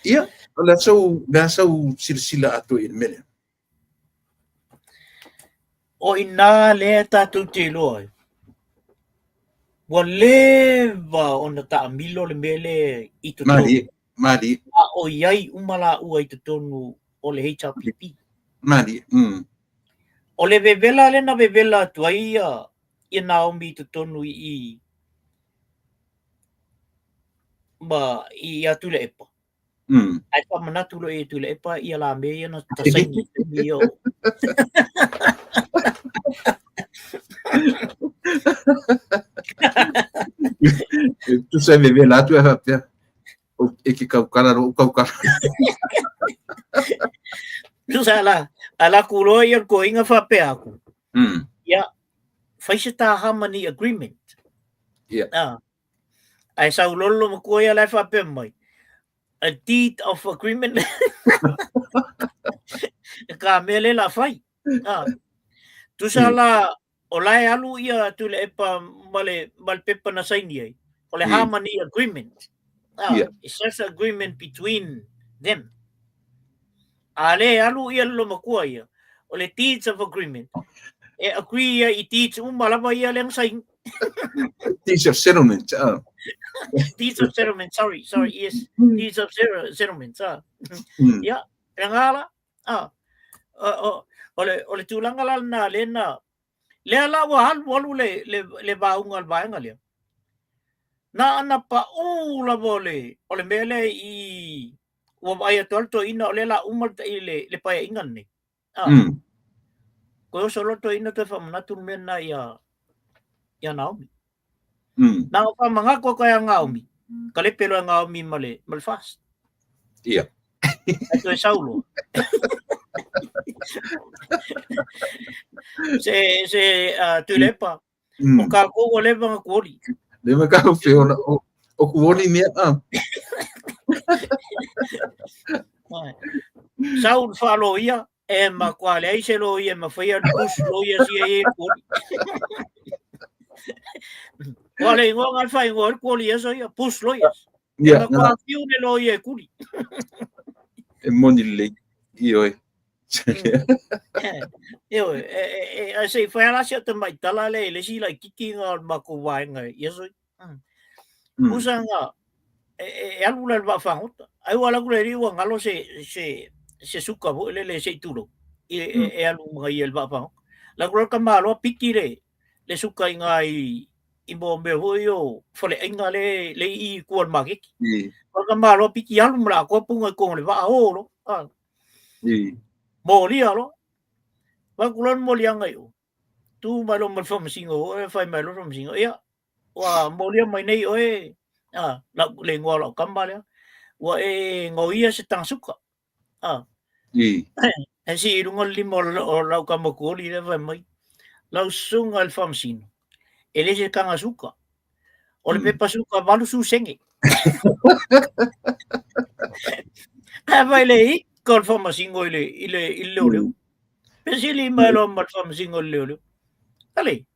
Speaker 1: Ia, o le a sau silasila atoa i le mea lea.
Speaker 3: O ina lea tatou te iloa ai. Ua leva ona taamilo le mea lea i totonu.
Speaker 1: Malie, malie.
Speaker 3: A o i ai uma laua i totonu o le HRPP.
Speaker 1: Malie.
Speaker 3: O le vevela lea na vevela atu ai ia Naomi i totonu i ma ia Tuilaepa. Ae faamanatu loa ia Tuilaepa ia la mea ia na saini i taimi ia o
Speaker 1: E tusa e vevela atu e faapea, e ke kaukala loa ou kaukala.
Speaker 3: Tusa la, a la ku loa ia le toeaina faapea atu. Ia, fai se ta harmony agreement.
Speaker 1: Ia.
Speaker 3: Ah. Ae sau loa le loomatua ia la e faapea mai, a deed of agreement. E ka mea le la fai. Ah. Tusa la, o la e alu ia Tuilaepa ma le pepa na saini ai, o le harmony agreement. Ah, it's just agreement between them. A le alu ia le loomatua ia, o le deeds of agreement. E agree ia i deeds uma lava ia le na saini.
Speaker 1: Deeds of settlement.
Speaker 3: Deeds of settlement, sorry, sorry, yes. Deeds of settlement. Ia, e ngā la. Ah. O le tulaga la lena lea na, lea la ua alu alu le vaauga o le vaega lea. Na ana paū lava o le mea lea i ua vaai atu ai le toeaina o lea la uma le paeaiga lenei. Ah. Koe oso loa le toeaina toe faamanatu le mea lena ia Naomi. Na o faamanatu atu ai ia Naomi, kalepe loa e Naomi ma le FAST.
Speaker 1: Ia.
Speaker 3: Ae toe sau loa. Se Tuilaepa, o kākou ua leva na kuoli.
Speaker 1: Leva ka o feola o kuoli mea a.
Speaker 3: Sau le faaloia e matua leai se loia e mafai ona push loia sia i e kuoli. Ua le igoa nga le faaigoa ai le kuoli i aso ia, push lawyers. E matua fiu le loia e kuli.
Speaker 1: E moni lelei, ioe.
Speaker 3: Ioe, e se i fai lava la si au tamai tala lea i le isi laitiiti na o le matou vaega i aso ia. Pusa na e alu la i le vaafagota, ai ua alu atu le alii ua galo se suka foi lele se i tulou e alu ma ia i le vaafagota. Alu atu loa le tamaloa piki le suka i na i mo mea foi o faleaiga le i i tua o le maketi. O le tamaloa piki alu ma le atoa puna i totonu o le vaa o loa. Molia loa. Vaai atu loa le moliaga i o. Tu mai loa ma le faamasino oe, fai mai loa le faamasino, ia, ua molia mai nei oe, lau, le igoa o lau tama lea, ua e gaoia se tagasuka. E sii i luga le lima o lau tama tuoli lea fai mai, lau susuga i le faamasino, e le se tagasuka, o le pepa suka 80 sene. Ae fai le ika o le faamasino i le leoleo. Fesili mai loa ma le faamasino i le leoleo. Ale,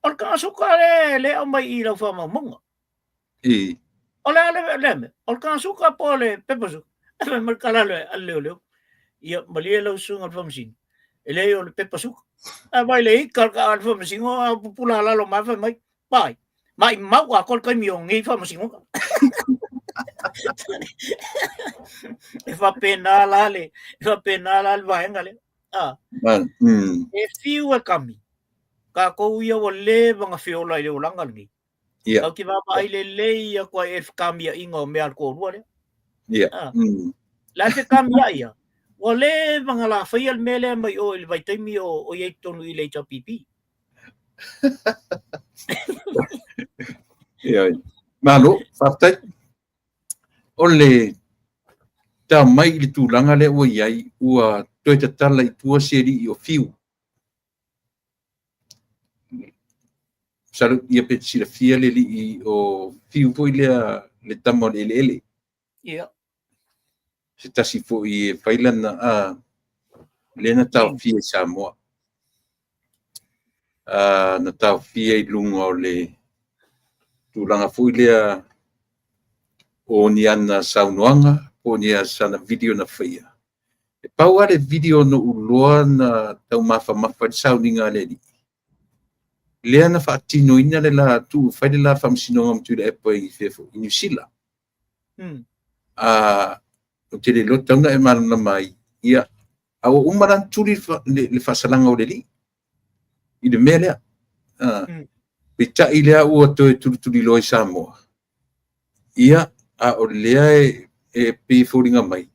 Speaker 3: o le tagasuka le aumai i lau faamaumauga. O le a le mea? O le tagasuka po o le pepa suka? Ae fai mai le tala a le leoleo. Ia, malie lau susuga i le faamasino. E leai o le pepa suka. Ae fai le ika a le faamasino a pupula lalo mai fai mai. Pai, maimau atoa le taimi o nei faamasinoga. E faapena la le, e faapena la le vaega lea. Ah. E fiu e kami. Kākou ia ua leva na feola i le olaga lenei. Tatou te vaavaai lelei atu ai i le fekamiaiga o mea a le toalua lea.
Speaker 1: Ah.
Speaker 3: Le a le fekamiai ia? Ua leva na lafaia le mea lea mai o i le vaitaimi o i ai totonu i le HRPP.
Speaker 1: Ia, malo, faafetai. O le tao mai i le tulaga lea ua i ai, ua toe tatala i tua se alii o Fiu. Masalo ia pe te silafia le alii o Fiu foi lea le tama o le eleele.
Speaker 3: Ia.
Speaker 1: Se tasi foi e fai lana a lea na taofia i Samoa. Na taofia i luga o le tulaga foi lea o ni ana saunoaga po o ni sana video na faia. E pau lava le video na ou iloa na taumafamafa ai le sauniga a le alii. Lea na faatinoina le la tuu fai le la faamasinoga ma Tuilaepa i fea foi, i Niu Sila. A ou te le iloa tatau ona e malamalama ai. Ia, a ua uma la ona tuli le faasalaga o le alii i le mea lea. Peitai lea ua toe tulituliloa i Samoa. Ia, a o lea e pei e foliga mai,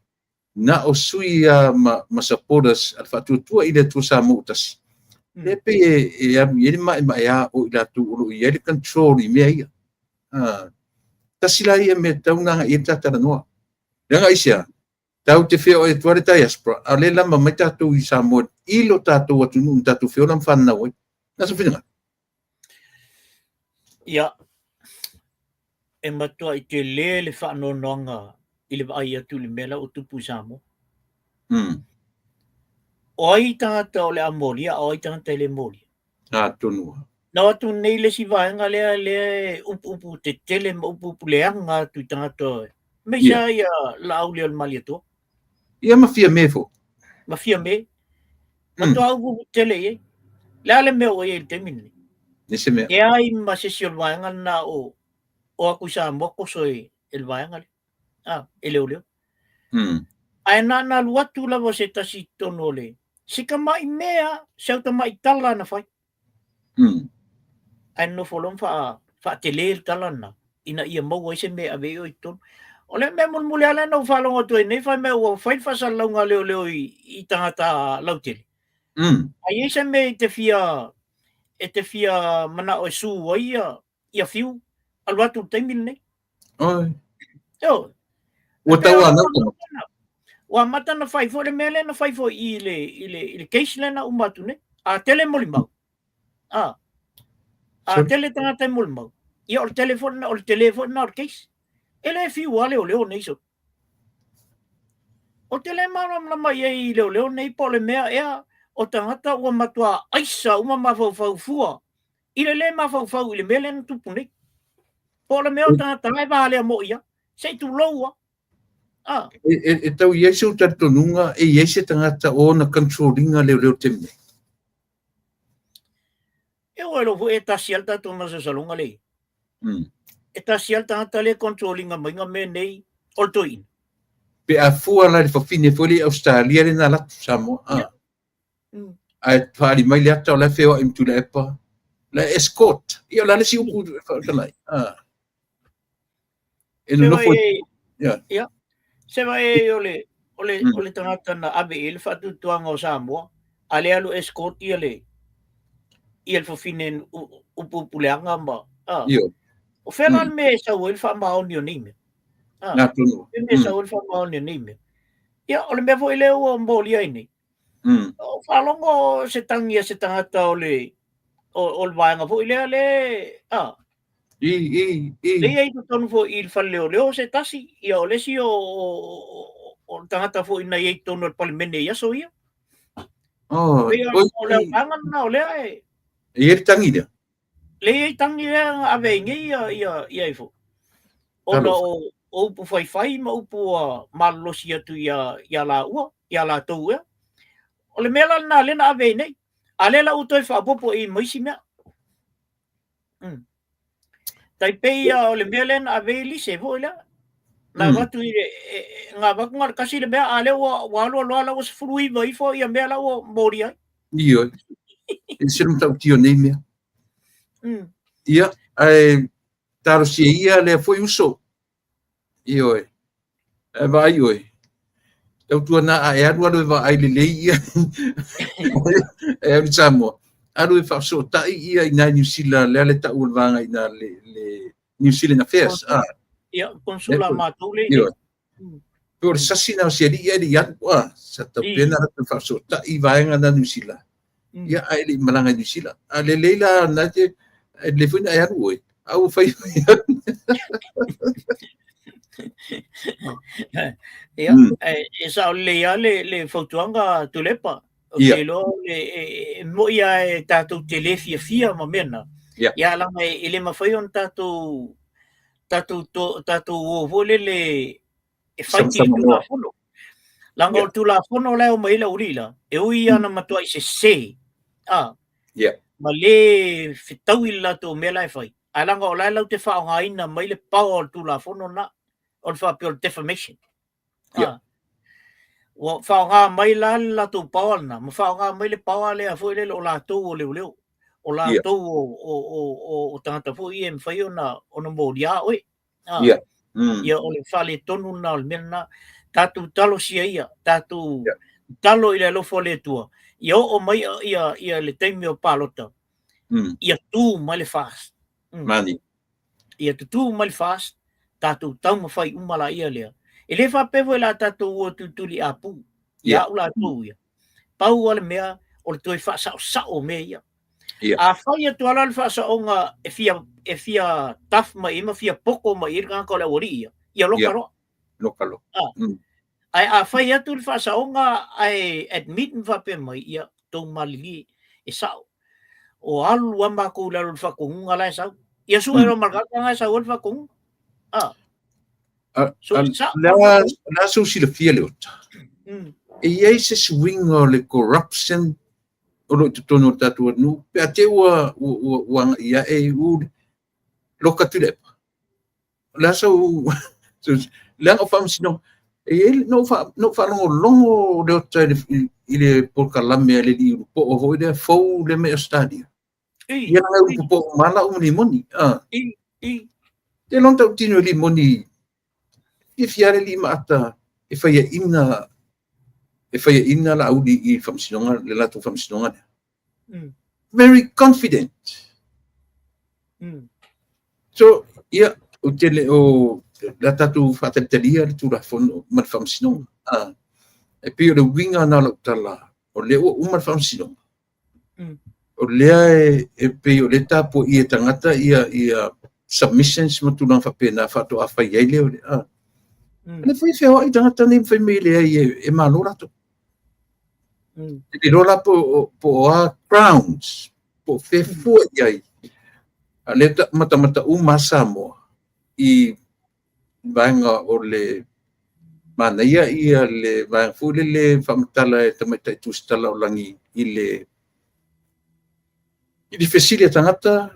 Speaker 1: na o sui lava ma supporters a le Faatuatua i le Atua Samoa ua Tasi, lea pei e alu i ai le maemaea o i latou o lo o i ai le control i mea ia. Tasi la ia mea e tatau ona agai i ai le ta talanoa. Leaga aisea? Tatou te feoai atu lava le diaspora, a o lea e lama mai tatou i Samoa i lo tatou atunuu na tatou feola ma fananau ai. Na sou finagalo.
Speaker 3: Ia, e matuai tele le faanoanoaga i le vaai atu i le mea la ua tupu i Samoa. O ai tagata o le a molia, a o ai tagata e le molia?
Speaker 1: Atonu.
Speaker 3: Na o atu nei le isi vaega lea lea e upuupu tetele ma upuupu leaga atu i tagata, aemaise lava ia Laauli o le Malietoa.
Speaker 1: Ia ma Fiame foi.
Speaker 3: Ma Fiame. Matua upuupu tetele i ai. Le a le mea ua i ai i le taimi lenei?
Speaker 1: E se mea.
Speaker 3: E ai ma se isi o le vaega lena o o atu i Samoa koso e le vaega lea. Ah, e leoleo. Ae na ona alu atu lava se tasi i totonu o le si tamai mea, se au tamai tala na fai. Ae nofo loa ma faatele le tala lena ina ia maua ai se mea e ave ai oe i totonu. O le mea mulimuli lava lea na ou faalogo atu ai nei, fai mai ua fai le faasalalauga a leoleo i tagata lautele. A i ai se mea e te fia manao e su ai ia Fiu, alu atu i le taimi lenei.
Speaker 1: Oi.
Speaker 3: Ioe.
Speaker 1: Ua tauanau tagata.
Speaker 3: Ua amata ona fai foi le mea lea na fai foi i le case lea na uma atu nei. A tele molimau. A. A tele tagata e molimau. Ia o le tele foi o le tele foi lena o le case. E le fiu lava leoleo nei so. Ou te le malamalama i ai i leoleo nei po o le mea ea o tagata ua matua aisa uma mafaufau fua i le le mafaufau i le mea lea na tupu nei. Po o le mea o tagata e valea moi ia, se i tulou a.
Speaker 1: Ah. E tau i ai sou talitonuga e i ai se tagata o ona control ina leoleo i le taimi nei?
Speaker 3: E ua iloa foi e tasi lava le tatou masalosaloga lea e i ai. E tasi lava le tagata lea e control ina mai mea nei o le toeaina.
Speaker 1: Pe a fua la i le fafine foi lea i Ausetalia lea na alu atu i Samoa. Ah. Ae faaali mai le ata o la e feoai ma Tuilaepa. La e escort. Ia o le a le isi upu e faatalai. Ah. E nonofo
Speaker 3: i... Yeah. Ia. Se va e o le o le o le tagata na ave i le faatuatuaga o Samoa, a le alu escort ia le ia le fafine upuupuleaga ma a.
Speaker 1: Io.
Speaker 3: O fea la le mea e sau ai le faamaoni o nei mea?
Speaker 1: A. Nā tonu.
Speaker 3: Le mea e sau ai le faamaoni o nei mea. Ia, o le mea foi lea ua molia ai nei. O faalogo se tangi a se tagata o le o le vaega foi lea le a.
Speaker 1: I, i, i.
Speaker 3: Le i ai totonu foi i le fale leoleo se tasi, ia o le isi o le tagata foi na i ai totonu o le Palemene i aso ia.
Speaker 1: Oh,
Speaker 3: Pei o le vaega lena o lea e...
Speaker 1: E i ai le tangi lea?
Speaker 3: Le i ai tangi lea na ave ai nei ia, ia, ia ifo. Ona o, o upu faifai ma upu ua malolosi atu ia, ia laua, ia latou ea. O le mea la lena lea na ave ai nei. A lea la ua toe faaopoopo i ma isi mea. Tai pei ia o le mea lea na ave ai lise foi lea. Na avatu i le, na avatu na o le tasi le mea, a lea ua, ua alu alu lava la ua 19 ifo ia mea la ua molia ai.
Speaker 1: Ioe. E ese le matautia o nei mea. Ia, ae talosia ia lea foi uso. Ioe. Ae vaai oe. Tautuana a e alu alu e vaai lelei ia. E alu i Samoa. Alu e faafesootai ia i nai Niu Sila lea le tau o le vaega i ina le New Zealand Affairs.
Speaker 3: Ah. Ia, konsula matou le. Ioe.
Speaker 1: Pe o le sasi na o si alii ae le i alu. Ah, sa tapena la te faafesootai i vaega na Niu Sila. Ia, ae le i malaga i Niu Sila. A lelei la na te, e lelei foi na e alu oe. A ua fai
Speaker 3: Ia, e sao lelei lava le fautuaga Tuilaepa. Ou te iloa e, e moi lava e tatou te le fiafia ma mea na. Ia, leaga e le mafai ona tatou tatou to, tatou o foi lele e fight i le Tulafono. Leaga o le Tulafono la e omai ai le aualii la, e ui lava na matuai sese.
Speaker 1: Yeah.
Speaker 3: Ma le fetaui le latou mea la e fai, ae leaga o la e latou te faaaogaina mai le power o le Tulafono lena, o le faapea o le defamation. Ah. Ua faaaoga mai la le latou power lena, ma faaaoga mai le power lea foi lele o latou o leoleo, o latou o tagata foi ia e mafai ona molia oe. Ah. Ia o le faaletonu lena o le mea lena. Tatou talosia ia, tatou talo i le alofa o le Atua, ia oo mai ia le taimi o palota, ia tu mai le FAST.
Speaker 1: Mani.
Speaker 3: Ia tutū mai le FAST, tatou taumafai uma laia lea. E le faapea foi la tatou o tulituli apu, ia au latou ia. Pau lava le mea o le toe faasaosao o mea ia. A fai atu lava la le faasaoga e fia tough mai ai ma fia poto mai ai le tagata o le aualii ia, ia loka loa.
Speaker 1: Loka loa.
Speaker 3: Ae a fai atu le faasaoga ae admit ma faapea mai, ia, tou malilie, e sao. O alu lava matou i lalo o le faatonuga la e sau. Ia sue loa ma le tagata lena e sau ai le faatonuga. Ah.
Speaker 1: So, le a sou silafia Leota. E i ai se suiga o le corruption o lo o i totonu o le tatou atunuu pe a te i ua agai ae i u loka Tuilaepa. O le a sou leaga o faamasinoga e i ai na ou faalogologo Leota i le polokalame a le alii ulupoo foi lea fou lea mai Ausetalia. Ia na ulupoo uma lava lau limoni. Te iloa na tautino e limoni fiafia le alii maata e faiaina Laauli i faamasinoga, le latou faamasinoga lea. Very confident. So, ia, ou te le o le a tatou faatalitalia le Tulafono ma le faamasinoga. E pei o le uiga lena o lau tala, o lea ua uma le faamasinoga. O lea e pei o lea e tapuaia e tagata ia submissions ma tulaga faapena faatoa fai ai lea o le a. O lea foi e feoai tagata nei ma fai mai leai e malo latou. E le iloa la po o a grounds, po o fea fua i ai. A o lea e matamata uma lava Samoa i vaega o le manaia ia le vaega foi lele faamatala e tamaitai tusitala o lagi i le fesili a tagata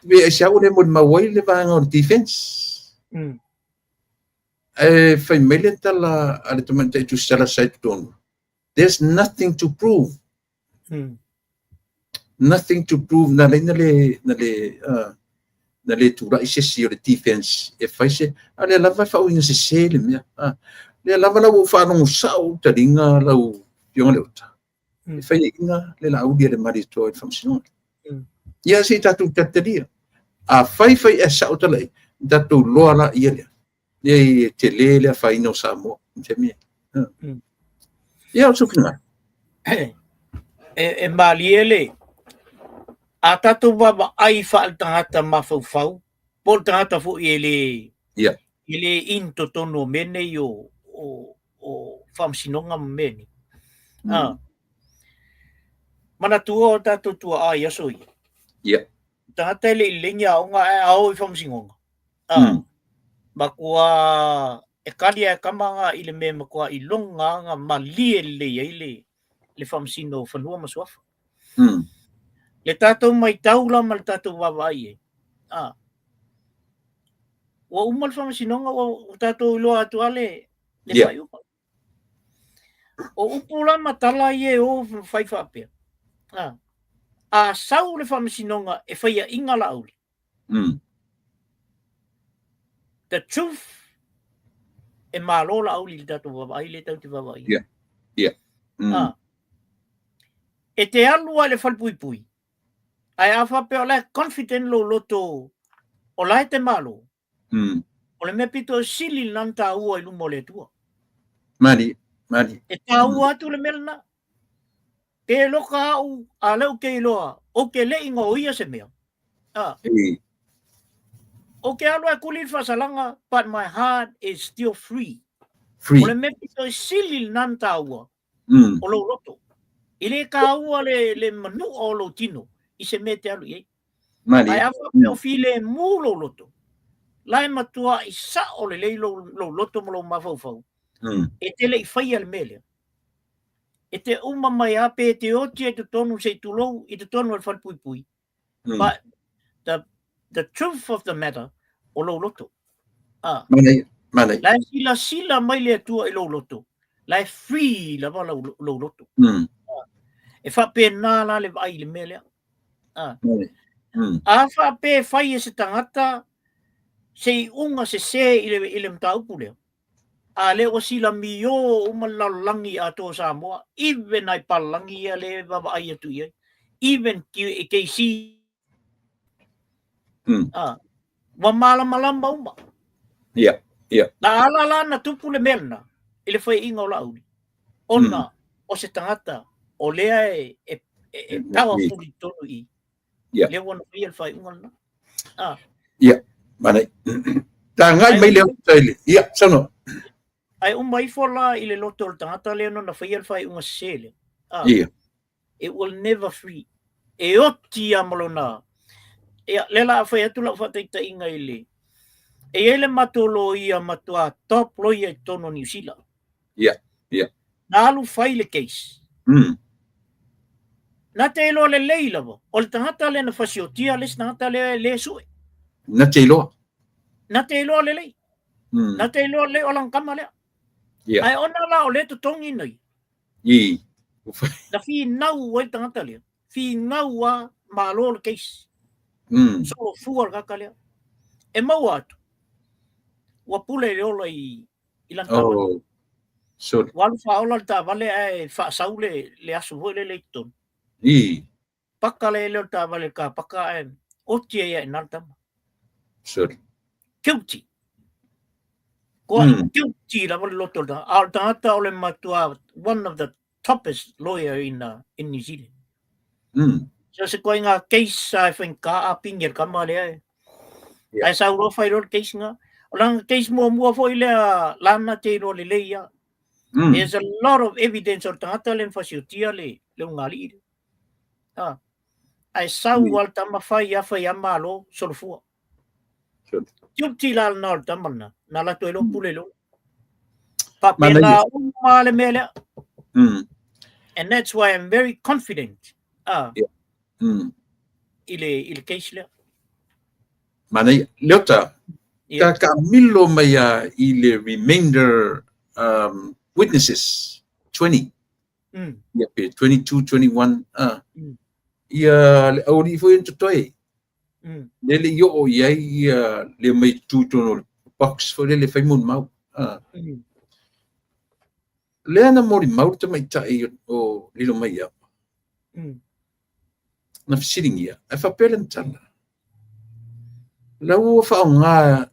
Speaker 1: pe aisea ua le molimau ai le vaega o le defense. Ae fai mai le tala a le tamaitai tusitala sa i totonu, there's nothing to prove. Nothing to prove na ala ai na le tulai se isi o le defense e fai se, a o lea lava e faauiga sese le mea. O lea lava la ua ou faalogo sao ou taliga lau Afioga Leota, e faiaina le Laauli a le Malietoa i le Faamasinoga. Ia se i tatou talitalia. A fai fai e sao tala i, tatou loa la ia lea. Leai e tele le afaina o Samoa i le taimi lenei. Ia, o sou finagalo.
Speaker 3: E malie le, a tatou vaavaai faaletagata mafaufau, po o le tagata foi e le, e le in totonu o mea nei o faamasinoga ma mea nei. Manatua o tatou tuaa i aso ia. Tagata e le i lelei ni aoga ae a o i faamasinoga. Matua e kali ae kama nga i le mea matua iloga nga malie lelei ai le faamasino o fanua ma suafa. Le tatou maitau la ma le tatou vaavaai ai. Ua uma le faamasinoga ua tatou iloa atu lava le faaiuga. O upu la ma tala ia e o fai faapea. A sau le faamasinoga e faiaina Laauli. The truth, e malo Laauli i le tatou vaavaai lea tatou te vaavaai. E te alu lava i le falepuipui, ae a faapea o la e confident lou loto o la e te malo, o le mea pito sili lena na taua i luma o le Atua.
Speaker 1: Mali, mali.
Speaker 3: E taua atu le mea lena. Pe loka au, a lea ou te iloa, ou te le i gaoia se mea. Ou te alu e kuli le faasalaga, but my heart is still free.
Speaker 1: Free.
Speaker 3: O le mea pito sili lena na taua, o lou loto. E le taua le manua o lou tino i se mea e te alu i ai.
Speaker 1: Mali.
Speaker 3: Ae a faapea o filemu lou loto, la e matuai sao lelei lou loto ma lou mafaufau, e te le i faia le mea lea. E te uma mai a pe te oti ai totonu se i tulou i totonu o le falepuipui. But the truth of the matter, o lou loto. Ah.
Speaker 1: Manaia, manaia.
Speaker 3: La e silasila mai le Atua i lou loto, la e free lava lou loto. E faapena la le vaai i le mea lea. Ah. A faapea e fai e se tagata se iuga sesē i le mataupu lea, a lea ua silamio uma le lalolagi atoa o Samoa, even nai palalagi ia lea e vaavaai atu i ai, even KC, ah, ua malamalama uma.
Speaker 1: Yeah, yeah.
Speaker 3: Na ala la na tupu le mea lena i le faiaina o Laauli, ona o se tagata o lea e powerful i totonu i i. Lea ua na faia le faaiuga lena. Ah.
Speaker 1: Ia, manaia. Tagai mai le ota i le. Ia, saunoa.
Speaker 3: Ae uma ifo la i le loto o le tagata lea na faia le faaiuga sese lea. Ah.
Speaker 1: Ia.
Speaker 3: It will never free. E oti a ma lona. Ia, lea la a fai atu lau faataitaiga i le. E i ai le matou loia matua top lawyer i totonu o Niu Sila.
Speaker 1: Ia, ia.
Speaker 3: Na alu fai le case. Na te iloa lelei lava, o le tagata lea na fasiotia le isi tagata lea e le sue.
Speaker 1: Na te iloa.
Speaker 3: Na te iloa lelei. Na te iloa lelei o lana tama lea. Ae ona la o lea e totogi nei.
Speaker 1: I.
Speaker 3: Na finau ai le tagata lea. Finau a malo le case. Solofua le tagata lea. E maua atu. Ua pule le ola i lana taavale.
Speaker 1: Oh, sorry.
Speaker 3: Ua alu faaola le taavale ae faasau le aso foi lele i totonu.
Speaker 1: I.
Speaker 3: Paka le ele o le taavale i le kapaka ae oti ai i ina le tama.
Speaker 1: Sorry.
Speaker 3: Guilty. Kua guilty lava le loto o le tagata. A o le tagata o le matua one of the toughest lawyer in New Zealand. So se koe ngā case a e whainga a pingi e le kama lea e. Ae sau loa whai loa le case ngā. O langa case muamua foi lea lana te iloa lelei ia. There's a lot of evidence o le tagata lea na fasiotia le ulugalii lea. Ah. Ae sau a le tama whai a whai a malo solofua. Guilty la lena o le tama lena. Na latou iloa pule loa. Faapena uma le mea lea. And that's why I'm very confident i le case lea.
Speaker 1: Manaia. Leota, ka kamilo mai a i le remainder witnesses, 20. Ia pe 22, 21. Ia le aualii foi na totoe. Le le i oo i ai ia le mai tu tonu o le box foi lele e fai molimau. Lea na molimau le tamaitai o Lilomaiava. Na fesiligia, ae faapea lana tala. La ua faaaoga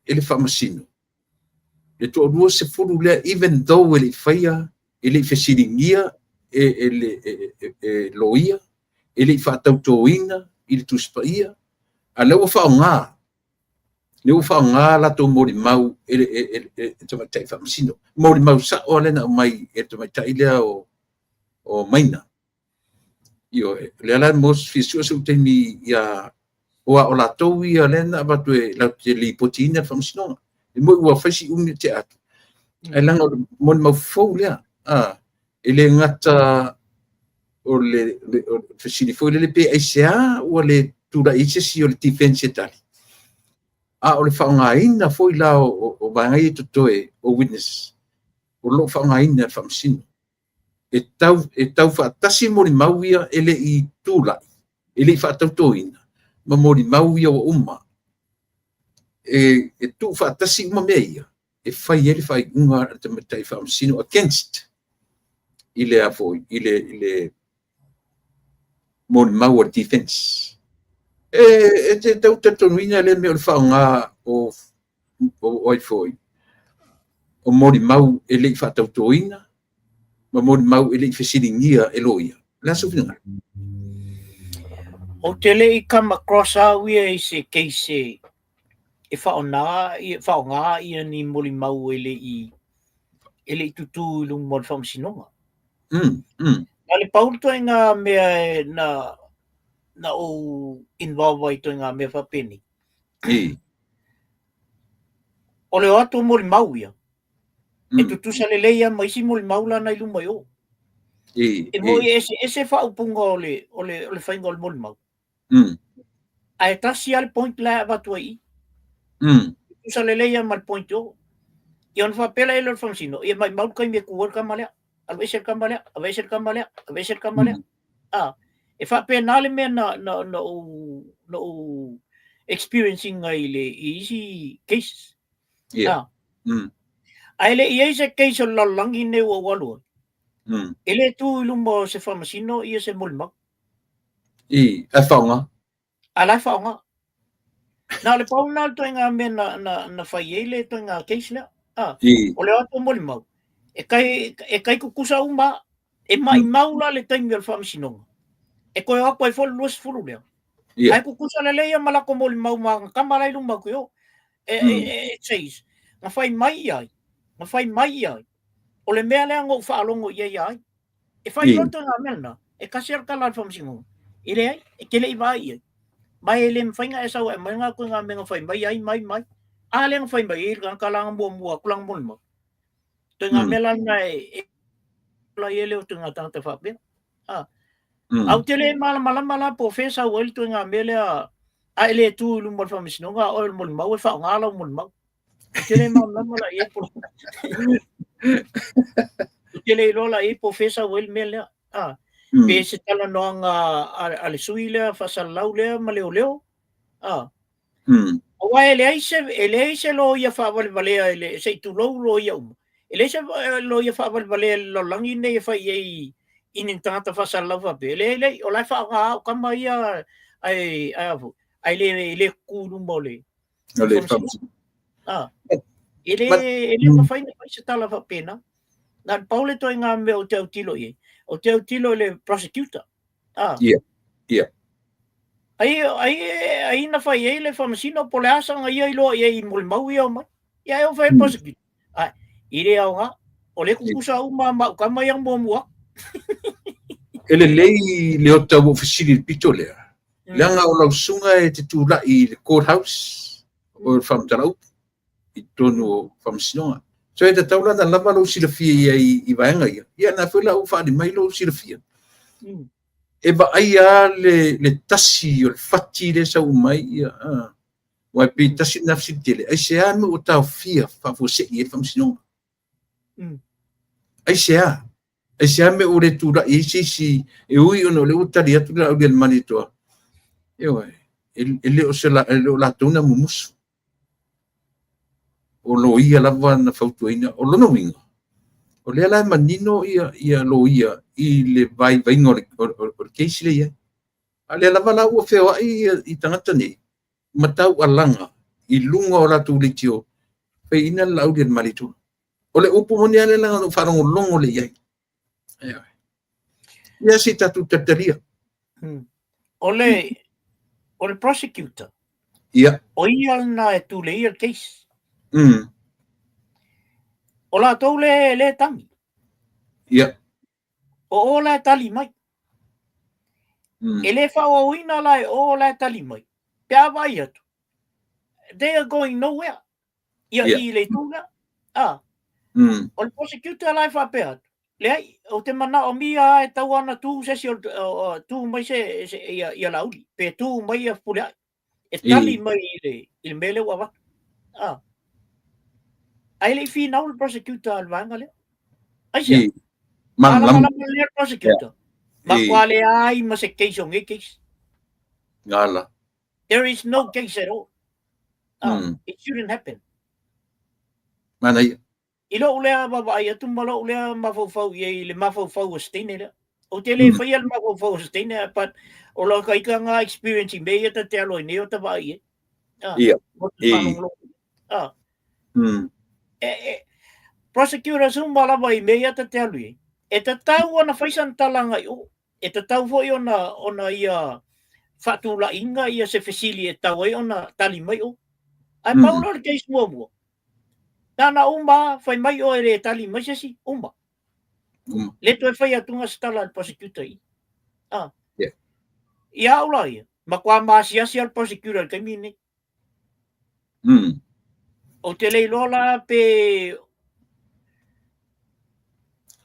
Speaker 1: e le faamasino le 20 lea, even though e le i faia, e le i fesiligia e loia, e le i faatautoina i le Tusi Paia, a lea ua faaaoga, lea ua faaaoga latou molimau e le tamaitai faamasino. Molimau sao lea na aumai e le tamaitai lea o Maina. Ioe, lea la mo fia sue sou taimi ia o a o latou ia lea na avatu e latou te lipotiina le faamasinoga. E moi ua fai si umi te atu. Ae leaga o le molimau fou lea. E le gata o le fesili foi lele pe aisea ua le tulai ai se isi o le defense e tali. A o le faaaogaina foi la o vaega ia e totoe o witness, o lo o faaaogaina e le faamasino. E tau faatasi molimau ia e le i tulai, e le i faatautoina, ma molimau ia ua uma. E tuu faatasi uma mea ia, e fai ai le faaiuga a le tamaitai faamasino against i le a foi, i le molimau a le defense. E te tau talitonuina lea mea o le faaaoga o ai foi, o molimau e le i faatautoina, ma molimau e le i fesiligia e loia. Le a sou finagalo?
Speaker 3: Ou te le i come across au ia i se case e faaaoga ia ni molimau e le i tutū i luma o le faamasinoga. Na le pau le ituaiga mea e na ou involve ai i ituaiga mea faapenei. O le o atu o molimau ia, e tutusa lelei lava ma isi molimau la na i luma i o. E moni e eseese faaupuga o le, o le, o le faiga o le molimau. Ae tasi lava le point la e avatu ai i i. Tutusa lelei lava ma le point o. Ia ona faapea la lea o le faamasino, ia maumau le taimi e tu ai le tama lea, alu ese le tama lea, aveese le tama lea, aveese le tama lea. A, e faapena le mea na, na, na ou, na ou experience ina i le, i isi cases. A. Ae le i ai se case o le lalolagi lenei ua ou alu ai. E le tu i luma o se faamasino ia se molimau.
Speaker 1: I, ae faaaoga.
Speaker 3: A la e faaaoga. Na o le pau lena o le ituaiga mea na, na, na fai ai le ituaiga case lea. A, o le o atu o molimau, e tai, e tai tutusa uma, e maimau la le taimi o le faamasinoga. E toe o atu ai foi le 20 lea. Ae tutusa lelei ia ma latou molimau ma ana tama la i luma atu i o. E, e, e, says, na fai mai i ai, na fai mai i ai. O le mea lea na ou faalogo i ai ia ai. E fai loa le ituaiga mea lena, e tasi lava le tala a le faamasinoga. E leai, e te le i vaai i ai. Ma e le mafai ona e sau e aumai lena ituaiga mea na fai mai ai, mai, mai. A lea na fai mai ai le tagata la na muamua atu lana molimau. Ituaiga mea la lena e ola ai le ituaiga tagata faapea. A. Ae ou te le malamalama la po o fea e sau ai le ituaiga mea lea a e le tu i luma o le faamasinoga a oe o le molimau e faaaoga lau molimau. Ou te le malamalama la i ai po Ou te le iloa la i ai po o fea e sau ai le mea lea. A, pe se talanoaga a le sui lea faasalalau lea ma leoleo. A. Aua e leai se, e leai se loia faavalevalea i le, se i tulou loia uma. E leai se loia faavalevalea i le lalolagi lenei e fai i ai i ni tagata faasalalau faapea. E leai, leai, o la e faaaoga au tama ia ae, ae a foi, ae le, e le tutu i luma o le,
Speaker 1: O le faamasinoga.
Speaker 3: Ah, e le, e le mafai ona fai se tala faapena. Na o le pau le ituaiga mea ou te autilo i ai, ou te autilo i le prosecutor. Ah.
Speaker 1: Ia, ia.
Speaker 3: Ai, ai, ai na fai ai le faamasino po o le a saga ia iloa i ai i molimau ia omai. Ia e o fai le prosecutor. Ai, i le aoga, o le kukusa uma ma au tama ia muamua.
Speaker 1: E lelei le ota ua ou fesili i le pito lea. Leaga o lau susuga e te tulai i le court house o le faamatala upu i totonu o faamasinoga. So e tatau la ona lava lou silafia i ai i vaega ia. Ia na foi la ua faaali mai lou silafia. E vaaia lava le tasi o le fati lea e sau mai ia, aua e pei tasi lena fesili tele, aisea mea ua taofia faafuasei ai le faamasinoga? Aisea? Aisea mea ua le tulai ai se isi e ui ona o lea ua tali atu le Laaulialemalietoa? Ioe, e le o se e le o latou na mumusu. O loia lava na fautuaina. O lona uiga, o lea la e manino ia, ia loia i le vaivaiga o le, o, o, o le case lea e i ai. A lea lava la ua feoai ia, i tagata nei, ma taualaga i luga o latou leitio, faiina le Laaulialemalietoa. O le upu moni lava lea leaga na ou faalogologo lea i ai. Ioe. Ia se i tatou talitalia.
Speaker 3: O le prosecutor, o ia lena e tuleia le case. O latou le, le tagi. O o la e tali mai. E le faaauauina la e o la e tali mai. Pe a vaai atu, they are going nowhere. Ia i le itu lea. A. O le prosecutor la e faapea atu, leai, ou te manaomia lava e tatau ona tu se isi o, o, tu mai se, se ia, ia Laauli, pe tu mai ia Fepuleai, e tali mai i le, i le mea lea ua avatu. A. Ae le i finau le prosecutor a le vaega lea. Aisea? Malamalama lelei le prosecutor. Matua leai ma se case o nei case.
Speaker 1: Gala.
Speaker 3: There is no case at all. It shouldn't happen.
Speaker 1: Manaia.
Speaker 3: I lou lea vaavaai atu ma lou lea mafaufau i ai i le mafaufau o se teine lea. Ou te le faia le mafaufau o se teine, but o lau ita nga experience i mea ia ta te alo ai nei o ta vaai i ai. Ah, o te faalogologo. Ah. E, e, prosecutors uma lava i mea ia ta te alu i ai. E tatau ona fai sana tala agai i o. E tatau foi ona, ona ia faatulaiga ia se fesili e tatau ai ona tali mai o. Ae pau loa le case muamua, na ona uma fai mai oe e le tali mai se isi, uma. Le toe fai atuga se tala a le prosecutor i i. Ah. Ia au la ia, matua maasiasi lava le prosecutor i le taimi lenei. Ou te le iloa la pe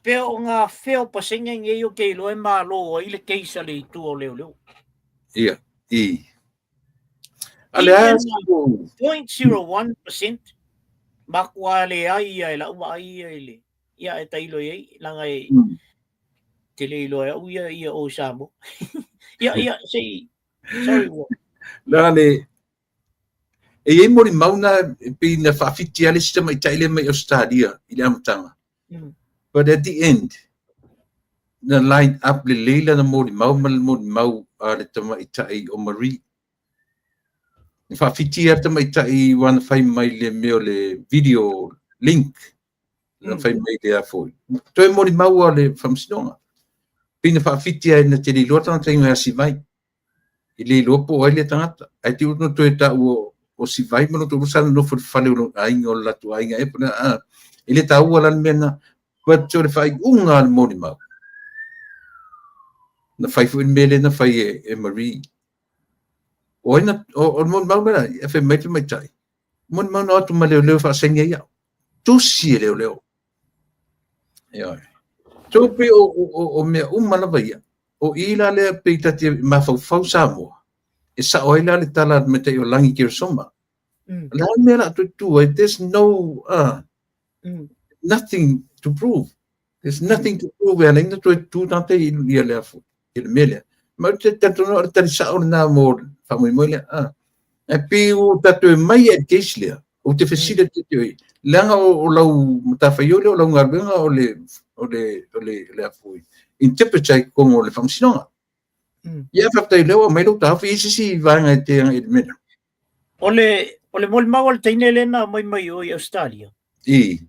Speaker 3: Faapea o gafea o pasene nei ou te iloa e malo ai le case a le itu o leoleo.
Speaker 1: Ia, i. A le a
Speaker 3: 0.01% matua leai ia e lau vaai ia i le ia e tailo i ai leaga e te le iloa e au ia ia o i Samoa. Ia ia se i sorry ua.
Speaker 1: Leaga le E i ai molimau na e pei na faafiti lava le isi tamaitai lea mai Ausetalia i le amataga. But at the end, na line up lelei lana molimau ma le molimau a le tamaitai o Marie. Na faafiti lava le tamaitai aua na fai mai le mea o le video link, na fai mai le a foi. Toe molimau a le faamasinoga. Pei na faafiti lava na te le iloa tagata ia Sivai. E le iloa po o ai lea tagata. Ae te i ua toe taua o Sivai ma lona toalua sa nonofo i le fale o lona aiga, o le latou aiga ea po o le a. E le taua la le mea lena. But o le faaiuga a le molimau, na fai foi le mea lea na fai e Marie. O ai na, o le molimau lea, e fai mai le tamaitai, molimau na o atu ma leoleo e faasaini ai au. Tusi e leoleo. Ioe. So pei o mea uma lava ia. O i la lea pei ta te mafaufau Samoa, e sao ai la le tala a le tamaitai o Lagi Keresoma. O le a le mea o le a toe tu ai? There's no, nothing to prove. There's nothing to prove e ala ai ona toe tu tagata i ia le afu, i le mea lea. Ma ou te talitonu o le tali sao lena mo le faamoemoe lea. Ae pei ua tatou omai i le case lea, ou te fesili atu ia te oe, leaga o lau matafaioi lea, o lau galuega o le, o le, o le, le afu, interpreter i totonu o le faamasinoga. Ia, faafetai o lea ua aumai lou taofi, e i ai se isi vaega e te agai i le mea lea?
Speaker 3: O le molimau a le teine lea na aumai mai o i Ausetalia.
Speaker 1: I.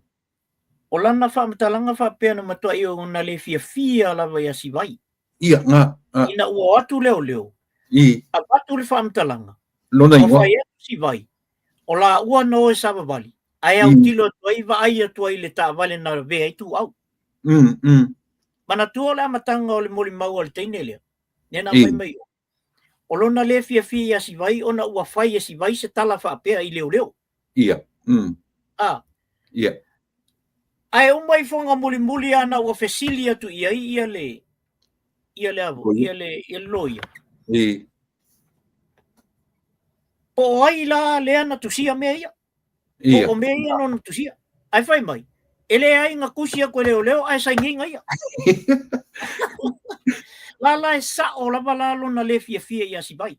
Speaker 3: O lana faamatalaga faapea na matuai ona le fiafia lava ia Sivai.
Speaker 1: Ia, nga,
Speaker 3: nga. Ina ua o atu leoleo,
Speaker 1: I.
Speaker 3: avatu le faamatalaga,
Speaker 1: Lona
Speaker 3: ua
Speaker 1: igoa.
Speaker 3: fai atu Sivai, o laua na o e savavali, ae autilo atu ai, vaai atu ai i le taavale na lavea ai Tuuau. Manatua o le amataga o le molimau a le teine lea, lea na aumai mai o. O lona le fiafia ia Sivai ona ua fai e Sivai se tala faapea i leoleo.
Speaker 1: Ia.
Speaker 3: A.
Speaker 1: Ia.
Speaker 3: Ae uma ifoga mulimuli ana ua fesili atu i ai ia le ia le avo, ia le ia le loia.
Speaker 1: I.
Speaker 3: Po o ai la lea na tusia mea ia?
Speaker 1: Ia.
Speaker 3: Po o mea ia nona tusia. Ae fai mai, e leai na tusi atu e leoleo ae sainiga ia. La la e sao lava la lona le fiafia ia Sivai.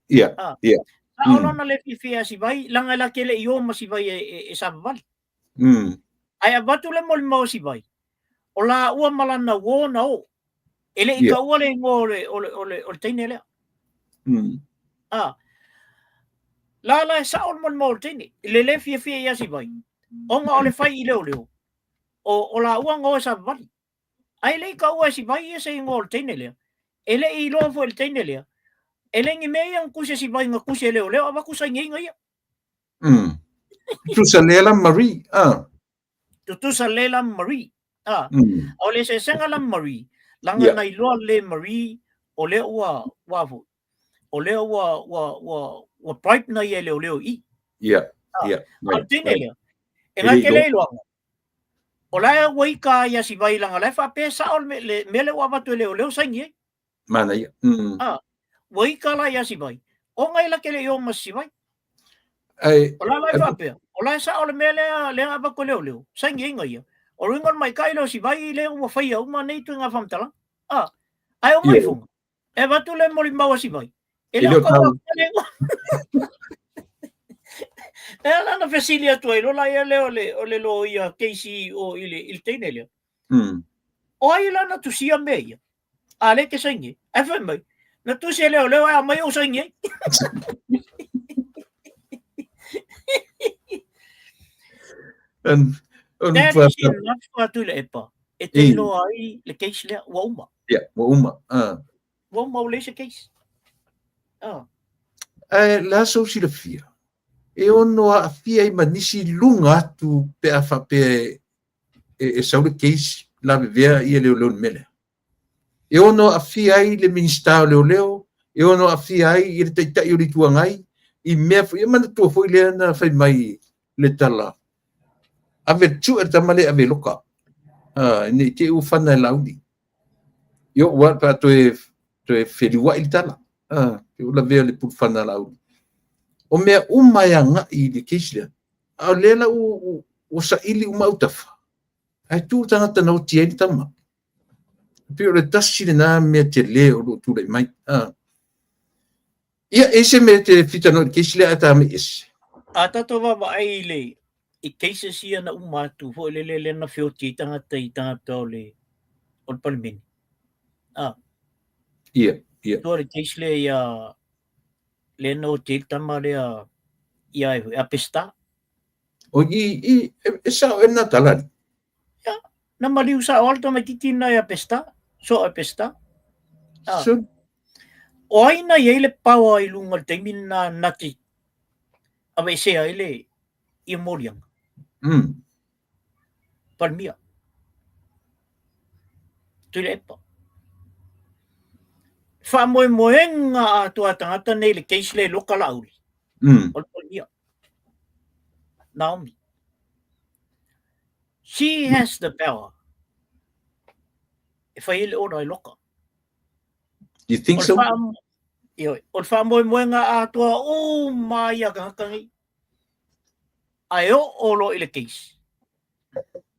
Speaker 1: Ia,
Speaker 3: Ah.
Speaker 1: ia.
Speaker 3: Sao lona le fiafia ia Sivai, leaga e la te le i o ma Sivai e savavali. Ae avatu le molimau a Sivai, o laua ma lana uo na o. E le i taua le igoa o le teine lea. Ah. La la e sao le molimau o le teine, i le le fiafia ia Sivai, ona o le fai i leoleo, o laua na o e savavali. Ae le i taua e Sivai ia se igoa o le teine lea. E le i iloa foi e le teine lea. E le ni mea ia na tusi e Sivai na tusi e leoleo, avatu sainiga ia.
Speaker 1: Tutusa lea la Marie. Ah.
Speaker 3: Tutusa lea la Marie. Ah. O le eseesega la Marie, leaga na iloa le Marie o lea ua ua foi. O lea ua bribe na ia e leoleo i.
Speaker 1: Ia.
Speaker 3: A o le teine lea, e na te le iloaga. O la ua ika ia Sivai leaga la e faapea e sao le mea lea ua avatu e leoleo saini ai.
Speaker 1: Manaia.
Speaker 3: Ah, ua ika la ia Sivai. Ona e la te le i o ma Sivai.
Speaker 1: Ai,
Speaker 3: O la la e faapea, o la e sao le mea lea lea avatu e leoleo, saini ai ia. O le uiga o le maikai lea o Sivai lea ua faia uma nei ituaiga faamatalaga. Ah, ae uma ifoga. E avatu le molimau a Sivai. E le o taua atu le igoa. E ala na fesili atu ai lola ia lea o le loia Casey o i le teine lea. O ai la na tusia mea ia? A lea e te saini ai. Ae fai mai, na tusi e leoleo ae aumai ou saini ai.
Speaker 1: And
Speaker 3: That is enough a Tuilaepa e te iloa ai le case lea, ua uma.
Speaker 1: Yeah, ua uma.
Speaker 3: Ua uma ua leai se case.
Speaker 1: Ae le a sou silafia, e ono aafia ai ma nisi i luga atu pe a faapea e sau le case lavevea ia leoleo i le mea lea. E ono aafia ai le Minisita o Leoleo, e ono aafia ai le Taitai o le Itu Agai, i mea foi, e manatua foi lea na fai mai le tala, ave le tue le tama lea e ave e loka. Ne i te i ua fana e Laauli. Io, ua pe a toe feliuai le tala. Pe ua lavea le pulufana a Laauli. O mea uma e agai i le case lea. A o lea la ua saili uma autafa, ae tu le tagata na oti ai le tama. E pei o le tasi lena mea tele o lo o tulai mai. Ia, e i ai se mea e te fia talanoa i le case lea ae ta mei ese?
Speaker 3: A tatou vaavaai i le i cases ia na uma atu foi lele lea na feoti ai tagata i tagata o le o le Palemene. Ah.
Speaker 1: Ia, ia.
Speaker 3: Tua le case lea ia lea na oti ai le tama lea ia e Peseta.
Speaker 1: O i, e sao e na tala.
Speaker 3: Ia, na maliu sao lava le tamaititi lena ia Peseta, soa e Peseta. Ah.
Speaker 1: So,
Speaker 3: O ai na i ai le power i luga o le taimi lena na te aveesea ai le ia moliaga? Palemia. Tuilaepa. Faamoemoega atoa a tagata nei i le case lea i loka Laauli. O le Palemia. Naomi. She has the power. E fai ai le order e loka.
Speaker 1: You think so?
Speaker 3: Ioe, o le faamoemoega atoa uma ia tagata nei. Ae oo loa i le case,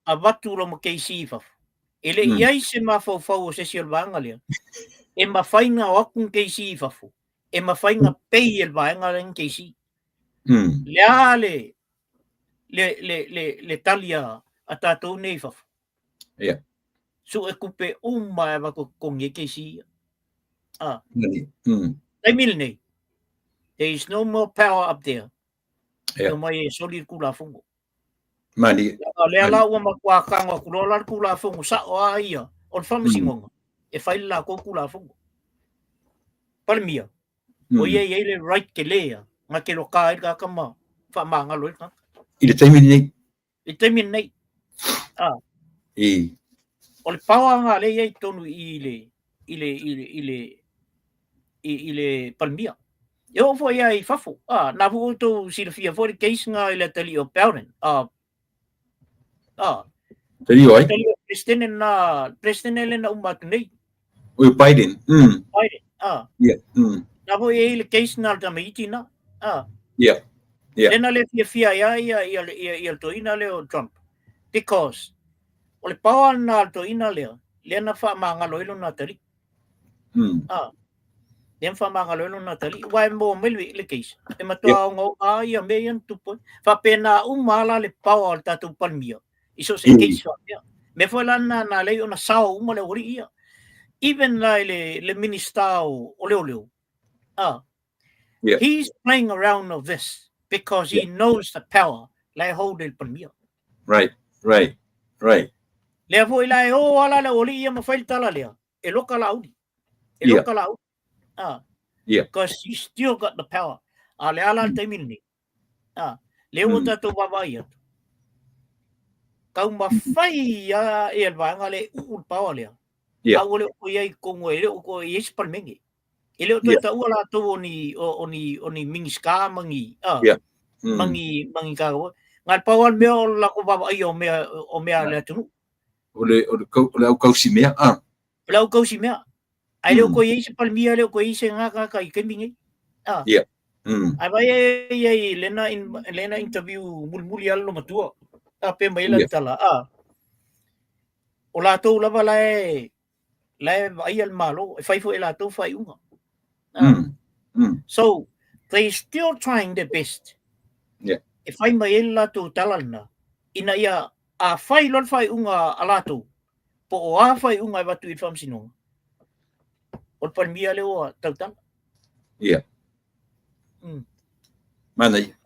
Speaker 3: avatu loa ma case i fafo. E le i ai se mafaufau o se isi o le vaega lea, e mafai ona o atu ni case i fafo, e mafai ona pay e le vaega lea ni case. Le a le tali a tatou nei i fafo. Sue tupe uma e avatu e totogi ai case ia. Ah. Taimi lenei, there is no more power up there. E omai e soli le Tulafono.
Speaker 1: Malie.
Speaker 3: O lea la ua matua tago atu loa la le Tulafono sao lava ia o le Faamasinoga e fai le latou Tulafono. Palemia, o ia e i ai le right tele ia, na te loka ai le tagata ma faamagalo ai le tagata.
Speaker 1: I le taimi lenei.
Speaker 3: I le taimi lenei. Ah.
Speaker 1: I.
Speaker 3: O le power lena lea e i ai i totonu i le i le i le i le i le Palemia. E oo foi ia i fafo. Ah, na foi outou silafia foi le case na i le atalii o Bowden. Ah. Ah.
Speaker 1: Atalii o ai?
Speaker 3: Atalii o Presidente na Presidente le na uma atu nei.
Speaker 1: O Biden.
Speaker 3: Biden. Ah.
Speaker 1: Yeah.
Speaker 3: Na foi e i le case na le tamaiti na. Ah.
Speaker 1: Yeah. Yeah.
Speaker 3: Lena le fiafia ai a ia ia ia ia le toeaina lea o Trump. Because o le power na le toeaina lea, lea na faamagalo ai lona atalii. Ah. Lea na faamagalo ai lona atalii. Aua e maua mai le case. E matua ogaoga lava ia mea ia na tupu ai. Faapena uma lava la le power o le tatou Palemia i so o se case faapea. Mea foi la lena na ala ai ona sao uma le aualii ia. Even la i le Minister o Leoleo, ah, he's playing around of this because he knows the power la e hold e le Palemia.
Speaker 1: Right, right, right.
Speaker 3: Lea foi la e o ala le aualii ia ma fai le tala lea, e loka Laauli. E loka Laauli. Ah. Because he still got the power. A le ala le taimi lenei. Ah. Lea ua tatou vaavaai atu. Taumafai a e le vaega lea e uu le power lea. A ua le o i ai i totonu, e le o toe i ai se Palemene. E le o toe taua latou o ni, o ni, o ni Minisita ma ni, ah, ma ni, ma ni tagata. Na o le pau lava le mea o le latou vaavaaia o mea, o mea a le atunuu.
Speaker 1: O le, o le, o le aukausi mea, ah.
Speaker 3: O le aukausi mea. Ae le o toe i ai se Palemia, e le o toe i ai se tagata i taimi nei. Ah. Ae vaai ai ai lena, lena interview mulimuli a le olomatua. A pea mai ai lana tala, ah. O latou lava la e, la e vaaia le Malo, e fai foi e latou faaiuga. So, they still trying their best. E fai mai ai le latou tala lena, ina ia a fai loa le faaiuga a latou, po o a faaiuga e avatu i le Faamasinoga, o le Palemia lea ua tautala.
Speaker 1: Manaia.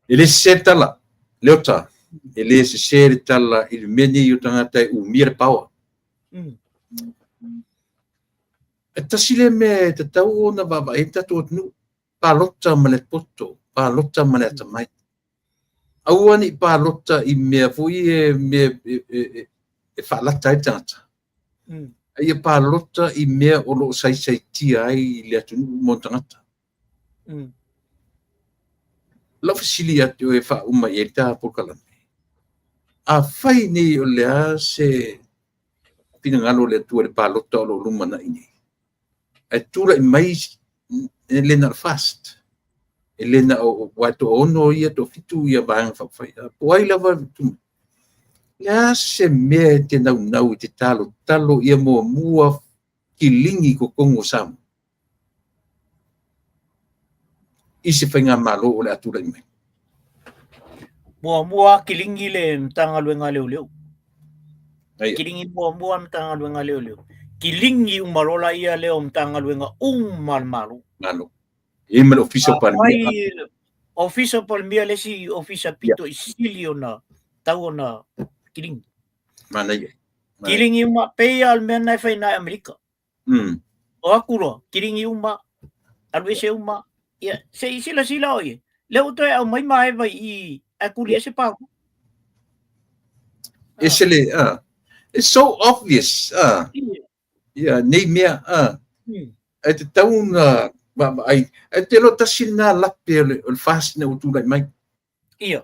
Speaker 1: E le sese le tala, Leota, e le sese le tala i le mea nei o tagata e umia le power. E tasi lea mea e tatau ona vaavaai ai le tatou atunuu, palota ma le poto, palota ma le atamai. Aua ne i palota i mea foi e mea e faalata ai le tagata. A ia palota i mea o lo o saisaitia ai le atunuu ma ona tagata. Lau fesili ia te oe e faauma i ai le ta polokalame. Afai nei o le a se finagalo o le Atua i le palota o lo o lumanai nei, ae tulai mai e le na o le FAST, e le na o, aua e toaono ia, toafitu ia Vaega Faaupufai, po o ai lava, o le a se mea e te naunau e te talotalo ia muamua kiligi i totonu o Samoa i se faigamalo o le a tulai mai?
Speaker 3: Muamua kiligi le Matagaluega a Leoleo. Kiligi muamua le Matagaluega a Leoleo. Kiligi uma loa laia lea o Matagaluega uma a le Malo.
Speaker 1: Malo. E ma le Ofisa o Palemia.
Speaker 3: Ofisa o Palemia le isi ofisa pito i sili ona tau ona kiligi.
Speaker 1: Manaia.
Speaker 3: Kiligi uma, pei lava o le mea lena e fai na i Amerika. O atu loa, kiligi uma, alu ese uma. Ia, se i silasila o ia. Lea ua toe aumai maeva i i, ae tuli ese pau.
Speaker 1: Ese le, it's so obvious, ia, nei mea, Ae tatau ona vaavaai, ae te iloa tasi lena lape o le FAST ina ua tulai mai.
Speaker 3: Ia.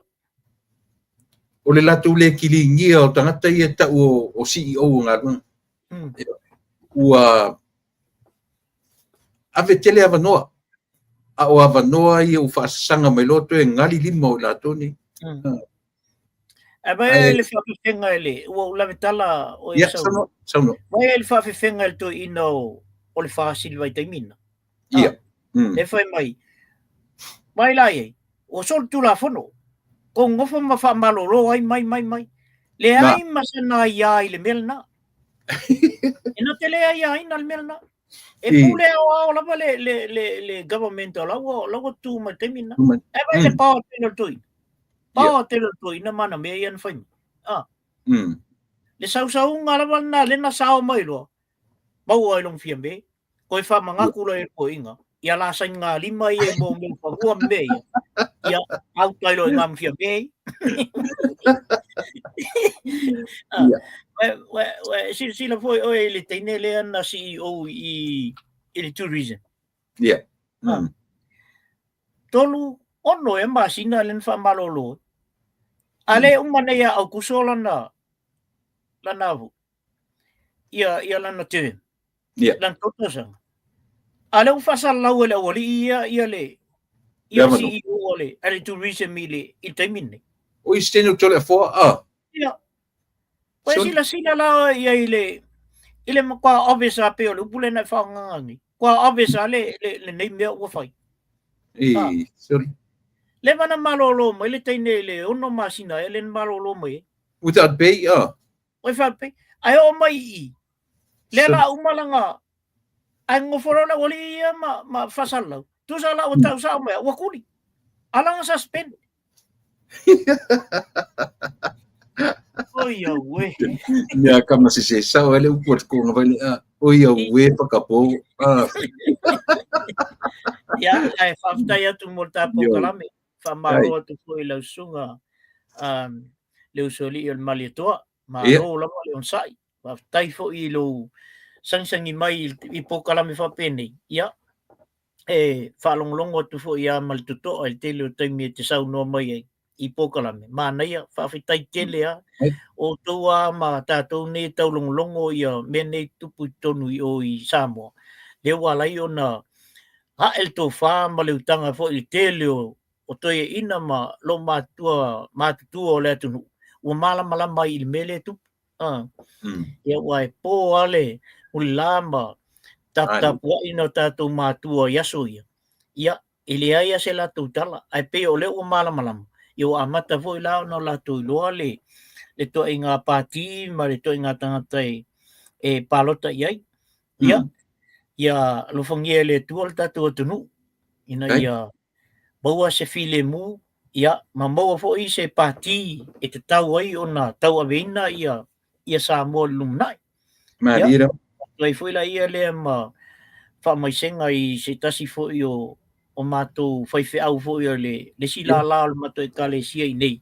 Speaker 1: O le latou le kiligia o tagata ia e tau o CEO o galuega. Ua ave tele avanoa, a o avanoa ia ua faasasaga mai loa toe gali lima o i latou nei.
Speaker 3: Ae vaai le faafefega i le, ua ou lave tala o e
Speaker 1: sau. Saunoa.
Speaker 3: Vaai le faafefega i le toeaina o le FAST i le vaitaimi lena.
Speaker 1: Ia.
Speaker 3: E fai mai, vaai la i ai, ua soli tulafono, kou nofo ma faamalolo ai mai mai mai. Leai ma sana aia i le mea lena. E na te le aiaina le mea lena. E pule aoao lava le, le, le, le government o la ua, la ua tu mai le taimi lena. E vaai le power tele o le toeaina. Power tele o le toeaina ma ana mea ia na fai mai. Ah. Le sausauga lava lena, lena sao mai loa, maua ai lona Fiame, Toe faamanatu loa e le toeaina, ia la saini ngā lima ia i mō mea fanua ma mea ia, ia autai loa i ngā ma Fiame ai. Silasila foi oe i le teine lea na CEO i le tourism.
Speaker 1: Ia.
Speaker 3: 36 ea masina lea na faamalolo. A le uma nei ia Aukuso lana lana avu. Ia ia lana term.
Speaker 1: Ia.
Speaker 3: Lana tolu tausaga. A lea ua faasalalau e le aualii ia ia le ia le CEO o le a le tourism i le i le taimi lenei.
Speaker 1: O i Steno Toleafoa a.
Speaker 3: Ia. Ua e silasila la i ai i le i le matua obvious lava pei o le upu lea na e faaaogaina nei. Matua obvious lava le le lenei mea ua fai.
Speaker 1: E, sorry.
Speaker 3: Leva na malolo mai le teine i le 6 masina ea lea na malolo mai ai.
Speaker 1: Without pay, a.
Speaker 3: Without pay. Ae oo mai i i, lea la uma lana, ae nonofo loa le aualii ia ma, ma faasalalau. Tusa la ua tau sao mai, ua kuli. A lana suspend. Oi auē.
Speaker 1: Mea kama se se sao ele upu atu konga vai le a. Oi auē whakapo. Ah.
Speaker 3: Ia, ae faafetai atu mo le tatou kalame. Faamalo atu foi i lau susuga um, le usoalii o le Malietoa. Malo lava le onosai. Faafetai foi i lou sagisagi mai i polokalame faapenei. Ia, e faalogologo atu foi lava ma le totoa i le tele o taimi e te saunoa mai ai i polokalame. Manaia, faafetai tele lava. O outou lava ma tatou nei e taulogologo ia mea nei tupu i totonu i o i Samoa, lea ua ala ai ona ae le tofa ma le utaga foi i le tele o o toeaiina ma loomatutua matutua o le atunuu ua malamalama ai i le mea lea e tupu. Ia aua e po lava le mulila ma taputapuai nai o tatou matua i aso ia, ia e leai lava se latou tala, ae pei o lea ua malamalama, ia ua amata foi la ona latou iloa le ituaiga pati ma le ituaiga tagata e palota i ai. Ia, ia alofagia e le Atua le tatou atunuu ina ia maua se filemu, ia, ma maua foi se pati e tatau ai ona tauaveina ia, ia Samoa i le lumanai.
Speaker 1: Malie lava.
Speaker 3: Ia, ai foi laia lea ma faamaisega i se tasi foi o, o matou faifeau foi o le, le isi lala o le matou ekalesia i nei.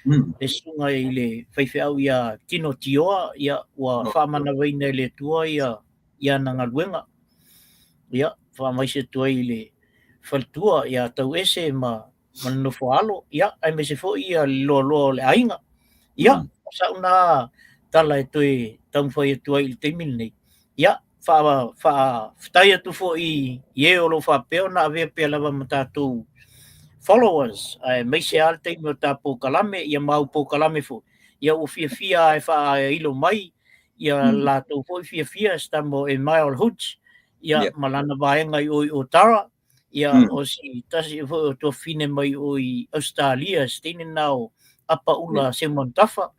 Speaker 3: Le susuga i le faifeau ia Tino Tioa, ia, ua faamanavaina e le Atua ia, ia ana galuega. Ia, faamaise atu ai i le faletua ia Tauese ma, ma le nofo alo, ia, aemaise foi ia le loaloa o le aiga. Ia, O sa'u na tala e toe taumafai atu ai i le taimi lenei. Ia, faafetai atu foi i e o lo o faapea ona avea pea lava ma tatou followers, aemaise lava le taimi o ta polokalame, ia ma au polokalame foi, ia ua fiafia e faailo mai ia latou foi fiafia, se tama o Emile Hoods, ia ma lana vaega i o i Otara, ia o si tasi foi o tuafafine mai o i Australia, se teine na o Apaula Seumanutafa.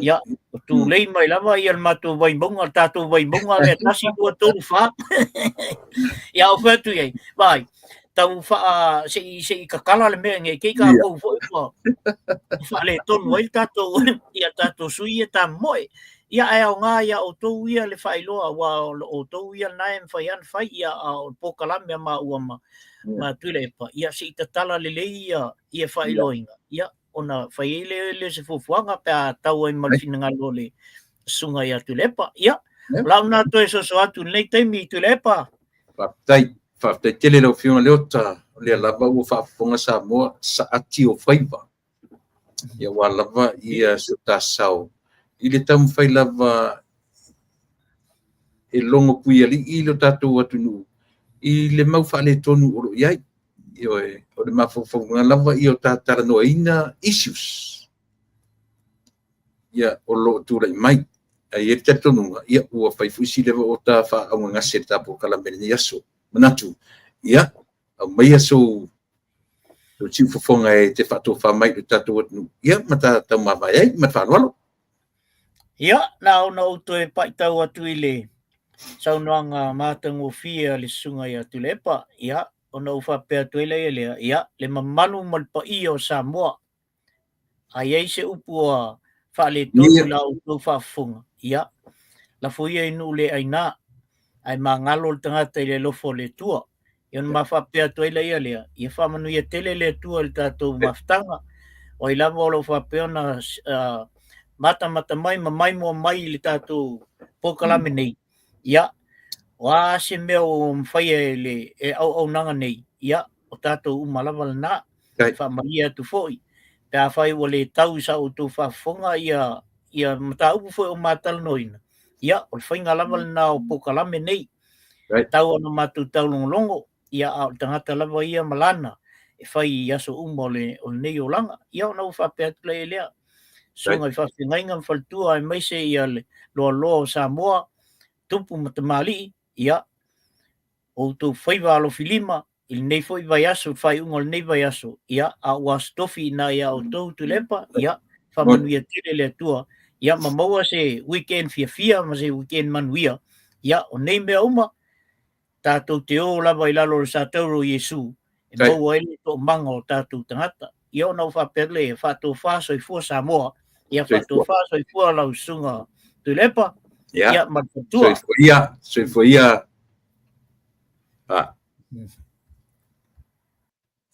Speaker 3: Ia, o tulei mai lava ia le matou Vaimauga, le tatou Vaimauga lea, 1, 2, 3, 4. Ia, o fai atu i ai, vai, tau faa, se i kakala le mea nge, kei kākou foi ua faaletonu ai le tatou, ia tatou sui ia tamoe. Ia, ae aoga ia outou ia le faailoa, ua o outou ia na e mawhai ana fai, ia a o le polokalame a maua ma Tuilaepa, ia se i tatala lelei ia faailoaina, ia ona fai ai le se fuafuaga pe a tau ai ma le finagalo o le susuga ia Tuilaepa. Ia, o lau na toe soso atu i lenei taimi i Tuilaepa.
Speaker 1: Faafetai, faafetai tele lau Afioga Leota, o lea lava ua faafofoga Samoa saati o faiva. Ia ua lava ia se tasao i le taumafai lava e logo puialii lo tatou atunuu i le mau faaletonu o lo o i ai. Ioe, o le mafaufauga lava ia o ta talanoaina issues ia o lo o tulai mai. Ae i ai le talitonuga, ia ua fai foi si leva o ta faaaaogagase le ta polokalame i lenei aso. Manatu, ia, aumaia sou siufofoga e te faatofa mai i le tatou atunuu, ia ma ta taumavae ai ma le faaaloalo.
Speaker 3: Ia, na ona ou toe paitau atu i le saunoaga matagofie a le susuga ia Tuilaepa, ia, ona ou faapea atu ai lea, ia, le mamalu ma le paia o Samoa, a i ai se upu ua faaletonu i la outou faafofoga, ia, lafo ia i nuu le aina, ae magalo le tagata i le alofa o le Atua. Ia ona ma faapea atu ai lea, ia faamanuia tele le Atua i le tatou mafutaga, o ai lava o lo o faapea ona matamata mai ma maimoa mai i le tatou polokalame nei, ia, o a se mea ua mafaia e le e auaunaga nei, ia, o tatou uma lava lena. Faamalie atu foi, pe afai ua le tau i sa outou faafofoga ia mataupu foi o matalanoaina, ia, o le faiga lava lena o polokalame nei. Tau ona matou taulogologo, ia, a o le tagata lava ia ma lana e fai i aso uma o lenei olaga. Ia, ona ua faapea atu lea, susuga i faafeagaiga ma faletua aemaise ia le loaloa o Samoa, tupu ma tamalii, ia, outou faiva alofilima i lenei foi vaiaso, le faaiuga o lenei vaiaso, ia, a ua aso tofi ina ia outou Tuilaepa, ia, faamanuia tele le Atua, ia, ma maua se weekend fiafia ma se weekend manuia, ia, o nei mea uma, tatou te o lava i lalo o le satauro o Iesu, e maua ai le toomaga o tatou tagata. Ia ona ou faapea lea, faatofa soifua Samoa, ia faatofa soifua lau susuga Tuilaepa, ia ma le faletua.
Speaker 1: Soifua ia, soifua ia. Ah.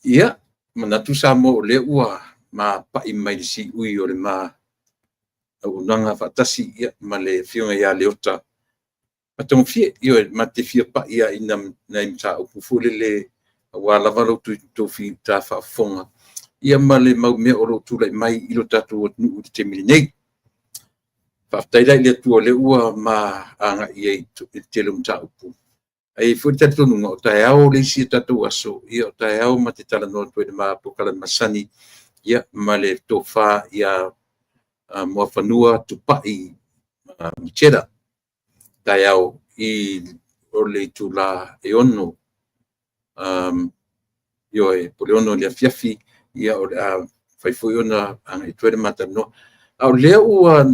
Speaker 1: Ia, manatu Samoa o lea ua mapai mai le siui o le ma auaunaga faatasi ia, ma le afioga ia Leota matagofie. Ioe, ma te fia pai ia i nai mataupu foi lele aua lava lo tou ta faafofoga ia ma le mau mea o lo o tulai mai i lo tatou atunuu i le taimi lenei. Faafetai la i le Atua o lea ua ma agai ai i le tele o mataupu. Ae i ai foi le talitonuga o taeao le isi o tatou aso, ia o taeao ma te talanoa atu ai i le ma polokalame masani, ia ma le tofa ia Muafanua Tupai Macheta taeao i o le itula e 6, ioe, po o le 6 i le afiafi, ia o le a fai foi ona agai atu ai le matalanoa. A o lea ua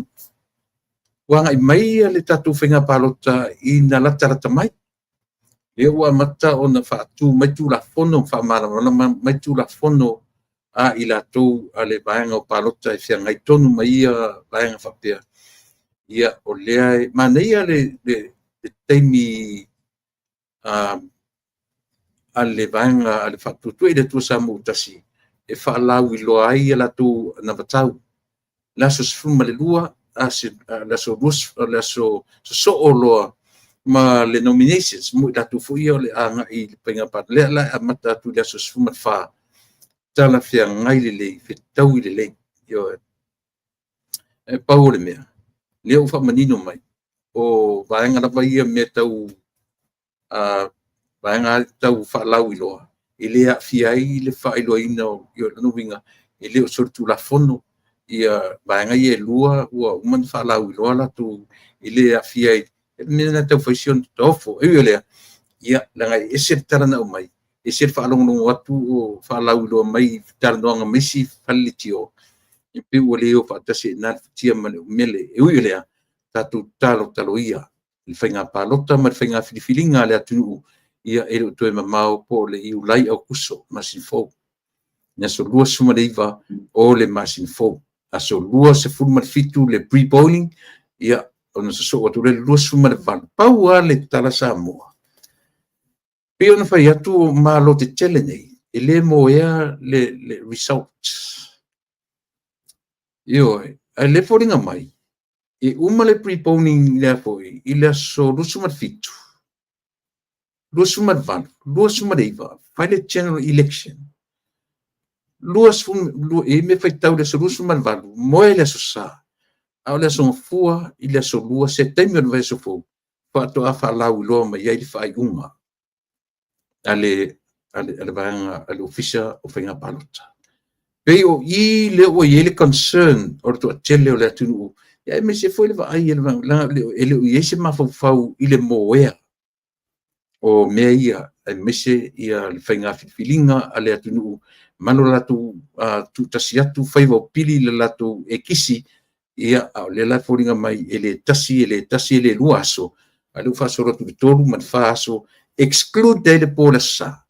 Speaker 1: agai mai le tatou faiga palota ina latalata mai, lea ua amata ona faatu mai Tulafono, faamalamalama mai Tulafono a i latou a le vaega o palota e feagai tonu ma ia vaega faapea. Ia, o lea e manaia le taimi a le vaega a le Faatuatua i le Atua Samoa Tasi e faalauiloa ai a latou anavatau. Le aso 12, le aso 20, le aso sosoo loa ma le nominations mo i latou foi ia o le agai i le faiga palota. Lea la e amata atu i le aso 14, talafeagai lelei, fetaui lelei. Ioe. Ae pau o le mea, lea ua faamanino mai, o vaega lava ia mea tau vaega tau faalauiloa, e le aafia ai le faailoaina o lona uiga, e le o solitulafono vaega ia e lua ua uma ona faalauiloa latou, e le aafia ai. O le mea lena e tau fai si tofo. E ui o lea, ia, leaga e ese le tala na aumai, ese le faalogologo atu o faalauiloa mai i talanoaga ma isi fale leitio, e pei ua le o faatasi ai i ina le futia ma le umele. E ui o lea, tatou tatalo ia i le faiga palota ma le faiga filifiliga a le atunuu, ia e le o toe mamao po o le Iulai, Aokuso masina fou, le aso 29 o le masina fou, aso 27 le pre-polling, ia ona sosoo atu lea i le 28. Pau lava le tala Samoa, pei ona fai atu o Malo tetele nei, e le moea le result. Ioe, ae o lea e foliga mai, e uma le pre-polling lea foi i le aso 27, 28, 29, fai le general election. 20, e i ai mea faitau i le aso 28, moe le aso Sa, a o le aso Gafua i le aso 2, se taimi o le vaiaso fou, faatoa faalauiloa mai ai le faaiuga a le vaega a le Ofisa o Faiga Palota. Pei o i lea ua i ai le concern o le toatele o le atunuu, aemaise foi le vaai a le vaega, leaga e le o i ai se mafaufau i le moea o mea ia, aemaise le faiga filifiliga a le atunuu ma lo latou tuutasi atu faiva o pili i le latou ekisi, ia, a o lea la e foliga mai e le tasi, e le tasi, e le lua aso, a o lea ua faasolo atu i le 3 ma le 4 aso, exclude ai le po o le Aso Sa,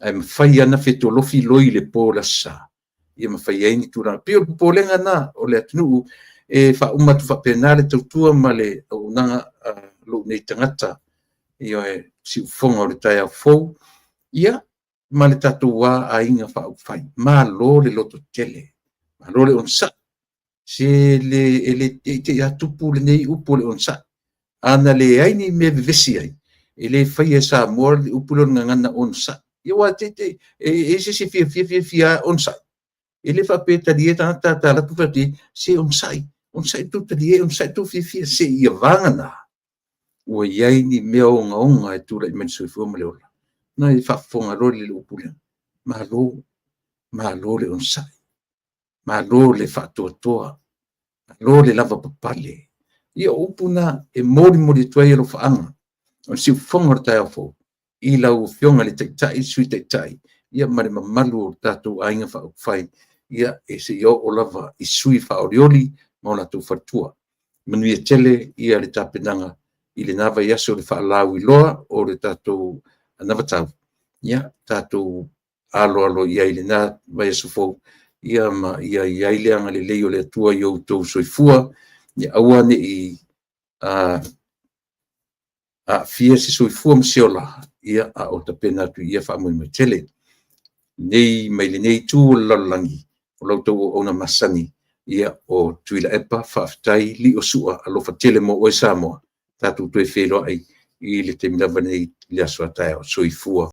Speaker 1: ae mafai lava ona fetolofi loi i le po o le Aso Sa, ia ma fai ai ni tulaga. E pei o le popolega lena o le atunuu, e faauma atu faapena le tautua ma le auaunaga a lou nei tagata, ioe, siufofoga o le taeao fou, ia, ma le tatou aiga faaupufai. Malo le lototele, malo le onosai. Se e le te i te i lava tupu lenei upu o le onosai. A na leai ni mea e vevesi ai, e le faia e Samoa le upu lea o le gagana onosai. Ia aua te i e i ai se isi e fiafia fiafia onosai. E le faapea e talie tagata ta alu atu fai atu, se onosai, onosai tou talie, onosai tou fiafia, seia vagana ua i ai ni mea ogaoga e tulai mai i le soifua ma le ola. Ona e faafofoga loa lea i le upu lea, malo, malo le onosai, malo le faatoatoa, malo le lavapapale. Ia o upu na e molimoli atu ai alofaaga o le siufofoga o le taeao fou i lau Afioga i le Taitai, Sui Taitai, ia ma le mamalu o le tatou aiga faaupufai, ia e seia oo lava i sui usufono faaolioli ma o latou faletua. Manuia tele le tapenaga i lena vaiaso i le faalauiloa o le tatou anavatau, ia tatou aloalo i ai i lena vaiaso fou, ia ma ia i ai le agalelei o le Atua i outou soifua, ia aua ne i aafia se soifua ma se ola, ia, a o tapena atu i ia faamoemoe tele. Nei, mai lenei itu o le lalolagi, o la outou auauna masani, ia, o Tuilaepa Faafetai Lio Sua, alofa tele mo oe Samoa. Tatou toe feiloai i le taimi lava nei i le aso a taeao. Soifua.